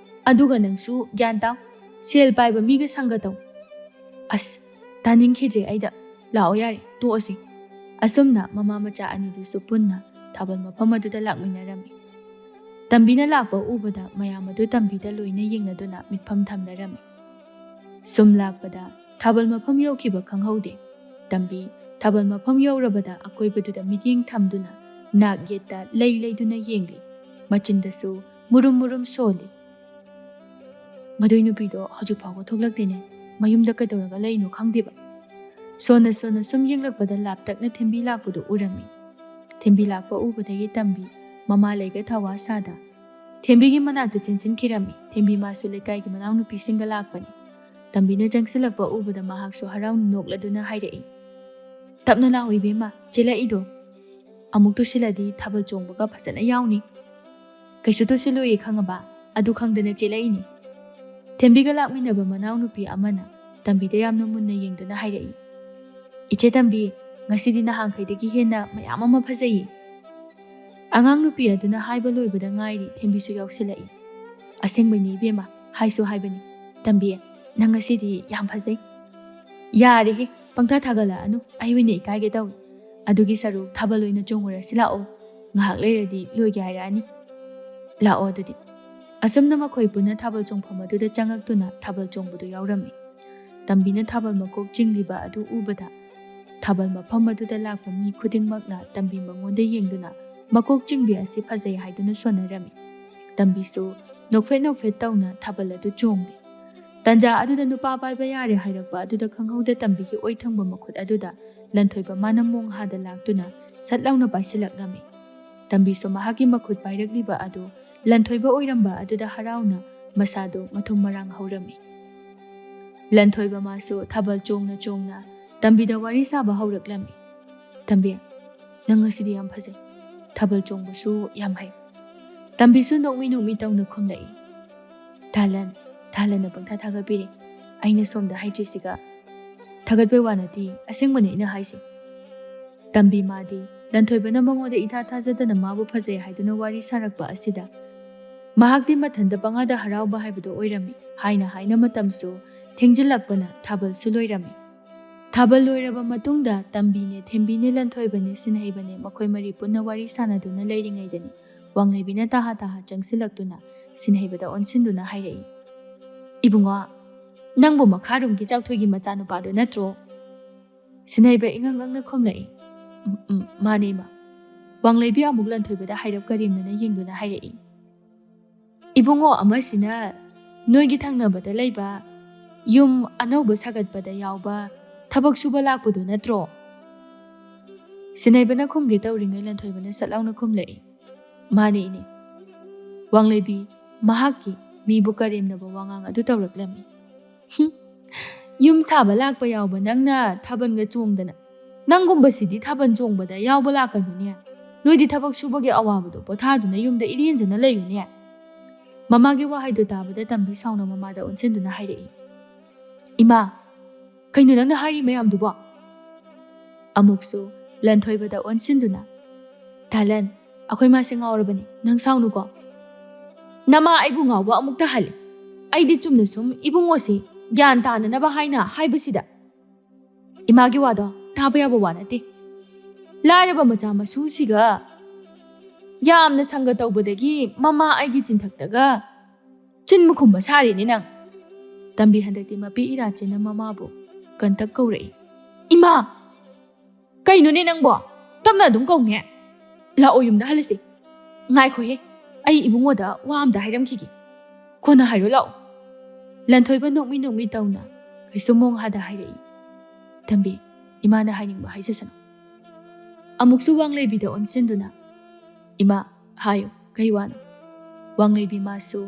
ꯑꯗꯨꯒ ꯅꯪꯁꯨ ꯒ꯭ꯌꯥꯟ ꯇꯥꯎ, ꯁꯦꯜ ꯄꯥꯏꯕ ꯃꯤꯒ ꯁꯪꯒ ꯇꯧ꯫ ꯑꯁ, ꯇꯥꯅꯤꯡꯈꯤꯗ꯭ꯔꯦ ꯑꯩꯗ꯫ ꯂꯥꯛꯑꯣ ꯌꯥꯔꯦ, ꯇꯣꯛꯑꯁꯤ꯫ ꯑꯁꯨꯝꯅ ꯃꯃꯥ ꯃꯆꯥ ꯑꯅꯤꯗꯨꯁꯨ ꯄꯨꯟꯅ ꯊꯥꯕꯜ ꯃꯐꯝ ꯑꯗꯨꯗ ꯂꯥꯛꯃꯤꯟꯅꯔꯝꯃꯤ꯫ ꯇꯝꯕꯤꯅ ꯂꯥꯛꯄ ꯎꯕꯗ ꯃꯌꯥꯝ ꯑꯗꯨ ꯇꯝꯕꯤꯗ ꯂꯣꯏꯅ ꯌꯦꯡꯅꯗꯨꯅ ꯃꯤꯠꯐꯝ ꯊꯝꯅꯔꯝꯃꯤ꯫ ꯁꯨꯝ ꯂꯥꯛꯄꯗ ꯊꯥꯕꯜ ꯃꯐꯝ ꯌꯧꯈꯤꯕ ꯈꯪꯍꯧꯗꯦ꯫ ꯇꯝꯕꯤ ꯊꯥꯕꯜ ꯃꯐꯝ ꯌꯧꯔꯕꯗ ꯑꯀꯣꯏꯕꯗꯨꯗ ꯃꯤꯠꯌꯦꯡ ꯊꯝꯗꯨꯅ ꯅꯥꯛ ꯌꯦꯠꯇ ꯂꯩ ꯂꯩꯗꯨꯅ ꯌꯦꯡꯂꯤ꯫ ꯃꯆꯤꯟꯗꯁꯨ ꯃꯨꯔꯨꯝ ꯃꯨꯔꯨꯝ ꯁꯣꯜꯂꯤ꯫ "ꯃꯗꯨꯏ ꯅꯨꯄꯤꯗꯣ ꯍꯧꯖꯤꯛ ꯐꯥꯎꯕ ꯊꯣꯛꯂꯛꯇꯦꯅꯦ꯫ ꯃꯌꯨꯝꯗ ꯀꯩꯗꯧꯔꯒ ꯂꯩꯔꯤꯅꯣ ꯈꯪꯗꯦꯕ꯫" ꯁꯣꯟꯅ ꯁꯣꯟꯅ ꯁꯨꯝ ꯌꯦꯡꯂꯛꯄꯗ ꯂꯥꯞꯇꯛꯅ ꯊꯦꯝꯕꯤ ꯂꯥꯛꯄꯗꯨ ꯎꯔꯝꯃꯤ꯫ ꯊꯦꯝꯕꯤ ꯂꯥꯛꯄ ꯎꯕꯗꯒꯤ ꯇꯝꯕꯤ ꯃꯃꯥ ꯂꯩꯒ ꯊꯋꯥ ꯁꯥꯗ ꯊꯦꯝꯕꯤꯒꯤ ꯃꯅꯥꯛꯇ ꯆꯦꯟꯁꯤꯟꯈꯤꯔꯝꯃꯤ꯫ ꯊꯦꯝꯕꯤ ꯃꯥꯁꯨ ꯂꯩꯀꯥꯏꯒꯤ ꯃꯅꯥꯎꯅꯨꯄꯤꯁꯤꯡꯒ ꯂꯥꯛꯄꯅꯤ꯫ ꯇꯝꯕꯤꯅ ꯆꯪꯁꯤꯜꯂꯛꯄ ꯎꯕꯗ ꯃꯍꯥꯛꯁꯨ ꯍꯔꯥꯎꯅ ꯅꯣꯛꯂꯗꯨꯅ ꯍꯥꯏꯔꯛꯏ, "ꯇꯞꯅ ꯂꯥꯛꯑꯣ ꯏꯕꯦꯝꯃ, ꯆꯦꯜꯂꯛꯏꯗꯣ꯫ ꯑꯃꯨꯛ ꯇꯨꯁꯤꯜꯂꯗꯤ ꯊꯥꯕꯜ ꯆꯣꯡꯕꯒ ꯐꯖꯅ ꯌꯥꯎꯅꯤ꯫" "ꯀꯩꯁꯨ ꯇꯨꯁꯤꯜꯂꯣꯏꯌꯦ ꯈꯪꯉꯕ, ꯑꯗꯨ ꯈꯪꯗꯅ ꯆꯦꯜꯂꯛꯏꯅꯤ꯫" ꯊꯦꯝꯕꯤꯒ ꯂꯥꯛꯃꯤꯟꯅꯕ ꯃꯅꯥꯎꯅꯨꯄꯤ ꯑꯃꯅ ꯇꯝꯕꯤꯗ ꯌꯥꯝꯅ ꯃꯨꯟꯅ ꯌꯦꯡꯗꯨꯅ ꯍꯥꯏꯔꯛꯏ, "ꯏꯆꯦ ꯇꯝꯕꯤ, ꯉꯁꯤꯗꯤ ꯅꯍꯥꯟꯈꯩꯗꯒꯤ ꯍꯦꯟꯅ ꯃꯌꯥꯝ ꯑꯃ ꯐꯖꯩꯌꯦ꯫" ꯑꯉꯥꯡ ꯅꯨꯄꯤ ꯑꯗꯨꯅ ꯍꯥꯏꯕ ꯂꯣꯏꯕꯗ ꯉꯥꯏꯔꯤ ꯊꯦꯝꯕꯤꯁꯨ ꯌꯥꯎꯁꯤꯜꯂꯛꯏ꯫ "ꯑꯁꯦꯡꯕꯩꯅꯦ ꯏꯕꯦꯝꯃ, ꯍꯥꯏꯁꯨ ꯍꯥꯏꯕꯅꯤ꯫ ꯇꯝꯕꯤ, ꯅꯪ ꯉꯁꯤꯗꯤ ꯌꯥꯝ ꯐꯖꯩ꯫" "ꯌꯥꯔꯦꯍꯦ, ꯄꯪꯊꯥ ꯊꯥꯒꯠꯂꯛꯑꯅꯨ, ꯑꯩ ꯑꯣꯏꯅ ꯏꯀꯥꯏꯒꯦ ꯇꯧꯏ꯫ ꯑꯗꯨꯒꯤ ꯁꯔꯨꯛ ꯊꯥꯕꯜ ꯑꯣꯏꯅ ꯆꯣꯡꯉꯨꯔꯁꯤ ꯂꯥꯛꯑꯣ, ꯉꯥꯏꯍꯥꯛ ꯂꯩꯔꯗꯤ ꯂꯣꯏꯒꯦ ꯍꯥꯏꯔꯛꯑꯅꯤ꯫" "ꯂꯥꯛꯑꯣ ꯑꯗꯨꯗꯤ꯫" ꯑꯁꯨꯝꯅ ꯃꯈꯣꯏ ꯄꯨꯟꯅ ꯊꯥꯕꯜ ꯆꯣꯡꯐꯝ ꯑꯗꯨꯗ ꯆꯪꯉꯛꯇꯨꯅ ꯊꯥꯕꯜ ꯆꯣꯡꯕꯗꯨ ꯌꯥꯎꯔꯝꯃꯤ꯫ ꯇꯝꯕꯤꯅ ꯊꯥꯕꯜ ꯃꯀꯣꯛ ꯆꯤꯡꯂꯤꯕ ꯑꯗꯨ ꯎꯕꯗ ꯊꯥꯕꯜ ꯃꯐꯝ ꯑꯗꯨꯗ ꯂꯥꯛꯄ ꯃꯤ ꯈꯨꯗꯤꯡꯃꯛꯅ ꯇꯝꯕꯤ ꯃꯉꯣꯟꯗ ꯌꯦꯡꯗꯨꯅ ꯃꯀꯣꯛ ꯆꯤꯡꯕꯤ ꯑꯁꯤ ꯐꯖꯩ ꯍꯥꯏꯗꯨꯅ ꯁꯣꯟꯅꯔꯝꯃꯤ꯫ ꯇꯝꯕꯤꯁꯨ ꯅꯣꯛꯐꯦꯠ ꯅꯣꯛꯐꯦꯠ ꯇꯧꯅ ꯊꯥꯕꯜ ꯑꯗꯨ ꯆꯣꯡꯂꯤ꯫ ꯇꯟꯖꯥ ꯑꯗꯨꯗ ꯅꯨꯄꯥ ꯄꯥꯏꯕ ꯌꯥꯔꯦ ꯍꯥꯏꯔꯛꯄ ꯑꯗꯨꯗ ꯈꯪꯍꯧꯗ ꯇꯝꯕꯤꯒꯤ ꯑꯣꯏ ꯊꯪꯕ ꯃꯈꯨꯠ ꯑꯗꯨꯗ ꯂꯟꯊꯣꯏꯕ ꯃꯥꯅ ꯃꯣꯡ ꯍꯥꯗ ꯂꯥꯛꯇꯨꯅ ꯁꯠ ꯂꯥꯎꯅ ꯄꯥꯏꯁꯤꯜꯂꯛꯂꯝꯃꯤ꯫ ꯇꯝꯕꯤꯁꯨ ꯃꯍꯥꯛꯀꯤ ꯃꯈꯨꯠ ꯄꯥꯏꯔꯛꯂꯤꯕ ꯑꯗꯨ ꯂꯟꯊꯣꯏꯕ ꯑꯣꯏꯔꯝꯕ ꯑꯗꯨꯗ ꯍꯔꯥꯎꯅ ꯃꯁꯥꯗꯨ ꯃꯊꯨꯝ ꯃꯔꯥꯡ ꯍꯧꯔꯝꯃꯤ꯫ ꯂꯟꯊꯣꯏꯕ ꯃꯥꯁꯨ ꯊꯥꯕꯜ ꯆꯣꯡꯅ ꯆꯣꯡꯅ ꯇꯝꯕꯤꯗ ꯋꯥꯔꯤ ꯁꯥꯕ ꯍꯧꯔꯛꯂꯝꯃꯤ꯫ "ꯇꯝꯕꯤ, ꯅꯪ ꯉꯁꯤꯗꯤ ꯌꯥꯝ ꯐꯖꯩ꯫ ꯊꯥꯕꯜ ꯆꯣꯡꯕꯁꯨ ꯌꯥꯝ ꯍꯩ꯫" ꯇꯝꯕꯤꯁꯨ ꯅꯣꯛꯃꯤ ꯅꯣꯛꯃꯤ ꯇꯧꯅ ꯈꯨꯝꯂꯛꯏ꯫ "ꯊꯥꯂꯟ, ꯊꯥꯂꯟꯅ ꯄꯪꯊꯥ ꯊꯥꯒꯠꯄꯤꯔꯦ꯫ ꯑꯩꯅ ꯁꯣꯝꯗ ꯍꯥꯏꯗ꯭ꯔꯤꯁꯤꯒ꯫ ꯊꯥꯒꯠꯄꯩ ꯋꯥ ꯅꯠꯇꯦ, ꯑꯁꯦꯡꯕꯅꯦ ꯑꯩꯅ ꯍꯥꯏꯁꯦ꯫ ꯇꯝꯕꯤ ꯃꯥꯗꯤ ꯂꯟꯊꯣꯏꯕꯅ ꯃꯉꯣꯟꯗ ꯏꯊꯥ ꯊꯥꯖꯗꯅ ꯃꯥꯕꯨ ꯐꯖꯩ ꯍꯥꯏꯗꯨꯅ ꯋꯥꯔꯤ ꯁꯥꯔꯛꯄ ꯑꯁꯤꯗ ꯃꯍꯥꯛꯇꯤ ꯃꯊꯟꯇ ꯄꯪꯍꯥꯗ ꯍꯔꯥꯎꯕ ꯍꯥꯏꯕꯗꯨ ꯑꯣꯏꯔꯝꯃꯤ꯫ ꯍꯥꯏꯅ ꯍꯥꯏꯅ ꯃꯇꯝꯁꯨ ꯊꯦꯡꯖꯤꯜꯂꯛꯄꯅ ꯊꯥꯕꯜꯁꯨ ꯂꯣꯏꯔꯝꯃꯤ꯫ ꯊꯥꯕꯜ ꯂꯣꯏꯔꯕ ꯃꯇꯨꯡꯗ ꯇꯝꯕꯤꯅꯦ ꯊꯦꯝꯕꯤꯅꯦ ꯂꯟꯊꯣꯏꯕꯅꯦ ꯁꯤꯟꯍꯩꯕꯅꯦ ꯃꯈꯣꯏ ꯃꯔꯤ ꯄꯨꯟꯅ ꯋꯥꯔꯤ ꯁꯥꯟꯅꯗꯨꯅ ꯂꯩꯔꯤꯉꯩꯗꯅꯤ ꯋꯥꯡꯂꯩꯕꯤꯅ ꯇꯥꯍꯥ ꯇꯥꯍꯥ ꯆꯪꯁꯤꯜꯂꯛꯇꯨꯅ ꯁꯤꯟꯍꯩꯕꯗ ꯑꯣꯟꯁꯤꯟꯗꯨꯅ ꯍꯥꯏꯔꯛꯏ, "ꯏꯕꯨꯡꯉꯣ, ꯅꯪꯕꯨ ꯃꯈꯥꯔꯣꯝꯒꯤ ꯆꯥꯎꯊꯣꯏꯒꯤ ꯃꯆꯥꯅꯨꯄꯥꯗꯨ ꯅꯠꯇ꯭ꯔꯣ?" ꯁꯤꯟꯍꯩꯕ ꯏꯉꯪ ꯉꯪꯅ ꯈꯨꯝꯂꯛꯏ, "ꯎꯝ, ꯎꯝ, ꯃꯥꯅꯦ ꯏꯃꯥ꯫" ꯋꯥꯡꯂꯩꯕꯤ ꯑꯃꯨꯛ ꯂꯟꯊꯣꯏꯕꯗ ꯍꯥꯏꯔꯞ ꯀꯔꯦꯝꯅꯅ ꯌꯦꯡꯗꯨꯅ ꯍꯥꯏꯔꯛꯏ, "ꯏꯕꯨꯡꯉꯣ ꯑꯃꯁꯤꯅ ꯅꯣꯏꯒꯤ ꯊꯪꯅꯕꯗ ꯂꯩꯕ ꯌꯨꯝ ꯑꯅꯧꯕ ꯁꯥꯒꯠꯄꯗ ꯌꯥꯎꯕ ꯊꯕꯛ ꯁꯨꯕ ꯂꯥꯛꯄꯗꯨ ꯅꯠꯇ꯭ꯔꯣ?" ꯁꯤꯟꯍꯩꯕꯅ ꯈꯨꯝꯒꯦ ꯇꯧꯔꯤꯉꯩ ꯂꯟꯊꯣꯏꯕꯅ ꯁꯠ ꯂꯥꯎꯅ ꯈꯨꯝꯂꯛꯏ, "ꯃꯥꯅꯦ ꯏꯅꯦ꯫" ꯋꯥꯡꯂꯩꯕꯤ ꯃꯍꯥꯛꯀꯤ ꯃꯤꯕꯨ ꯀꯔꯦꯝꯅꯕ ꯋꯥꯉꯥꯡ ꯑꯗꯨ ꯇꯧꯔꯛꯂꯝꯃꯤ꯫ "ꯍꯨꯝ, ꯌꯨꯝ ꯁꯥꯕ ꯂꯥꯛꯄ ꯌꯥꯎꯕ ꯅꯪꯅ ꯊꯥꯕꯜꯒ ꯆꯣꯡꯗꯅ, ꯅꯪꯒꯨꯝꯕꯁꯤꯗꯤ ꯊꯥꯕꯜ ꯆꯣꯡꯕꯗ ꯌꯥꯎꯕ ꯂꯥꯛꯀꯅꯨꯅꯦ꯫ ꯅꯣꯏꯗꯤ ꯊꯕꯛ ꯁꯨꯕꯒꯤ ꯑꯋꯥꯕꯗꯣ ꯄꯣꯊꯥꯗꯨꯅ ꯌꯨꯝꯗ ꯏꯔꯦꯟꯖꯅ ꯂꯩꯌꯨꯅꯦ꯫" ꯃꯃꯥꯒꯤ ꯋꯥꯍꯩꯗꯨ ꯇꯥꯕꯗ ꯇꯝꯕꯤ ꯁꯥꯎꯅ ꯃꯃꯥꯗ ꯑꯣꯟꯁꯤꯟꯗꯨꯅ ꯍꯥꯏꯔꯛꯏ, "ꯏꯃꯥ, ꯀꯩꯅꯣ ꯅꯪꯅ ꯍꯥꯏꯔꯤ ꯃꯌꯥꯝꯗꯨꯕꯣ?" ꯑꯃꯨꯛꯁꯨ ꯂꯟꯊꯣꯏꯕꯗ ꯑꯣꯟꯁꯤꯟꯗꯨꯅ, "ꯇꯥꯂꯟ, ꯑꯩꯈꯣꯏ ꯃꯥꯁꯦ ꯉꯥꯎꯔꯕꯅꯤ, ꯅꯪ ꯁꯥꯎꯅꯨꯀꯣ꯫" "ꯅꯃꯥ ꯑꯩꯕꯨ ꯉꯥꯎꯕ ꯑꯃꯨꯛ ꯇꯥꯍꯜꯂꯤ꯫ ꯑꯩꯗꯤ ꯆꯨꯝꯅ ꯁꯨꯝ ꯏꯕꯨꯡꯉꯣꯁꯤ ꯒ꯭ꯌꯥꯟ ꯇꯥꯅꯅꯕ ꯍꯥꯏꯅ ꯍꯥꯏꯕꯁꯤꯗ ꯏꯃꯥꯒꯤ ꯋꯥꯗꯣ ꯇꯥꯕ ꯌꯥꯕ ꯋꯥ ꯅꯠꯇꯦ꯫ ꯂꯥꯏꯔꯕ ꯃꯆꯥ ꯃꯁꯨꯁꯤꯒ ꯌꯥꯝꯅ ꯁꯪꯒ ꯇꯧꯕꯗꯒꯤ ꯃꯃꯥ ꯑꯩꯒꯤ ꯆꯤꯟꯊꯛꯇꯒ ꯆꯤꯟ ꯃꯈꯨꯝꯕ ꯁꯥꯔꯤꯅꯦ ꯅꯪ꯫" ꯇꯝꯕꯤ ꯍꯟꯗꯛꯇꯤ ꯃꯄꯤ ꯏꯔꯥ ꯆꯦꯟꯅ ꯃꯃꯥꯕꯨ ꯀꯟꯇꯛ ꯀꯧꯔꯛꯏ꯫ "ꯏꯃꯥ! ꯀꯩꯅꯣꯅꯦ ꯅꯪꯕꯣ? ꯇꯞꯅ ꯑꯗꯨꯝ ꯀꯧꯅꯦ꯫ ꯂꯥꯛꯑꯣ, ꯌꯨꯝꯗ ꯍꯜꯂꯁꯤ꯫" "ꯉꯥꯏꯈꯣꯍꯦ, ꯑꯩ ꯏꯕꯨꯡꯉꯣꯗ ꯋꯥ ꯑꯝꯇ ꯍꯥꯏꯔꯝꯈꯤꯒꯦ꯫ ꯀꯣꯟꯅ ꯍꯥꯏꯔꯣ ꯂꯥꯛꯑꯣ꯫" ꯂꯟꯊꯣꯏꯕ ꯅꯣꯛꯃꯤ ꯅꯣꯛꯃꯤ ꯇꯧꯅ ꯀꯩꯁꯨ ꯃꯣꯡ ꯍꯥꯗ ꯍꯥꯏꯔꯛꯏ꯫ "ꯇꯝꯕꯤ, ꯏꯃꯥꯅ ꯍꯥꯏꯅꯤꯡꯕ ꯍꯥꯏꯖꯁꯅꯨ꯫" ꯑꯃꯨꯛꯁꯨ ꯋꯥꯡꯂꯩꯕꯤꯗ ꯑꯣꯟꯁꯤꯟꯗꯨꯅ, "ꯏꯃꯥ, ꯍꯥꯏꯌꯨ, ꯀꯩ ꯋꯥꯅꯣ?" ꯋꯥꯡꯂꯩꯕꯤ ꯃꯥꯁꯨ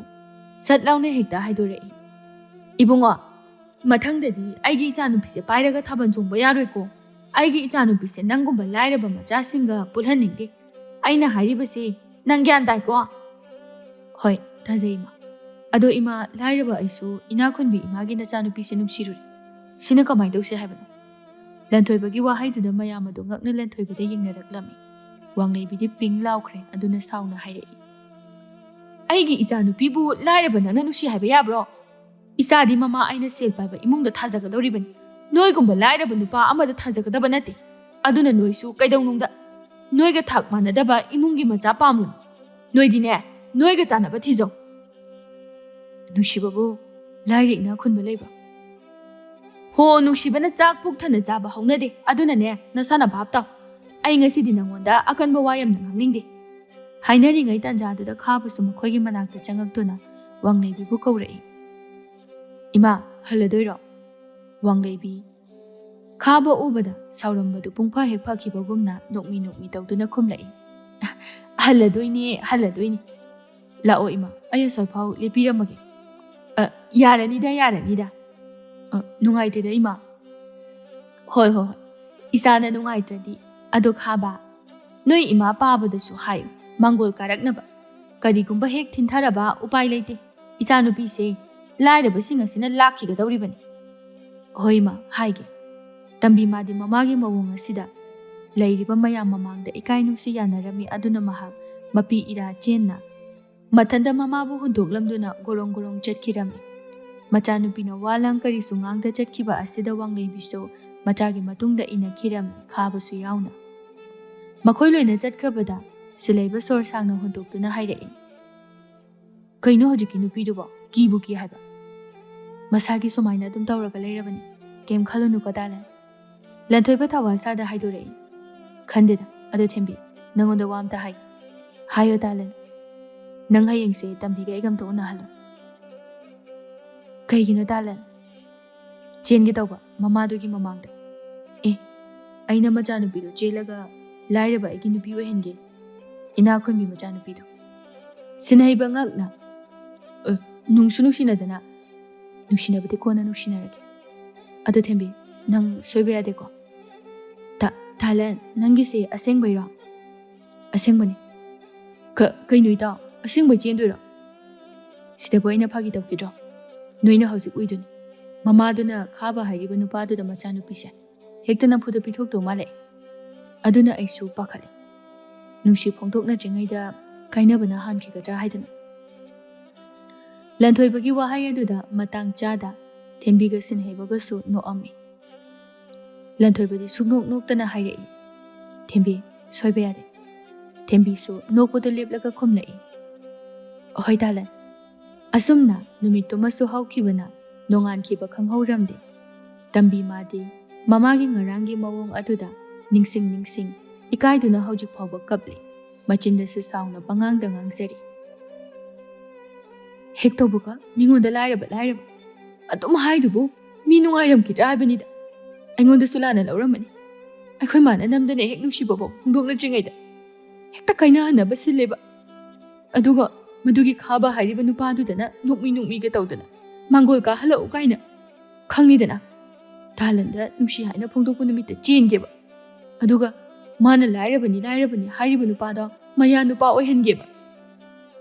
ꯁꯠ ꯂꯥꯎꯅ ꯍꯦꯛꯇ ꯍꯥꯏꯗꯣꯔꯛꯏ꯫ "ꯏꯕꯨꯡꯉꯣ, ꯃꯊꯪꯗꯗꯤ ꯑꯩꯒꯤ ꯏꯆꯥꯅꯨꯄꯤꯁꯦ ꯄꯥꯏꯔꯒ ꯊꯥꯕꯜ ꯆꯣꯡꯕ ꯌꯥꯔꯣꯏꯀꯣ꯫ ꯑꯩꯒꯤ ꯏꯆꯥꯅꯨꯄꯤꯁꯦ ꯅꯪꯒꯨꯝꯕ ꯂꯥꯏꯔꯕ ꯃꯆꯥꯁꯤꯡꯒ ꯄꯨꯜꯍꯟꯅꯤꯡꯗꯦ꯫ ꯑꯩꯅ ꯍꯥꯏꯔꯤꯕꯁꯤ ꯅꯪ ꯒ꯭ꯌꯥꯟ ꯇꯥꯏꯀꯣ?" "ꯍꯣꯏ, ꯇꯥꯖꯩ, ꯏꯃꯥ꯫" ꯑꯗꯣ ꯏꯃꯥ, ꯂꯥꯏꯔꯕ ꯑꯩꯁꯨ ꯏꯅꯥꯛ ꯈꯨꯟꯕꯤ ꯏꯃꯥꯒꯤ ꯅꯆꯥꯅꯨꯄꯤꯁꯦ ꯅꯨꯡꯁꯤꯔꯨꯔꯦ꯫ ꯁꯤꯅ ꯀꯃꯥꯏꯅ ꯇꯧꯁꯦ ꯍꯥꯏꯕꯅꯣ? ꯂꯟꯊꯣꯏꯕꯒꯤ ꯋꯥꯍꯩꯗꯨꯗ ꯃꯌꯥꯝ ꯑꯗꯨ ꯉꯛꯅ ꯂꯟꯊꯣꯏꯕꯗ ꯌꯦꯡꯅꯔꯛꯂꯝꯃꯤ꯫ ꯋꯥꯡꯂꯩꯕꯤꯗꯤ ꯄꯤꯡ ꯂꯥꯎꯈ꯭ꯔꯦ, ꯑꯗꯨꯅ ꯁꯥꯎꯅ ꯍꯥꯏꯔꯛꯏ, "ꯑꯩꯒꯤ ꯏꯆꯥꯅꯨꯄꯤꯕꯨ ꯂꯥꯏꯔꯕ ꯅꯪꯅ ꯅꯨꯡꯁꯤ ꯍꯥꯏꯕ ꯌꯥꯕ꯭ꯔꯣ? ꯏꯆꯥꯗꯤ ꯃꯃꯥ ꯑꯩꯅ ꯁꯦꯜ ꯄꯥꯏꯕ ꯏꯃꯨꯡꯗ ꯊꯥꯖꯒꯗꯧꯔꯤꯕꯅꯤ꯫ ꯅꯣꯏꯒꯨꯝꯕ ꯂꯥꯏꯔꯕ ꯅꯨꯄꯥ ꯑꯃꯗ ꯊꯥꯖꯒꯗꯕ ꯅꯠꯇꯦ꯫ ꯑꯗꯨꯅ ꯅꯣꯏꯁꯨ ꯀꯩꯗꯧꯅꯨꯡꯗ ꯅꯣꯏꯒ ꯊꯥꯛ ꯃꯥꯟꯅꯗꯕ ꯏꯃꯨꯡꯒꯤ ꯃꯆꯥ ꯄꯥꯝꯂꯨꯅꯨ꯫ ꯅꯣꯏꯗꯤꯅꯦ, ꯅꯣꯏꯒ ꯆꯥꯟꯅꯕ ꯊꯤꯖꯧ꯫" "ꯅꯨꯡꯁꯤꯕꯕꯨ ꯂꯥꯏꯔ ꯏꯅꯥꯛ ꯈꯨꯟꯕ ꯂꯩꯕ?" "ꯍꯣ, ꯅꯨꯡꯁꯤꯕꯅ ꯆꯥꯛ ꯄꯨꯛ ꯊꯟꯅ ꯆꯥꯕ ꯍꯧꯅꯗꯦ꯫ ꯑꯗꯨꯅꯅꯦ, ꯅꯁꯥꯅ ꯚꯥꯞ ꯇꯥꯎ꯫ ꯑꯩ ꯉꯁꯤꯗꯤ ꯅꯪꯉꯣꯟꯗ ꯑꯀꯟꯕ ꯋꯥ ꯌꯥꯝꯅ ꯉꯥꯡꯅꯤꯡꯗꯦ꯫" ꯍꯥꯏꯅꯔꯤꯉꯩ ꯇꯥꯟꯖꯥꯗꯨꯗ ꯈꯥꯕꯁꯨ ꯃꯈꯣꯏꯒꯤ ꯃꯅꯥꯛꯇ ꯆꯪꯉꯛꯇꯨꯅ ꯋꯥꯡꯂꯩꯕꯤꯕꯨ ꯀꯧꯔꯛꯏ꯫ "ꯏꯃꯥ, ꯍꯜꯂꯗꯣꯏꯔꯣ?" ꯋꯥꯡꯂꯩꯕꯤ ꯈꯥꯕ ꯎꯕꯗ ꯁꯥꯎꯔꯝꯕꯗꯨ ꯄꯨꯡꯐ ꯍꯦꯛ ꯐꯈꯤꯕꯒꯨꯝꯅ ꯅꯣꯛꯃꯤ ꯅꯣꯛꯃꯤ ꯇꯧꯗꯨꯅ ꯈꯨꯝꯂꯛꯏ꯫ "ꯍꯜꯂꯗꯣꯏꯅꯦ, ꯍꯜꯂꯗꯣꯏꯅꯦ꯫ ꯂꯥꯛꯑꯣ ꯏꯃꯥ, ꯑꯩ ꯑꯁ꯭ꯋꯥꯏꯐꯥꯎ ꯂꯦꯞꯄꯤꯔꯝꯃꯒꯦ꯫" "ꯑ, ꯌꯥꯔꯅꯤꯗ, ꯌꯥꯔꯅꯤꯗ꯫" "ꯑ, ꯅꯨꯡꯉꯥꯏꯇꯦꯗ ꯏꯃꯥ꯫" "ꯍꯣꯏ, ꯍꯣꯏ, ꯍꯣꯏ, ꯏꯆꯥꯅ ꯅꯨꯡꯉꯥꯏꯇ꯭ꯔꯗꯤ꯫ ꯑꯗꯣ ꯈꯥꯕ, ꯅꯣꯏ ꯏꯃꯥ ꯄꯥꯕꯗꯁꯨ ꯍꯥꯏꯌꯨ, ꯃꯥꯡꯒꯣꯜ ꯀꯥꯔꯛꯅꯕ꯫ ꯀꯔꯤꯒꯨꯝꯕ ꯍꯦꯛ ꯊꯤꯟꯊꯔꯕ ꯎꯄꯥꯏ ꯂꯩꯇꯦ꯫ ꯏꯆꯥꯅꯨꯄꯤꯁꯦ ꯂꯥꯏꯔꯕꯁꯤꯡ ꯑꯁꯤꯅ ꯂꯥꯛꯈꯤꯒꯗꯧꯔꯤꯕꯅꯤ꯫" "ꯍꯣꯏ ꯏꯃꯥ, ꯍꯥꯏꯒꯦ꯫" ꯇꯝꯕꯤꯃꯥꯗꯤ ꯃꯃꯥꯒꯤ ꯃꯑꯣꯡ ꯑꯁꯤꯗ ꯂꯩꯔꯤꯕ ꯃꯌꯥꯝ ꯃꯃꯥꯡꯗ ꯏꯀꯥꯏ ꯅꯨꯡꯁꯤ ꯌꯥꯅꯔꯝꯃꯤ꯫ ꯑꯗꯨꯅ ꯃꯍꯥꯛ ꯃꯄꯤ ꯏꯔꯥ ꯆꯦꯟꯅ ꯃꯊꯟꯇ ꯃꯃꯥꯕꯨ ꯍꯨꯟꯗꯣꯛꯂꯝꯗꯨꯅ ꯒꯣꯔꯣꯡ ꯒꯣꯔꯣꯡ ꯆꯠꯈꯤꯔꯝꯃꯤ꯫ ꯃꯆꯥꯅꯨꯄꯤꯅ ꯋꯥ ꯂꯥꯡ ꯀꯔꯤꯁꯨ ꯉꯥꯡꯗ ꯆꯠꯈꯤꯕ ꯑꯁꯤꯗ ꯋꯥꯡꯂꯩꯕꯤꯁꯨ ꯃꯆꯥꯒꯤ ꯃꯇꯨꯡꯗ ꯏꯟꯅꯈꯤꯔꯝꯃꯤ, ꯈꯥꯕꯁꯨ ꯌꯥꯎꯅ꯫ ꯃꯈꯣꯏ ꯂꯣꯏꯅ ꯆꯠꯈ꯭ꯔꯕꯗ ꯁꯤꯂꯩꯕ ꯁꯣꯔ ꯁꯥꯡꯅ ꯍꯣꯟꯗꯣꯛꯇꯨꯅ ꯍꯥꯏꯔꯛꯏ, "ꯀꯩꯅꯣ ꯍꯧꯖꯤꯛꯀꯤ ꯅꯨꯄꯤꯗꯨꯕꯣ? ꯀꯤꯕꯨ ꯀꯤ ꯍꯥꯏꯕ꯫ ꯃꯁꯥꯒꯤ ꯁꯨꯃꯥꯏꯅ ꯑꯗꯨꯝ ꯇꯧꯔꯒ ꯂꯩꯔꯕꯅꯤ꯫ ꯀꯩꯝ ꯈꯜꯂꯨꯅꯨꯀꯣ, ꯇꯥꯂꯟ꯫" ꯂꯟꯊꯣꯏꯕ ꯊꯋꯥ ꯁꯥꯗ ꯍꯥꯏꯗꯣꯔꯛꯏ꯫ "ꯈꯟꯗꯦꯗ꯫ ꯑꯗꯣ ꯊꯦꯝꯕꯤ, ꯅꯉꯣꯟꯗ ꯋꯥ ꯑꯝꯇ ꯍꯥꯏꯒꯦ꯫ ꯍꯥꯏꯌꯣ ꯇꯥꯂꯟ꯫ ꯅꯪ ꯍꯌꯦꯡꯁꯦ ꯇꯝꯕꯤꯒ ꯑꯩꯒ ꯑꯝꯇ ꯎꯅꯍꯜꯂꯣ꯫" "ꯀꯩꯒꯤꯅꯣ ꯇꯥꯂꯟ?" "ꯆꯦꯟꯒꯦ ꯇꯧꯕ, ꯃꯃꯥꯗꯨꯒꯤ ꯃꯃꯥꯡꯗ꯫" "ꯑꯦ, ꯑꯩꯅ ꯃꯆꯥꯅꯨꯄꯤꯗꯣ ꯆꯦꯜꯂꯒ ꯂꯥꯏꯔꯕ ꯑꯩꯒꯤ ꯅꯨꯄꯤ ꯑꯣꯏꯍꯟꯒꯦ, ꯏꯅꯥꯛ ꯈꯨꯟꯕꯤ ꯃꯆꯥꯅꯨꯄꯤꯗꯣ꯫" ꯁꯤꯟꯍꯩꯕ ꯉꯛꯅ, "ꯑ, ꯅꯨꯡꯁꯨ ꯅꯨꯡꯁꯤꯅꯗꯅ꯫" "ꯅꯨꯡꯁꯤꯅꯕꯗꯤ ꯀꯣꯟꯅ ꯅꯨꯡꯁꯤꯅꯔꯒꯦ꯫ ꯑꯗꯣ ꯊꯦꯝꯕꯤ, ꯅꯪ ꯁꯣꯏꯕ ꯌꯥꯗꯦꯀꯣ꯫" "ꯇꯥ-, ꯇꯥꯂꯟ, ꯅꯪꯒꯤꯁꯦ ꯑꯁꯦꯡꯕꯩꯔꯣ?" "ꯑꯁꯦꯡꯕꯅꯤ꯫" "ꯀ-, ꯀꯩꯅꯣ ꯏꯇꯥꯎ, ꯑꯁꯦꯡꯕꯩ ꯆꯦꯟꯗꯣꯏꯔꯣ?" ꯁꯤꯗꯕꯨ ꯑꯩꯅ ꯐꯥꯒꯤ ꯇꯧꯈꯤꯗ꯭ꯔꯣ? ꯅꯣꯏꯅ ꯍꯧꯖꯤꯛ ꯎꯏꯗꯨꯅꯤ꯫ ꯃꯃꯥꯗꯨꯅ ꯈꯥꯕ ꯍꯥꯏꯔꯤꯕ ꯅꯨꯄꯥꯗꯨꯗ ꯃꯆꯥꯅꯨꯄꯤꯁꯦ ꯍꯦꯛꯇ ꯅꯝꯐꯨꯗ ꯄꯤꯊꯣꯛꯇꯧ ꯃꯥꯜꯂꯦ꯫ ꯑꯗꯨꯅ ꯑꯩꯁꯨ ꯄꯥꯈꯠꯂꯦ꯫ ꯅꯨꯡꯁꯤ ꯐꯣꯡꯗꯣꯛꯅꯗ꯭ꯔꯤꯉꯩꯗ ꯀꯥꯏꯅꯕꯅ ꯍꯥꯟꯈꯤꯒꯗ꯭ꯔꯥ ꯍꯥꯏꯗꯅ꯫ ꯂꯟꯊꯣꯏꯕꯒꯤ ꯋꯥꯍꯩ ꯑꯗꯨꯗ ꯃꯇꯥꯡ ꯆꯥꯗ ꯊꯦꯝꯕꯤꯒ ꯁꯤꯟꯍꯩꯕꯒꯁꯨ ꯅꯣꯛꯑꯝꯃꯤ꯫ ꯂꯟꯊꯣꯏꯕꯗꯤ ꯁꯨꯛꯅꯣꯛ ꯅꯣꯛꯇꯅ ꯍꯥꯏꯔꯛꯏ, "ꯊꯦꯝꯕꯤ, ꯁꯣꯏꯕ ꯌꯥꯗꯦ꯫" ꯊꯦꯝꯕꯤꯁꯨ ꯅꯣꯛꯄꯗꯨ ꯂꯦꯞꯂꯒ ꯈꯨꯝꯂꯛꯏ, "ꯑꯍꯣꯏ ꯇꯥꯂꯟ, ꯑꯁꯨꯝꯅ ꯅꯨꯃꯤꯠꯇꯨꯃꯁꯨ ꯍꯧꯈꯤꯕꯅ ꯅꯣꯡꯉꯥꯟꯈꯤꯕ ꯈꯪꯍꯧꯔꯝꯗꯦ꯫ ꯇꯝꯕꯤ ꯃꯥꯗꯤ ꯃꯃꯥꯒꯤ ꯉꯔꯥꯡꯒꯤ ꯃꯑꯣꯡ ꯑꯗꯨꯗ ꯅꯤꯡꯁꯤꯡ ꯅꯤꯡꯁꯤꯡ ꯏꯀꯥꯏꯗꯨꯅ ꯍꯧꯖꯤꯛ ꯐꯥꯎꯕ ꯀꯞꯂꯤ꯫ ꯃꯆꯤꯟꯗꯁꯨ ꯁꯥꯎꯅ ꯄꯉꯥꯡꯗ ꯉꯥꯡꯖꯔꯤ꯫ ꯍꯦꯛ ꯇꯧꯕꯒ ꯃꯤꯉꯣꯟꯗ ꯂꯥꯏꯔꯕ ꯂꯥꯏꯔꯕ ꯑꯗꯨꯝ ꯍꯥꯏꯗꯨꯕꯨ ꯃꯤ ꯅꯨꯡꯉꯥꯏꯔꯝꯈꯤꯗ꯭ꯔꯥ ꯍꯥꯏꯕꯅꯤꯗ꯫ ꯑꯩꯉꯣꯟꯗꯁꯨ ꯂꯥꯟꯅ ꯂꯧꯔꯝꯃꯅꯤ꯫ ꯑꯩꯈꯣꯏ ꯃꯥꯅ ꯅꯝꯗꯅ ꯍꯦꯛ ꯅꯨꯡꯁꯤꯕꯐꯥꯎ ꯐꯣꯡꯗꯣꯛꯅꯗ꯭ꯔꯤꯉꯩꯗ ꯍꯦꯛꯇ ꯀꯥꯏꯅꯍꯟꯅꯕ ꯁꯤꯜꯂꯦꯕ꯫ ꯑꯗꯨꯒ ꯃꯗꯨꯒꯤ ꯈꯥꯕ ꯍꯥꯏꯔꯤꯕ ꯅꯨꯄꯥꯗꯨꯗꯅ ꯅꯣꯛꯃꯤ ꯅꯣꯛꯃꯤꯒ ꯇꯧꯗꯅ ꯃꯥꯡꯒꯣꯜ ꯀꯥꯍꯜꯂꯛꯎ ꯀꯥꯏꯅ, ꯈꯪꯉꯤꯗꯅ, ꯇꯥꯂꯟꯗ ꯅꯨꯡꯁꯤ ꯍꯥꯏꯅ ꯐꯣꯡꯗꯣꯛꯄ ꯅꯨꯃꯤꯠꯇ ꯆꯦꯟꯒꯦꯕ꯫ ꯑꯗꯨꯒ ꯃꯥꯅ ꯂꯥꯏꯔꯕꯅꯤ ꯂꯥꯏꯔꯕꯅꯤ ꯍꯥꯏꯔꯤꯕ ꯅꯨꯄꯥꯗꯣ ꯃꯌꯥ ꯅꯨꯄꯥ ꯑꯣꯏꯍꯟꯒꯦꯕ꯫"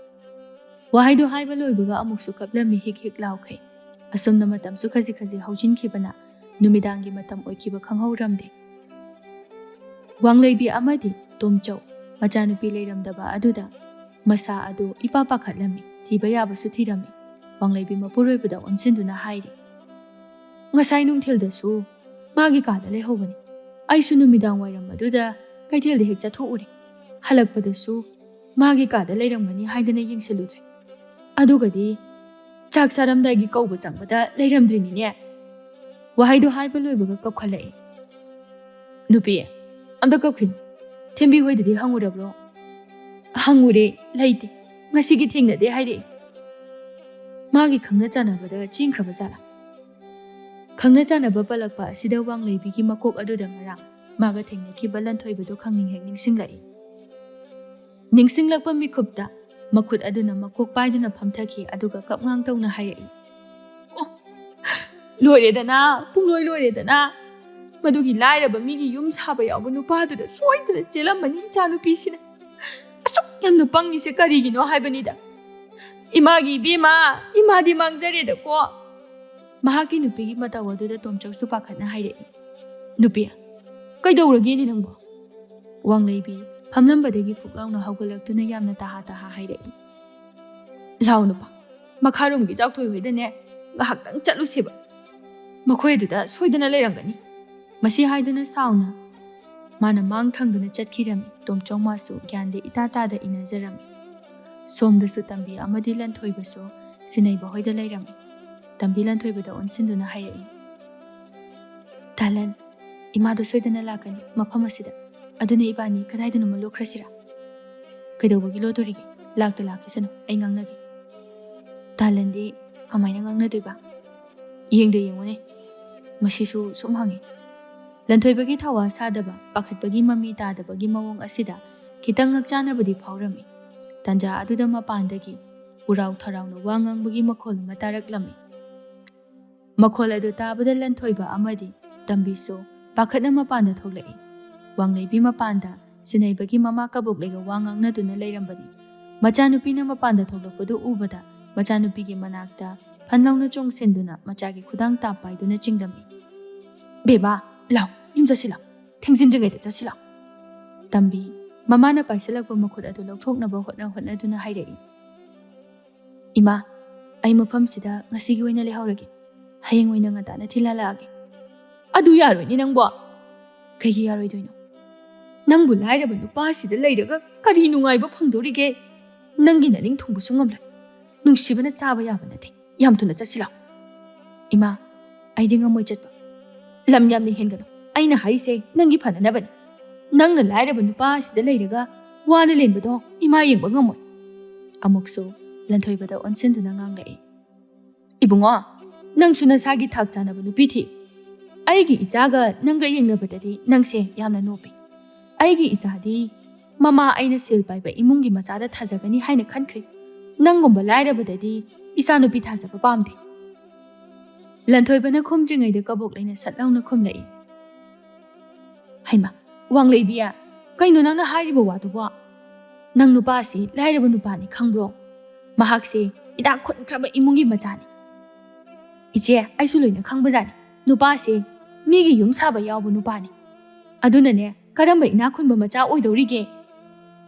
ꯋꯥꯍꯩꯗꯨ ꯍꯥꯏꯕ ꯂꯣꯏꯕꯒ ꯑꯃꯨꯛꯁꯨ ꯀꯞꯂꯝꯃꯤ ꯍꯤꯛ ꯍꯤꯛ ꯂꯥꯎꯈꯩ꯫ ꯑꯁꯨꯝꯅ ꯃꯇꯝꯁꯨ ꯈꯖꯤꯛ ꯈꯖꯤꯛ ꯍꯧꯖꯤꯟꯈꯤꯕꯅ ꯅꯨꯃꯤꯗꯥꯡꯒꯤ ꯃꯇꯝ ꯑꯣꯏꯈꯤꯕ ꯈꯪꯍꯧꯔꯝꯗꯦ꯫ ꯋꯥꯡꯂꯩꯕꯤ ꯑꯃꯗꯤ ꯇꯣꯝꯆꯧ ꯃꯆꯥꯅꯨꯄꯤ ꯂꯩꯔꯝꯗꯕ ꯑꯗꯨꯗ ꯃꯁꯥ ꯑꯗꯨ ꯏꯄꯥ ꯄꯥꯈꯠꯂꯝꯃꯤ꯫ ꯊꯤꯕ ꯌꯥꯕꯁꯨ ꯊꯤꯔꯝꯃꯤ꯫ ꯋꯥꯡꯂꯩꯕꯤ ꯃꯄꯨꯔꯣꯏꯕꯗ ꯑꯣꯟꯁꯤꯟꯗꯨꯅ ꯍꯥꯏꯔꯤ, "ꯉꯁꯥꯏ ꯅꯨꯡꯊꯤꯜꯗꯁꯨ ꯃꯥꯒꯤ ꯀꯥꯗ ꯂꯩꯍꯧꯕꯅꯤ꯫ ꯑꯩꯁꯨ ꯅꯨꯃꯤꯗꯥꯡ ꯋꯥꯏꯔꯝ ꯑꯗꯨꯗ ꯀꯩꯊꯦꯜꯗ ꯍꯦꯛ ꯆꯠꯊꯣꯛꯎꯔꯦ꯫ ꯍꯜꯂꯛꯄꯗꯁꯨ ꯃꯥꯒꯤ ꯀꯥꯗ ꯂꯩꯔꯝꯒꯅꯤ ꯍꯥꯏꯗꯅ ꯌꯦꯡꯁꯤꯜꯂꯨꯗ꯭ꯔꯦ꯫ ꯑꯗꯨꯒꯗꯤ ꯆꯥꯛ ꯆꯥꯔꯝꯗꯥꯏꯒꯤ ꯀꯧꯕ ꯆꯪꯕꯗ ꯂꯩꯔꯝꯗ꯭ꯔꯤꯅꯤꯅꯦ꯫" ꯋꯥꯍꯩꯗꯨ ꯍꯥꯏꯕ ꯂꯣꯏꯕꯒ ꯀꯞꯈꯠꯂꯛꯏ꯫ "ꯅꯨꯄꯤ, ꯑꯝꯇ ꯀꯞꯈꯤꯅꯨ꯫ ꯊꯦꯝꯕꯤ ꯍꯣꯏꯗꯗꯤ ꯍꯪꯉꯨꯔꯕ꯭ꯔꯣ?" "ꯍꯪꯉꯨꯔꯦ, ꯂꯩꯇꯦ꯫ ꯉꯁꯤꯒꯤ ꯊꯦꯡꯅꯗꯦ ꯍꯥꯏꯔꯛꯏ꯫" "ꯃꯥꯒꯤ ꯈꯪꯅ ꯆꯥꯟꯅꯕꯗ ꯆꯦꯟꯈ꯭ꯔꯕ ꯖꯥꯠꯂꯥ?" ꯈꯪꯅ ꯆꯥꯟꯅꯕ ꯄꯜꯂꯛꯄ ꯑꯁꯤꯗ ꯋꯥꯡꯂꯩꯕꯤꯒꯤ ꯃꯀꯣꯛ ꯑꯗꯨꯗ ꯉꯔꯥꯡ ꯃꯥꯒ ꯊꯦꯡꯅꯈꯤꯕ ꯂꯟꯊꯣꯏꯕꯗꯣ ꯈꯪꯅꯤꯡ ꯍꯦꯛ ꯅꯤꯡꯁꯤꯡꯂꯛꯏ꯫ ꯅꯤꯡꯁꯤꯡꯂꯛꯄ ꯃꯤꯀꯨꯞꯇ ꯃꯈꯨꯠ ꯑꯗꯨꯅ ꯃꯀꯣꯛ ꯄꯥꯏꯗꯨꯅ ꯐꯝꯊꯈꯤ, ꯑꯗꯨꯒ ꯀꯞꯉꯥꯡ ꯇꯧꯅ ꯍꯥꯏꯔꯛꯏ, "ꯑꯣ, ꯂꯣꯏꯔꯦꯗꯅ, ꯄꯨꯡꯂꯣꯏ ꯂꯣꯏꯔꯦꯗꯅ꯫ ꯃꯗꯨꯒꯤ ꯂꯥꯏꯔꯕ ꯃꯤꯒꯤ ꯌꯨꯝ ꯁꯥꯕ ꯌꯥꯎꯕ ꯅꯨꯄꯥꯗꯨꯗ ꯁꯣꯏꯗꯅ ꯆꯦꯜꯂꯝꯃꯅꯤ ꯏꯆꯥꯅꯨꯄꯤꯁꯤꯅ꯫ ꯑꯁꯨꯛ ꯌꯥꯝꯅ ꯄꯪꯉꯤꯁꯦ ꯀꯔꯤꯒꯤꯅꯣ ꯍꯥꯏꯕꯅꯤꯗ꯫ "ꯏꯃꯥꯒꯤ ꯏꯕꯦꯝꯃ, ꯏꯃꯥꯗꯤ ꯃꯥꯡꯖꯔꯦꯗꯀꯣ!" ꯃꯍꯥꯛꯀꯤ ꯅꯨꯄꯤꯒꯤ ꯃꯇꯧ ꯑꯗꯨꯗ ꯇꯣꯝꯆꯧꯁꯨ ꯄꯥꯈꯠꯅ ꯍꯥꯏꯔꯛꯏ, "ꯅꯨꯄꯤ, ꯀꯩꯗꯧꯔꯒꯦꯅꯦ ꯅꯪꯕꯣ?" ꯋꯥꯡꯂꯩꯕꯤ ꯐꯝꯂꯝꯕꯗꯒꯤ ꯐꯨꯛ ꯂꯥꯎꯅ ꯍꯧꯒꯠꯂꯛꯇꯨꯅ ꯌꯥꯝꯅ ꯇꯍꯥ ꯇꯍꯥ ꯍꯥꯏꯔꯛꯏ, "ꯂꯥꯎ ꯅꯨꯄꯥ, ꯃꯈꯥꯔꯣꯝꯒꯤ ꯏꯆꯥꯎꯊꯣꯏ ꯍꯣꯏꯗꯅꯦ ꯉꯥꯏꯍꯥꯛꯇꯪ ꯆꯠꯂꯨꯁꯦꯕ꯫ ꯃꯈꯣꯏ ꯑꯗꯨꯗ ꯁꯣꯏꯗꯅ ꯂꯩꯔꯝꯒꯅꯤ꯫" ꯃꯁꯤ ꯍꯥꯏꯗꯨꯅ ꯁꯥꯎꯅ ꯃꯥꯅ ꯃꯥꯡ ꯊꯪꯗꯨꯅ ꯆꯠꯈꯤꯔꯝꯃꯤ꯫ ꯇꯣꯝꯆꯧ ꯃꯥꯁꯨ ꯒ꯭ꯌꯥꯟꯗꯤ ꯏꯇꯥ ꯇꯥꯗ ꯏꯟꯅꯖꯔꯝꯃꯤ꯫ ꯁꯣꯝꯗꯁꯨ ꯇꯝꯕꯤ ꯑꯃꯗꯤ ꯂꯟꯊꯣꯏꯕꯁꯨ ꯁꯤꯟꯅꯩꯕ ꯍꯣꯏꯗ ꯂꯩꯔꯝꯃꯤ꯫ ꯇꯝꯕꯤ ꯂꯟꯊꯣꯏꯕꯗ ꯑꯣꯟꯁꯤꯟꯗꯨꯅ ꯍꯥꯏꯔꯛꯏ, "ꯇꯥꯂꯟ, ꯏꯃꯥꯗꯣ ꯁꯣꯏꯗꯅ ꯂꯥꯛꯀꯅꯤ ꯃꯐꯝ ꯑꯁꯤꯗ꯫ ꯑꯗꯨꯅ ꯏꯕꯥꯅꯤ ꯀꯗꯥꯏꯗꯅꯣꯃ ꯂꯣꯠꯈ꯭ꯔꯁꯤꯔꯥ?" "ꯀꯩꯗꯧꯕꯒꯤ ꯂꯣꯠꯇꯣꯔꯤꯒꯦ? ꯂꯥꯛꯇ ꯂꯥꯛꯈꯤꯁꯅꯨ, ꯑꯩ ꯉꯥꯡꯅꯒꯦ꯫" ꯇꯥꯂꯟꯗꯤ ꯀꯃꯥꯏꯅ ꯉꯥꯡꯅꯗꯣꯏꯕ? ꯌꯦꯡꯗ ꯌꯦꯡꯉꯨꯅꯦ, ꯃꯁꯤꯁꯨ ꯁꯨꯝ ꯍꯪꯉꯤ꯫ ꯂꯟꯊꯣꯏꯕꯒꯤ ꯊꯋꯥ ꯁꯥꯗꯕ, ꯄꯥꯈꯠꯄꯒꯤ ꯃꯃꯤ ꯇꯥꯗꯕꯒꯤ ꯃꯑꯣꯡ ꯑꯁꯤꯗ ꯈꯤꯇꯪ ꯉꯛꯆꯥꯟꯅꯕꯗꯤ ꯐꯥꯎꯔꯝꯃꯤ꯫ ꯇꯥꯟꯖꯥ ꯑꯗꯨꯗ ꯃꯄꯥꯟꯗꯒꯤ ꯎꯔꯥꯎ ꯊꯔꯥꯎꯅ ꯋꯥ ꯉꯥꯡꯕꯒꯤ ꯃꯈꯣꯜ ꯑꯃ ꯇꯥꯔꯛꯂꯝꯃꯤ꯫ ꯃꯈꯣꯜ ꯑꯗꯨ ꯇꯥꯕꯗ ꯂꯟꯊꯣꯏꯕ ꯑꯃꯗꯤ ꯇꯝꯕꯤꯁꯨ ꯄꯥꯈꯠꯅ ꯃꯄꯥꯟꯗ ꯊꯣꯛꯂꯛꯏ꯫ ꯋꯥꯡꯂꯩꯕꯤ ꯃꯄꯥꯟꯗ ꯁꯤꯟꯅꯩꯕꯒꯤ ꯃꯃꯥ ꯀꯕꯣꯛꯂꯩꯒ ꯋꯥ ꯉꯥꯡꯅꯗꯨꯅ ꯂꯩꯔꯝꯕꯅꯤ꯫ ꯃꯆꯥꯅꯨꯄꯤꯅ ꯃꯄꯥꯟꯗ ꯊꯣꯛꯂꯛꯄꯗꯨ ꯎꯕꯗ ꯃꯆꯥꯅꯨꯄꯤꯒꯤ ꯃꯅꯥꯛꯇ ꯐꯟ ꯂꯥꯎꯅ ꯆꯣꯡꯁꯤꯟꯗꯨꯅ ꯃꯆꯥꯒꯤ ꯈꯨꯗꯥꯡ ꯇꯥꯞ ꯄꯥꯏꯗꯨꯅ ꯆꯤꯡꯂꯝꯃꯤ꯫ "ꯕꯦꯕꯥ, ꯂꯥꯎ, ꯌꯨꯝ ꯆꯠꯁꯤ ꯂꯥꯎ, ꯊꯦꯡꯖꯤꯟꯗ꯭ꯔꯤꯉꯩꯗ ꯆꯠꯁꯤ ꯂꯥꯎ꯫" ꯇꯝꯕꯤ ꯃꯃꯥꯅ ꯄꯥꯏꯁꯤꯜꯂꯛꯄ ꯃꯈꯨꯠ ꯑꯗꯨ ꯂꯧꯊꯣꯛꯅꯕ ꯍꯣꯠꯅ ꯍꯣꯠꯅꯗꯨꯅ ꯍꯥꯏꯔꯛꯏ꯫ "ꯏꯃꯥ, ꯑꯩ ꯃꯐꯝꯁꯤꯗ ꯉꯁꯤꯒꯤ ꯑꯣꯏꯅ ꯂꯩꯍꯧꯔꯒꯦ꯫ ꯍꯌꯦꯡ ꯑꯣꯏꯅ ꯉꯟꯇꯥꯅ ꯊꯤꯜꯍꯜꯂꯛꯑꯒꯦ꯫" "ꯑꯗꯨ ꯌꯥꯔꯣꯏꯅꯦ ꯅꯪꯕꯣ꯫" "ꯀꯩꯒꯤ ꯌꯥꯔꯣꯏꯗꯣꯏꯅꯣ? ꯅꯪꯕꯨ ꯂꯥꯏꯔꯕ ꯅꯨꯄꯥ ꯑꯁꯤꯗ ꯂꯩꯔꯒ ꯀꯔꯤ ꯅꯨꯡꯉꯥꯏꯕ ꯐꯪꯗꯣꯔꯤꯒꯦ? ꯅꯪꯒꯤ ꯅꯅꯤꯡ ꯊꯨꯡꯕꯁꯨ ꯉꯝꯂꯣꯏ꯫ ꯅꯨꯡꯁꯤꯕꯅ ꯆꯥꯕ ꯌꯥꯕ ꯅꯠꯇꯦ꯫ ꯌꯥꯝ ꯊꯨꯅ ꯆꯠꯁꯤ ꯂꯥꯎ꯫" "ꯏꯃꯥ, ꯑꯩꯗꯤ ꯉꯝꯃꯣꯏ ꯆꯠꯄ꯫" "ꯂꯝ ꯌꯥꯝꯅ ꯍꯦꯟꯒꯅꯨ꯫ ꯑꯩꯅ ꯍꯥꯏꯔꯤꯁꯦ ꯅꯪꯒꯤ ꯐꯅꯅꯕꯅꯤ꯫ ꯅꯪꯅ ꯂꯥꯏꯔꯕ ꯅꯨꯄꯥ ꯑꯁꯤꯗ ꯂꯩꯔꯒ ꯋꯥꯅ ꯂꯦꯟꯕꯗꯣ ꯏꯃꯥ ꯌꯦꯡꯕ ꯉꯝꯃꯣꯏ꯫" ꯑꯃꯨꯛꯁꯨ ꯂꯟꯊꯣꯏꯕꯗ ꯑꯣꯟꯁꯤꯟꯗꯨꯅ ꯉꯥꯡꯂꯛꯏ꯫ "ꯏꯕꯨꯡꯉꯣ, ꯅꯪꯁꯨ ꯅꯁꯥꯒꯤ ꯊꯥꯛ ꯆꯥꯅꯕ ꯅꯨꯄꯤ ꯊꯤ꯫ ꯑꯩꯒꯤ ꯏꯆꯥꯒ ꯅꯪꯒ ꯌꯦꯡꯅꯕꯗꯗꯤ ꯅꯪꯁꯦ ꯌꯥꯝꯅ ꯅꯣꯞꯄꯤ꯫ ꯑꯩꯒꯤ ꯏꯆꯥꯗꯤ ꯃꯃꯥ ꯑꯩꯅ ꯁꯦꯜ ꯄꯥꯏꯕ ꯏꯃꯨꯡꯒꯤ ꯃꯆꯥꯗ ꯊꯥꯖꯒꯅꯤ ꯍꯥꯏꯅ ꯈꯟꯈ꯭ꯔꯦ꯫ ꯅꯪꯒꯨꯝꯕ ꯂꯥꯏꯔꯕꯗꯗꯤ ꯏꯆꯥꯅꯨꯄꯤ ꯊꯥꯖꯕ ꯄꯥꯝꯗꯦ꯫" ꯂꯟꯊꯣꯏꯕꯅ ꯈꯨꯝꯗ꯭ꯔꯤꯉꯩꯗ ꯀꯕꯣꯛꯂꯩꯅ ꯁꯠ ꯂꯥꯎꯅ ꯈꯨꯝꯂꯛꯏ꯫ "ꯍꯩꯃꯥ, ꯋꯥꯡꯂꯩꯕꯤ, ꯀꯩꯅꯣ ꯅꯪꯅ ꯍꯥꯏꯔꯤꯕ ꯋꯥꯗꯨꯕꯣ? ꯅꯪ ꯅꯨꯄꯥꯁꯤ ꯂꯥꯏꯔꯕ ꯅꯨꯄꯥꯅꯤ ꯈꯪꯕ꯭ꯔꯣ? ꯃꯍꯥꯛꯁꯦ ꯏꯅꯥꯛ ꯈꯨꯟꯈ꯭ꯔꯕ ꯏꯃꯨꯡꯒꯤ ꯃꯆꯥꯅꯤ꯫ ꯏꯆꯦ, ꯑꯩꯁꯨ ꯂꯣꯏꯅ ꯈꯪꯕꯖꯥꯠꯅꯤ꯫ ꯅꯨꯄꯥꯁꯦ ꯃꯤꯒꯤ ꯌꯨꯝ ꯁꯥꯕ ꯌꯥꯎꯕ ꯅꯨꯄꯥꯅꯤ꯫ ꯑꯗꯨꯅꯅꯦ, ꯀꯔꯝꯕ ꯏꯅꯥꯛ ꯈꯨꯟꯕ ꯃꯆꯥ ꯑꯣꯏꯗꯧꯔꯤꯒꯦ?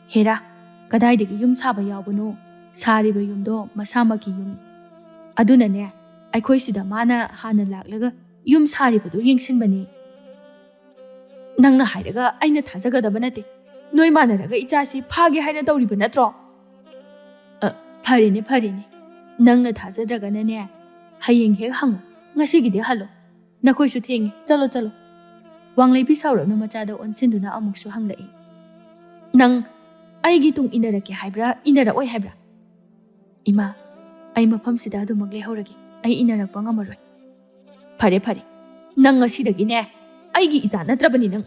ꯍꯦꯔꯥ, ꯀꯗꯥꯏꯗꯒꯤ ꯌꯨꯝ ꯁꯥꯕ ꯌꯥꯎꯕꯅꯣ? ꯁꯥꯔꯤꯕ ꯌꯨꯝꯗꯣ ꯃꯁꯥꯃꯛꯀꯤ ꯌꯨꯝꯅꯤ꯫ ꯑꯗꯨꯅꯅꯦ, ꯑꯩꯈꯣꯏ ꯁꯤꯗ ꯃꯥꯅ ꯍꯥꯟꯅ ꯂꯥꯛꯂꯒ ꯌꯨꯝ ꯁꯥꯔꯤꯕꯗꯨ ꯌꯦꯡꯁꯤꯟꯕꯅꯤ꯫ ꯅꯪꯅ ꯍꯥꯏꯔꯒ ꯑꯩꯅ ꯊꯥꯖꯒꯗꯕ ꯅꯠꯇꯦ꯫ ꯅꯣꯏ ꯃꯥꯟꯅꯔꯒ ꯏꯆꯥꯁꯤ ꯐꯥꯒꯦ ꯍꯥꯏꯅ ꯇꯧꯔꯤꯕ ꯅꯠꯇ꯭ꯔꯣ? ꯑ, ꯐꯔꯦꯅꯦ, ꯐꯔꯦꯅꯦ꯫ ꯅꯪꯅ ꯊꯥꯖꯗ꯭ꯔꯒꯅꯅꯦ, ꯍꯌꯦꯡ ꯍꯦꯛ ꯍꯪꯉꯨ꯫ ꯉꯁꯤꯒꯤꯗꯤ ꯍꯜꯂꯣ꯫ ꯅꯈꯣꯏꯁꯨ ꯊꯦꯡꯉꯦ꯫ ꯆꯠꯂꯣ, ꯆꯠꯂꯣ꯫ ꯋꯥꯡꯂꯩ ꯄꯤꯁꯥꯎꯔꯞꯅ ꯃꯆꯥꯗ ꯑꯣꯟꯁꯤꯟꯗꯨꯅ ꯑꯃꯨꯛꯁꯨ ꯍꯪꯂꯛꯏ꯫ ꯅꯪ ꯑꯩꯒꯤ ꯇꯨꯡ ꯏꯟꯅꯔꯛꯀꯦ ꯍꯥꯏꯕ꯭ꯔꯥ, ꯏꯟꯅꯔꯛꯑꯣꯏ ꯍꯥꯏꯕ꯭ꯔꯥ? ꯏꯃꯥ, ꯑꯩ ꯃꯐꯝꯁꯤꯗ ꯑꯗꯨꯃꯛ ꯂꯩꯍꯧꯔꯒꯦ꯫ ꯑꯩ ꯏꯟꯅꯔꯛꯄ ꯉꯝꯃꯔꯣꯏ꯫ ꯐꯔꯦ, ꯐꯔꯦ꯫ ꯅꯪ ꯉꯁꯤꯗꯒꯤꯅꯦ ꯑꯩꯒꯤ ꯏꯆꯥ ꯅꯠꯇ꯭ꯔꯕꯅꯤ ꯅꯪ꯫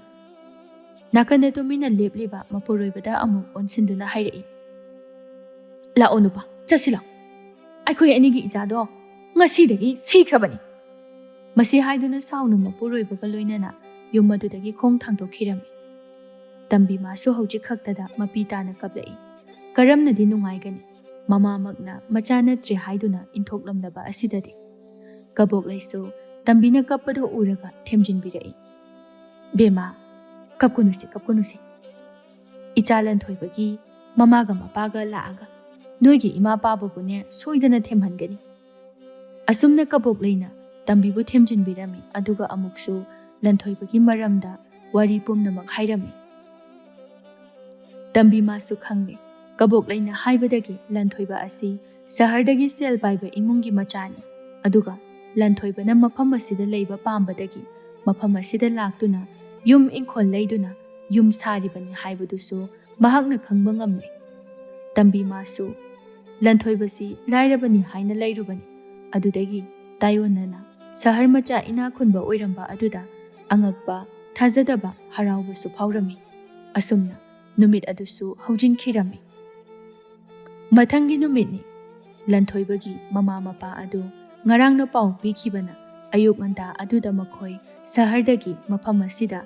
ꯅꯥꯀꯟꯗ ꯇꯨꯃꯤꯟꯅ ꯂꯦꯞꯂꯤꯕ ꯃꯄꯨꯔꯣꯏꯕꯗ ꯑꯃꯨꯛ ꯑꯣꯟꯁꯤꯟꯗꯨꯅ ꯍꯥꯏꯔꯛꯏ꯫ ꯂꯥꯛꯑꯣ ꯅꯨꯄꯥ, ꯆꯠꯁꯤ ꯂꯥꯛꯑꯣ꯫ ꯑꯩꯈꯣꯏ ꯑꯅꯤꯒꯤ ꯏꯆꯥꯗꯣ ꯉꯁꯤꯗꯒꯤ ꯁꯤꯈ꯭ꯔꯕꯅꯤ꯫ ꯃꯁꯤ ꯍꯥꯏꯗꯨꯅ ꯁꯥꯎꯅ ꯃꯄꯨꯔꯣꯏꯕꯒ ꯂꯣꯏꯅꯅ ꯌꯨꯝ ꯑꯗꯨꯗꯒꯤ ꯈꯣꯡ ꯊꯥꯡꯗꯣꯛꯈꯤꯔꯝꯃꯤ꯫ ꯇꯝꯕꯤ ꯃꯥꯁꯨ ꯍꯧꯖꯤꯛ ꯈꯛꯇꯗ ꯃꯄꯤ ꯇꯥꯅ ꯀꯞꯂꯛꯏ꯫ ꯀꯔꯝꯅꯗꯤ ꯅꯨꯡꯉꯥꯏꯒꯅꯤ, ꯃꯃꯥꯃꯛꯅ ꯃꯆꯥ ꯅꯠꯇ꯭ꯔꯦ ꯍꯥꯏꯗꯨꯅ ꯏꯟꯊꯣꯛꯂꯝꯂꯕ ꯑꯁꯤꯗꯗꯤ꯫ ꯀꯕꯣꯛꯂꯩꯁꯨ ꯇꯝꯕꯤꯅ ꯀꯞꯄꯗꯨ ꯎꯔꯒ ꯊꯦꯝꯖꯤꯟꯕꯤꯔꯛꯏ꯫ ꯕꯦꯝꯃ, ꯀꯞꯀꯅꯨꯁꯦ, ꯀꯞꯀꯅꯨꯁꯦ꯫ ꯏꯆꯥ ꯂꯟꯊꯣꯏꯕꯒꯤ ꯃꯃꯥꯒ ꯃꯄꯥꯒ ꯂꯥꯛꯑꯒ ꯅꯣꯏꯒꯤ ꯏꯃꯥ ꯄꯥꯕꯕꯨꯅꯦ ꯁꯣꯏꯗꯅ ꯊꯦꯝꯍꯟꯒꯅꯤ꯫ ꯑꯁꯨꯝꯅ ꯀꯕꯣꯛꯂꯩꯅ ꯇꯝꯕꯤꯕꯨ ꯊꯦꯝꯖꯤꯟꯕꯤꯔꯝꯃꯤ, ꯑꯗꯨꯒ ꯑꯃꯨꯛꯁꯨ ꯂꯟꯊꯣꯏꯕꯒꯤ ꯃꯔꯝꯗ ꯋꯥꯔꯤ ꯄꯨꯝꯅꯃꯛ ꯍꯥꯏꯔꯝꯃꯤ꯫ ꯇꯝꯕꯤ ꯃꯥꯁꯨ ꯈꯪꯂꯦ, ꯀꯕꯣꯛꯂꯩꯅ ꯍꯥꯏꯕꯗꯒꯤ ꯂꯟꯊꯣꯏꯕ ꯑꯁꯤ ꯁꯍꯔꯗꯒꯤ ꯁꯦꯜ ꯄꯥꯏꯕ ꯏꯃꯨꯡꯒꯤ ꯃꯆꯥꯅꯤ, ꯑꯗꯨꯒ ꯂꯟꯊꯣꯏꯕꯅ ꯃꯐꯝ ꯑꯁꯤꯗ ꯂꯩꯕ ꯄꯥꯝꯕꯗꯒꯤ ꯃꯐꯝ ꯑꯁꯤꯗ ꯂꯥꯛꯇꯨꯅ ꯌꯨꯝ ꯏꯪꯈꯣꯜ ꯂꯩꯗꯨꯅ ꯌꯨꯝ ꯁꯥꯔꯤꯕꯅꯤ ꯍꯥꯏꯕꯗꯨꯁꯨ ꯃꯍꯥꯛꯅ ꯈꯪꯕ ꯉꯝꯂꯦ꯫ ꯇꯝꯕꯤ ꯃꯥꯁꯨ ꯂꯟꯊꯣꯏꯕꯁꯤ ꯂꯥꯏꯔꯕꯅꯤ ꯍꯥꯏꯅ ꯂꯩꯔꯨꯕꯅꯤ꯫ ꯑꯗꯨꯗꯒꯤ ꯇꯥꯏꯑꯣꯟꯅꯅ ꯁꯍꯔ ꯃꯆꯥ ꯏꯅꯥꯛ ꯈꯨꯟꯕ ꯑꯣꯏꯔꯝꯕ ꯑꯗꯨꯗ ꯑꯉꯛꯄ, ꯊꯥꯖꯗꯕ, ꯍꯔꯥꯎꯕꯁꯨ ꯐꯥꯎꯔꯝꯃꯤ꯫ ꯑꯁꯨꯝꯅ ꯅꯨꯃꯤꯠ ꯑꯗꯨꯁꯨ ꯍꯧꯖꯤꯟꯈꯤꯔꯝꯃꯤ꯫ ꯃꯊꯪꯒꯤ ꯅꯨꯃꯤꯠꯅꯤ꯫ ꯂꯟꯊꯣꯏꯕꯒꯤ ꯃꯃꯥ ꯃꯄꯥ ꯑꯗꯨ ꯉꯔꯥꯡꯅ ꯄꯥꯎ ꯄꯤꯈꯤꯕꯅ ꯑꯌꯨꯛ ꯉꯟꯇꯥ ꯑꯗꯨꯗ ꯃꯈꯣꯏ ꯁꯍꯔꯗꯒꯤ ꯃꯐꯝ ꯑꯁꯤꯗ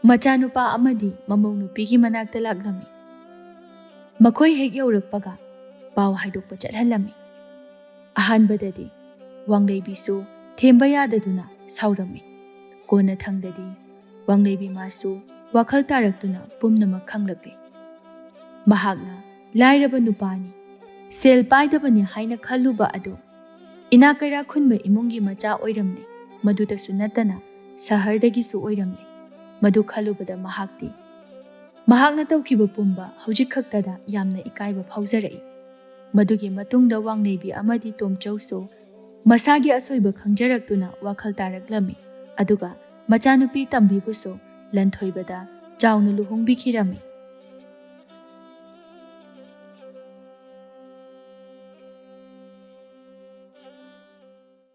ꯃꯆꯥꯅꯨꯄꯥ ꯑꯃꯗꯤ ꯃꯃꯧ ꯅꯨꯄꯤꯒꯤ ꯃꯅꯥꯛꯇ ꯂꯥꯛꯂꯝꯃꯤ꯫ ꯃꯈꯣꯏ ꯍꯦꯛ ꯌꯧꯔꯛꯄꯒ ꯄꯥꯎ ꯍꯥꯏꯗꯣꯛꯄ ꯆꯠꯍꯜꯂꯝꯃꯤ꯫ ꯑꯍꯥꯟꯕꯗꯗꯤ ꯋꯥꯡꯂꯩꯕꯤꯁꯨ ꯊꯦꯝꯕ ꯌꯥꯗꯗꯨꯅ ꯁꯥꯎꯔꯝꯃꯤ꯫ ꯀꯣꯟꯅꯊꯪꯗꯗꯤ ꯋꯥꯡꯂꯩꯕꯤ ꯃꯥꯁꯨ ꯋꯥꯈꯜ ꯇꯥꯔꯛꯇꯨꯅ ꯄꯨꯝꯅꯃꯛ ꯈꯪꯂꯛꯂꯤ꯫ ꯃꯍꯥꯛꯅ ꯂꯥꯏꯔꯕ ꯅꯨꯄꯥꯅꯤ, ꯁꯦꯜ ꯄꯥꯏꯗꯕꯅꯤ ꯍꯥꯏꯅ ꯈꯜꯂꯨꯕ ꯑꯗꯨ ꯏꯅꯥꯛ ꯀꯩꯔꯥꯛ ꯈꯨꯟꯕ ꯏꯃꯨꯡꯒꯤ ꯃꯆꯥ ꯑꯣꯏꯔꯝꯂꯦ꯫ ꯃꯗꯨꯗꯁꯨ ꯅꯠꯇꯅ ꯁꯍꯔꯗꯒꯤꯁꯨ ꯑꯣꯏꯔꯝꯂꯦ꯫ ꯃꯗꯨ ꯈꯜꯂꯨꯕꯗ ꯃꯍꯥꯛꯇꯤ ꯃꯍꯥꯛꯅ ꯇꯧꯈꯤꯕ ꯄꯨꯝꯕ ꯍꯧꯖꯤꯛ ꯈꯛꯇꯗ ꯌꯥꯝꯅ ꯏꯀꯥꯏꯕ ꯐꯥꯎꯖꯔꯛꯏ꯫ ꯃꯗꯨꯒꯤ ꯃꯇꯨꯡꯗ ꯋꯥꯡꯂꯩꯕꯤ ꯑꯃꯗꯤ ꯇꯣꯝꯆꯧꯁꯨ ꯃꯁꯥꯒꯤ ꯑꯁꯣꯏꯕ ꯈꯪꯖꯔꯛꯇꯨꯅ ꯋꯥꯈꯜ ꯇꯥꯔꯛꯂꯝꯃꯤ꯫ ꯑꯗꯨꯒ ꯃꯆꯥꯅꯨꯄꯤ ꯇꯝꯕꯤꯕꯨꯁꯨ ꯂꯟꯊꯣꯏꯕꯗ ꯆꯥꯎꯅ ꯂꯨꯍꯣꯡꯕꯤꯈꯤꯔꯝꯃꯤ꯫